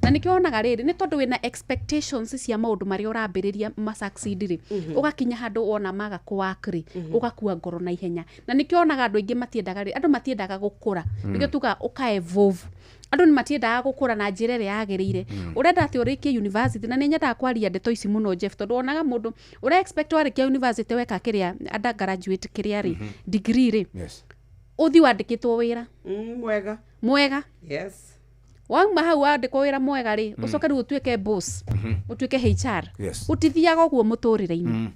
Na nĩkĩo wonaga rĩrĩ, nĩ tondũ wĩna expectations cia maũndũ marĩa ũrambĩrĩria ma succeed rĩ, ũgakinya handũ wona maga kũwak rĩ, ũgakua ngoro na ihenya. Na nĩkĩo wonaga andũ aingĩ matiendaga rĩ, andũ matiendaga gũkũra. Nĩkĩo tugaga ũka evolve. Andũ nĩ matiendaga gũkũra na njĩra ĩrĩa yagĩrĩire. Ũrenda atĩ ũrĩkie university, na nĩ nyendaga kwaria ndeto ici mũno, Jeff, tondũ wonaga mũndũ ũra expect warĩkia university, weka kĩrĩa undergraduate kĩrĩa rĩ, degree rĩ, ũthiĩ wandĩkĩtwo wĩra Mwega. Mwega. Wauma hau wandĩkwo wĩra mwega rĩ, ũcoke rĩu ũtuĩke boss, ũtuĩke HR. Ũtithiaga ũguo mũtũrĩre-inĩ.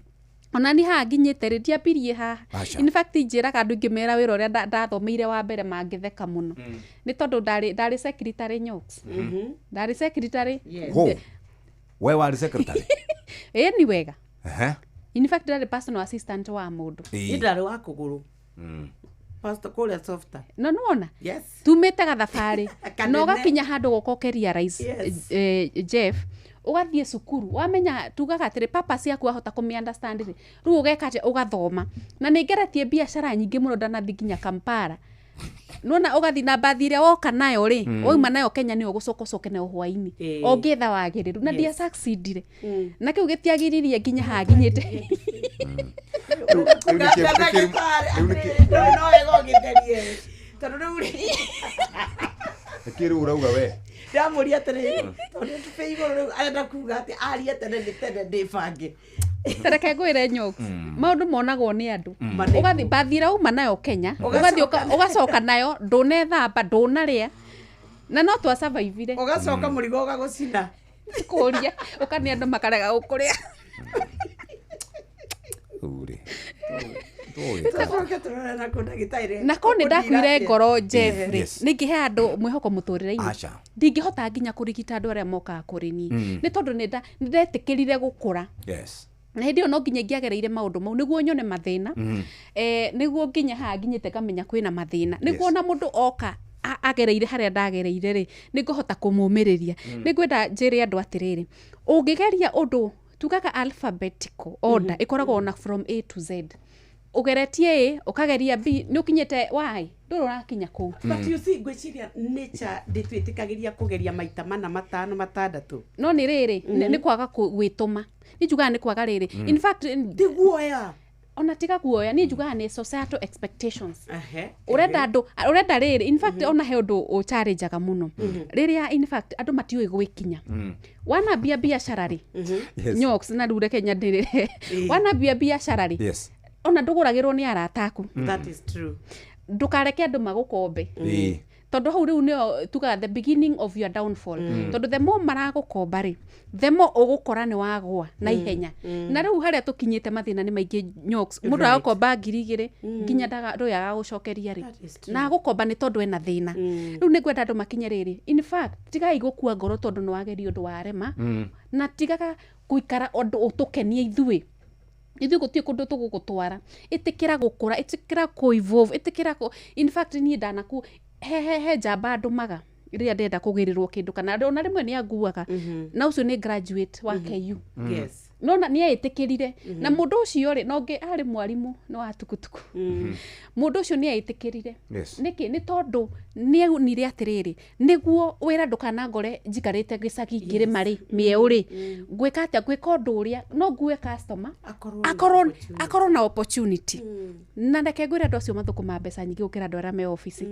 Ona ni haha nginyĩte rĩ, ndiambirie haha. Aca. In fact, njĩraga andũ ingĩmera wĩra ũrĩa ndathomeire wa mbere, mangĩtheka mũno. Nĩ tondũ ndarĩ secretary, Nyox, ndarĩ secretary. Ho. We warĩ secretary? Ĩ, ni wega. In fact, ndarĩ personal assistant wa mũndũ. Niĩ ndarĩ wa kũgũrũ, pastor kũrĩa softa. No nĩwona tumĩte gathabarĩ na Kanene. ũgakinya handũ gũka ũkĩrealize, Jeff, ũgathiĩ cukuru, wamenya tugaga atĩrĩ purpose yaku wahota kũmĩ understand rĩ, rĩu ũgeka atĩa? Ũgathoma. Na nĩ ngeretie biacara nyingĩ mũno, ndanathiĩ nginya Kampala. Nona ũgathiĩ na mbathi ĩrĩa woka nayo rĩ, wauma nayo Kenya, nĩyo ũgũcoka ũcoke nayo hwainĩ. Ũngĩetha wagĩrĩru na ndia succeedire, na kĩu gĩtiagiririe nginya haha nginyĩte. No wega ũgĩtherie tondũ rĩu rĩ, Nĩkĩ rĩu ũrauga we? Ndamũria atĩrĩrĩ, tondũ tũbĩ igũrũ rĩu arenda kuga atĩ arie tene nĩ tene ndĩbange. Tareke ngwĩre, Nyox, maũndũ monagwo nĩ andũ. Ũgathiĩ mbathi ĩrĩa uma nayo Kenya, ũgathiĩ ũgacoka nayo, ndũnethamba, ndũnarĩa, na no twasurvivire. Ũgacoka mũrigo ũgagũcina. Kũria ũkane andũ makarega gũkũrĩa. Rĩu rĩ. Tũcoke tũrore na kũ ndagĩtarĩ. Na korwo nĩ ndakuire ngoro, Jeff rĩ, nĩ ingĩhe andũ mwĩhoko mũtũrĩre-inĩ. Aca. Ndingĩhota nginya kũrigita andũ arĩa mokaga kũrĩ niĩ, nĩ tondũ nĩ ndetĩkĩrire gũkũra. Na hĩndĩ ĩyo no nginya ingĩagereire maũndũ mau nĩguo nyone mathĩna, nĩguo nginya haha nginyĩte ngamenya kwĩna mathĩna, nĩguo ona mũndũ oka agereire harĩa ndagereire rĩ, nĩ ngũhota kũmũmĩrĩria. Nĩ ngwenda njĩre andũ atĩrĩrĩ, ũngĩgeria ũndũ, tugaga alphabetical order, ĩkoragwo ona from A to Z. Ũgeretie A, ũkageria B, nĩ ũkinyĩte Y, ndũrĩ ũrakinya kũu. But you see, ngwĩciria nature ndĩtwĩtĩkagĩria kũgeria maita mana, matano, matandatũ. No nĩ rĩrĩ, nĩ kwaga gwĩtũma. Niĩ njugaga nĩ kwaga rĩrĩ, in fact, ti guoya. Ona tiga guoya, niĩ njugaga nĩ societal expectations. Ũrenda andũ, ũrenda rĩrĩ, in fact, ona he ũndũ ũchallengeaga mũno rĩrĩa, in fact, andũ matiũĩ gwĩkinya. Wanambia biacara rĩ, Nyox, na rĩu reke nyandĩrĩre, wanambia biacara rĩ, ona ndũgũragĩrwo nĩ arata aku. That is true. Ndũkareke andũ magũkombe, tondũ hau rĩu nĩyo tugaga the beginning of your downfall, tondũ the more maragũkomba rĩ, the more ũgũkora nĩ wagwa na ihenya. Na rĩu harĩa tũkinyĩte, mathĩna nĩ maingĩ, Nyox. Mũndũ agũkomba 2000 nginya ndũĩ agagũcokeria rĩ. That is true. Na agũkomba nĩ tondũ ena thĩna. Rĩu nĩ ngwenda andũ makinye rĩrĩ, in fact, tigai gũkua ngoro tondũ nĩ wageria ũndũ warema, na tigaga gũikara ũndũ ũtũkenie ithuĩ. Ithuĩ gũtirĩ kũndũ tũgũgũtwara. Ĩtĩkĩra gũkũra, ĩtĩkĩra kũ-evolve, ĩtĩkĩra kũ, in fact, niĩ ndanaku he njamba ndũmaga rĩrĩa ndĩrenda kũgĩrĩrwo kĩndũ, kana ona rĩmwe nĩ anguaga, na ũcio nĩ graduate wa KU. Nona nĩ eĩtĩkĩrire na mũndũ ũcio rĩ nongĩ arĩ mwarimũ nĩ wa tukutuku. Mũndũ ũcio nĩ eĩtĩkĩrire. Nĩkĩ? Nĩ tondũ nĩ aunire atĩrĩrĩ, nĩguo wĩra ndũkanangore njikarĩte gĩcagi ngĩrĩma rĩ mĩeũ rĩ, ngwĩka atĩa? Ngwĩka ũndũ ũrĩa no ngue customer akorwo na opportunity. Na reke ngwĩre, andũ acio mathũkũma mbeca nyingĩ gũkĩra andũ arĩa me obici.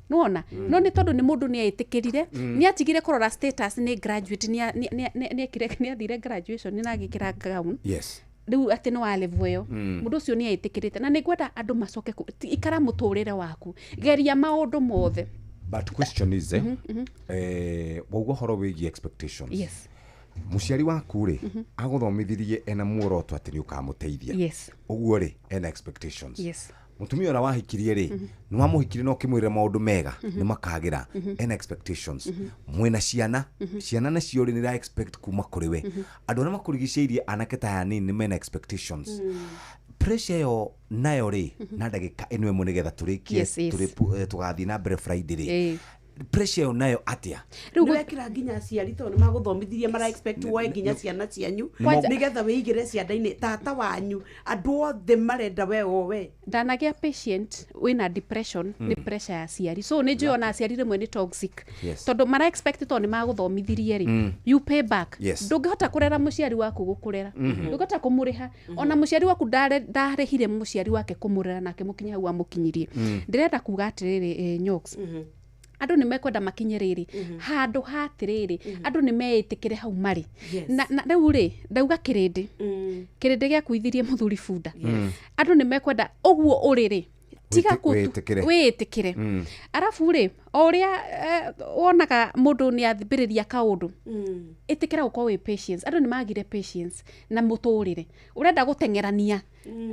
Nĩwona? No nĩ tondũ nĩ mũndũ nĩ eĩtĩkĩrire, nĩ atigire kũrora status, nĩ graduate, nĩ athire graduation na agĩkĩra gown. Rĩu atĩ nĩ wa level ĩyo. Mũndũ ũcio nĩ eĩtĩkĩrĩte, na nĩ ngwenda andũ macoke ikara mũtũrĩre waku, geria maũndũ mothe. But question is, wauga ũhoro wĩgiĩ expectations. Mũciari waku rĩ, agũthomithirie ena muoroto atĩ nĩ ũkamũteithia. Ũguo rĩ, ena expectations. Mũtumia ũrĩa wahikirie rĩ, nĩ wamũhikirie na ũkĩmwĩrĩra maũndũ mega nĩ makagĩra, ena expectations. Mwĩna ciana, ciana nacio rĩ, nĩ ira expect kuma kũrĩ we. Andũ arĩa makũrigicĩirie, anake ta aya nini, nĩ mena expectations. Pressure ĩyo nayo rĩ, na ndagĩka ĩno ĩmwe nĩgetha tũrĩkie, tũgathiĩ na mbere Friday rĩ, pressure ĩyo nayo atĩa? Rĩu nĩ wekĩra nginya aciari, tondũ nĩ magũthomithirie, mara expect woe nginya ciana cianyu nĩgetha wĩigĩre cianda-inĩ, tata wanyu, andũ othe marenda we wowe. Ndanagĩa patient wĩna depression nĩ pressure ya aciari, so nĩ njũĩ ona aciari rĩmwe nĩ toxic, tondũ mara expect tondũ nĩ magũthomithirie rĩ, you pay back. Ndũngĩhota kũrera mũciari waku gũkũrera, ndũngĩhota kũmũrĩha. Ona mũciari waku ndarĩhire mũciari wake kũmũrera nake mũkinye hau amũkinyirie. Ndĩrenda kuga atĩrĩrĩ, Nyox, andũ nĩ mekwenda makinye rĩrĩ handũ ha atĩrĩrĩ, andũ nĩ meĩtĩkĩre hau marĩ. Na rĩu rĩ, ndauga kĩrĩndĩ, kĩrĩndĩ gĩakuithirie mũthuri bunda. Andũ nĩ mekwenda ũguo ũrĩ rĩ, tiga Wĩtĩkĩre. Wĩĩtĩkĩre. Arabu rĩ, o ũrĩa wonaga mũndũ nĩ athibĩrĩria kaũndũ, ĩtĩkĩra gũkorwo wĩ patience. Andũ nĩ magire patience na mũtũrĩre ũrenda gũteng'erania.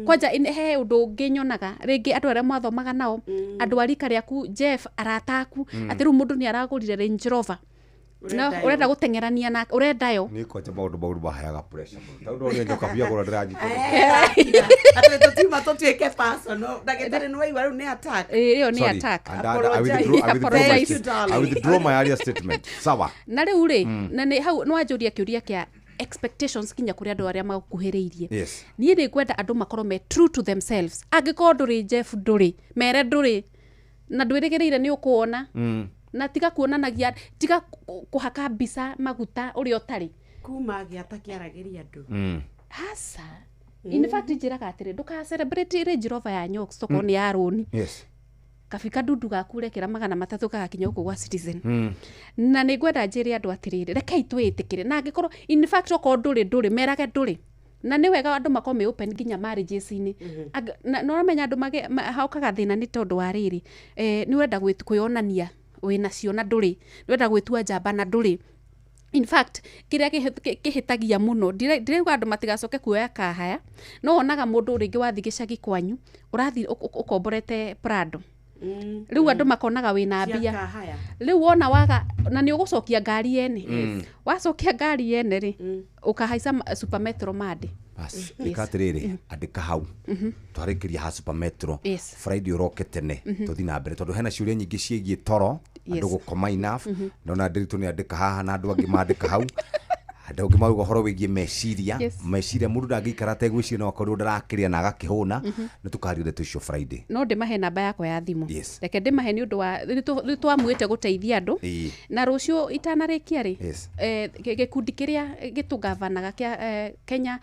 Kwanja he ũndũ ũngĩ nyonaga rĩngĩ, andũ arĩa mwathomaga nao, andũ a rika rĩaku, Jeff, arata aku, atĩ rĩu mũndũ nĩ aragũrire Range Rover no Ũrenda yo. Ũrenda gũteng'erania na ũrenda yo. Nĩ kwanja maũndũ maũndũ maheaga pressure mũno, tondũ ndonire njoka bia gũra ndĩranyitwo. Atĩ tũtiuma tũtuĩke personal, ndagĩtarĩ, nĩ waigua rĩu nĩ attack. Ĩyo nĩ Sorry, attack. and I withdraw my Apologize. I withdraw my earlier statement. Sawa. Na rĩu rĩ, na nĩ hau nĩwanjũria kĩũria kĩa expectations kinya kũrĩ andũ arĩa magũkuhĩrĩirie. Niĩ nĩ ngwenda andũ makorwo me true to themselves. Angĩkorwo ndũrĩ, Jeff, ndũrĩ, mere ndũrĩ na ndwĩrĩgĩrĩire nĩ ũkuona. Na tiga kuonanagia, tiga kũhaka mbica maguta ũrĩa ũtarĩ. Kuma gĩata kĩaragĩria andũ. Hasa, in fact njĩraga atĩrĩ, ndũka celebrate Range Rover ya Nyox tokorwo nĩ ya rũni. Kabika ndundu gaku ũrekĩra 300 gagakinya gũkũ gwa Citizen. Na nĩ ngwenda njĩre andũ atĩrĩrĩ, rekei twĩtĩkĩre, na angĩkorwo in fact okorwo ndũrĩ, ndũrĩ, merage ndũrĩ. Na nĩ wega andũ makorwo me open nginya marriages-inĩ. Na nĩũramenya andũ haukaga thĩna nĩ tondũ wa rĩrĩ, nĩ ũrenda kwĩyonania wĩnacio na ndũrĩ, nĩ ũrenda gwĩtua njamba na ndũrĩ. In fact kĩrĩa kĩhĩtagia mũno, ndirauga andũ matigacoke kuoya kahaya, no wonaga mũndũ rĩngĩ wathiĩ gĩcagi kwanyu, ũrathiĩ ũkomborete Prado, rĩu andũ makonaga wĩna Cia mbia. kahaya. Rĩu wona waga na nĩ ũgũcokia ngari ene, wacokia ngari ene rĩ, ũkahaica Super Metro mande. Bas, ĩka atĩrĩrĩ, andĩka hau, twarĩkĩria ha Super Metro. Friday ũroke tene, tũthiĩ na mbere, tondũ hena ciũria nyingĩ ciĩgiĩ toro, andũ gũkoma enough. Ndona Ndiritu nĩ andĩka haha na andũ angĩ mandĩka hau, andũ angĩ marauga ũhoro wĩgiĩ meciria. Meciria, mũndũ ndangĩikara ategwĩciria, no akorwo ndarakĩrĩa na agakĩhũna. Nĩ tũkaria ndeto icio Friday. No ndĩmahe namba yakwa ya thimũ. Reke ndĩmahe nĩ ũndũ wa nĩ twamuĩte gũteithia andũ. Na rũciũ itanarĩkia rĩ, gĩkundi kĩrĩa gĩtũgavanaga kĩa Kenya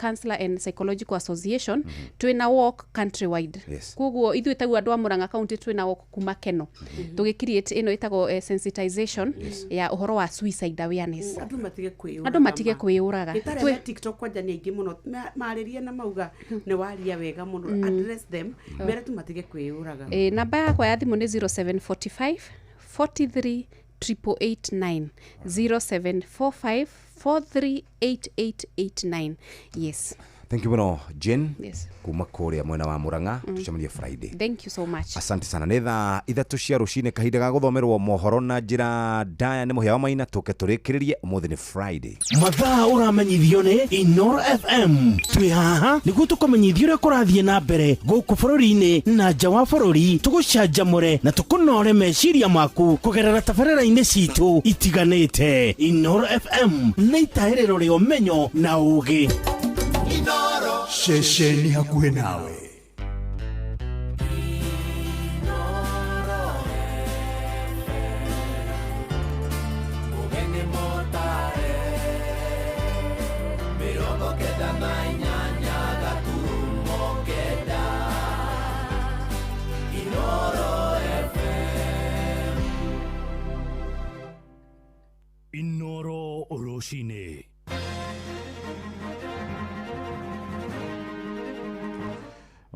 Counselor and Psychological Association, twĩna walk countrywide. Koguo ithuĩ tau andũ a Murang'a County twĩna walk kuma Keno, tũgĩ create ĩno ĩtagwo sensitization ya ũhoro wa suicide awareness. Andũ matige kwĩyũraga. Andũ matige kwĩyũraga. Gĩtarĩ me TikTok kwanja nĩ aingĩ mũno. Marĩrie na mauga nĩ waria wega mũno. Address them, mere tu matige kwĩyũraga. Namba yakwa ya thimũ nĩ 0745 43 889, 0745 438889, yes. Thank you mũno Jane. Yes. Kuma kũrĩa mwena wa Murang'a. Tũcemanie Friday. Thank you so much. Asante sana. Nĩ thaa 3 cia rũcinĩ, kahinda ga gũthomerwo mohoro na njĩra ndaya nĩ Mũhĩa wa Maina. Tũke tũrĩkĩrĩrie, ũmũthĩ nĩ Friday. Mathaa ũramenyithio nĩ Inoro FM. Twĩ haha nĩguo tũkũmenyithia ũrĩa kũrathiĩ na mbere gũkũ bũrũri-inĩ na nja wa bũrũri, tũgũcanjamũre na tũkũnore meciria maku kũgerera tabarĩra-inĩ citũ itiganĩte. Inoro FM nĩ itahĩrĩro rĩa ũmenyo na ũũgĩ. Ceceni hakuhĩ nawe. Mũgeni mũtare 98.9 Inoro FM. Inoro rũcinĩ.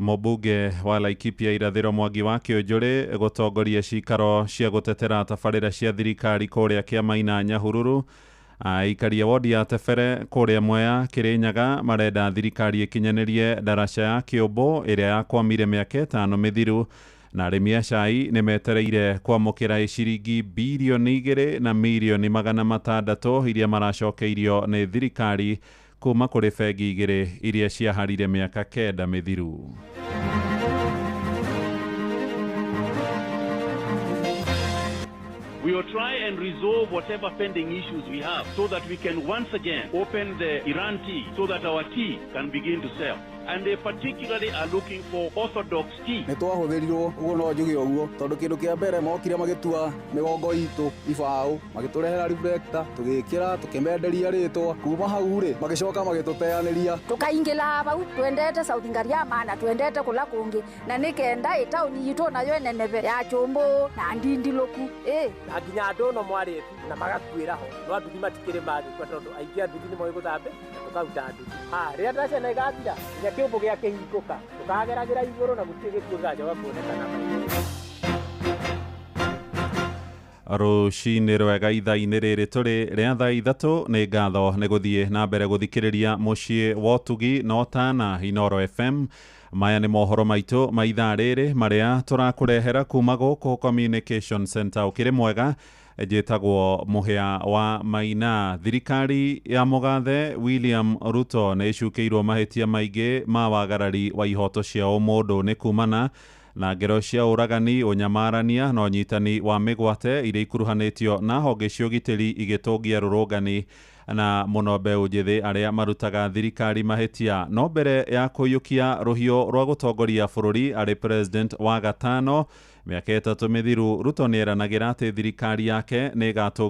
Mũmbunge wa Laikipia Irathĩro Mwangi wa Kĩũnjũrĩ gũtongoria cikaro cia gũtetera tabarĩra cia thirikari kũrĩa Kĩamaina Nyahururu. Aikaria wodi ya Tebere kũrĩa Mwea Kĩrĩnyaga marenda thirikari ĩkinyanĩrie ndaraca ya Kĩũmbũ ĩrĩa yakwamire mĩaka 5 mĩthiru, na arĩmi a cai nĩ metereire kwamũkĩra ciringi birioni 2 na mirioni 600 iria maracokeirio nĩ thirikari kuma kũrĩ bengi 2 iria ciaharire mĩaka 9 mĩthiru. We will try and resolve whatever pending issues we have so that we can once again open the Iran tea so that our tea can begin to sell. And they particularly are looking for orthodox tea. Nĩ twahũthĩrirwo ũguo, no njuge ũguo, tondũ kĩndũ kĩa mbere mokire magĩtua mĩgongo itũ ibaũ, magĩtũrehera reflector tũgĩkĩra, tũkĩmenderia rĩtwa. Kuma hau rĩ, magĩcoka magĩtũteanĩria. Tukaingila vau twendete South Ngariama na twendete kula kungi na nikenda itauni yitu nayo eneneve ya chumbu na ndindiloku Na nginya andũ no mwarĩti na magakuĩra ho, no nduthi matikĩrĩ mathikwa tondũ aingĩ a nduthi nĩ moĩ gũthambe na tũkaruta nduthi. Ha rĩrĩa ndacena ĩgathira nginya kĩũmbũ gĩa kĩhingũka, tũkageragĩra igũrũ na gũtirĩ gĩkuũ gĩgacoka kuonekana. Rũcinĩ rwega ithaa-inĩ rĩrĩ tũrĩ rĩa thaa 3. Nĩ ngatho nĩ gũthiĩ na mbere gũthikĩrĩria mũciĩ wa ũtugi na ũtana Inoro FM. Maya nĩ mohoro maitũ ma ithaa rĩrĩ marĩa tũrakũrehera kuma gũkũ Communication Center. Ũkĩrĩ mwega, njĩtagwo Mũhĩa wa Maina. Thirikari ya mũgathe William Ruto nĩ ĩcukĩirwo mahĩtia maingĩ ma wagarari wa ihoto cia ũmũndũ nĩ kumana na ngero cia ũragani, ũnyamarania na ũnyitani wa mĩgwate iria ikuruhanĩtio na honge cia ũgitĩri igĩtũngia rũrũngani na mũno mbeũ njĩthĩ arĩa marutaga thirikari mahĩtia. No mbere ya kũiyũkia rũhiũ rwa gũtongoria bũrũri arĩ president wa gatano mĩaka 3 mĩthiru, Ruto nĩ eranagĩra atĩ thirikari yake nĩ ĩgatũngia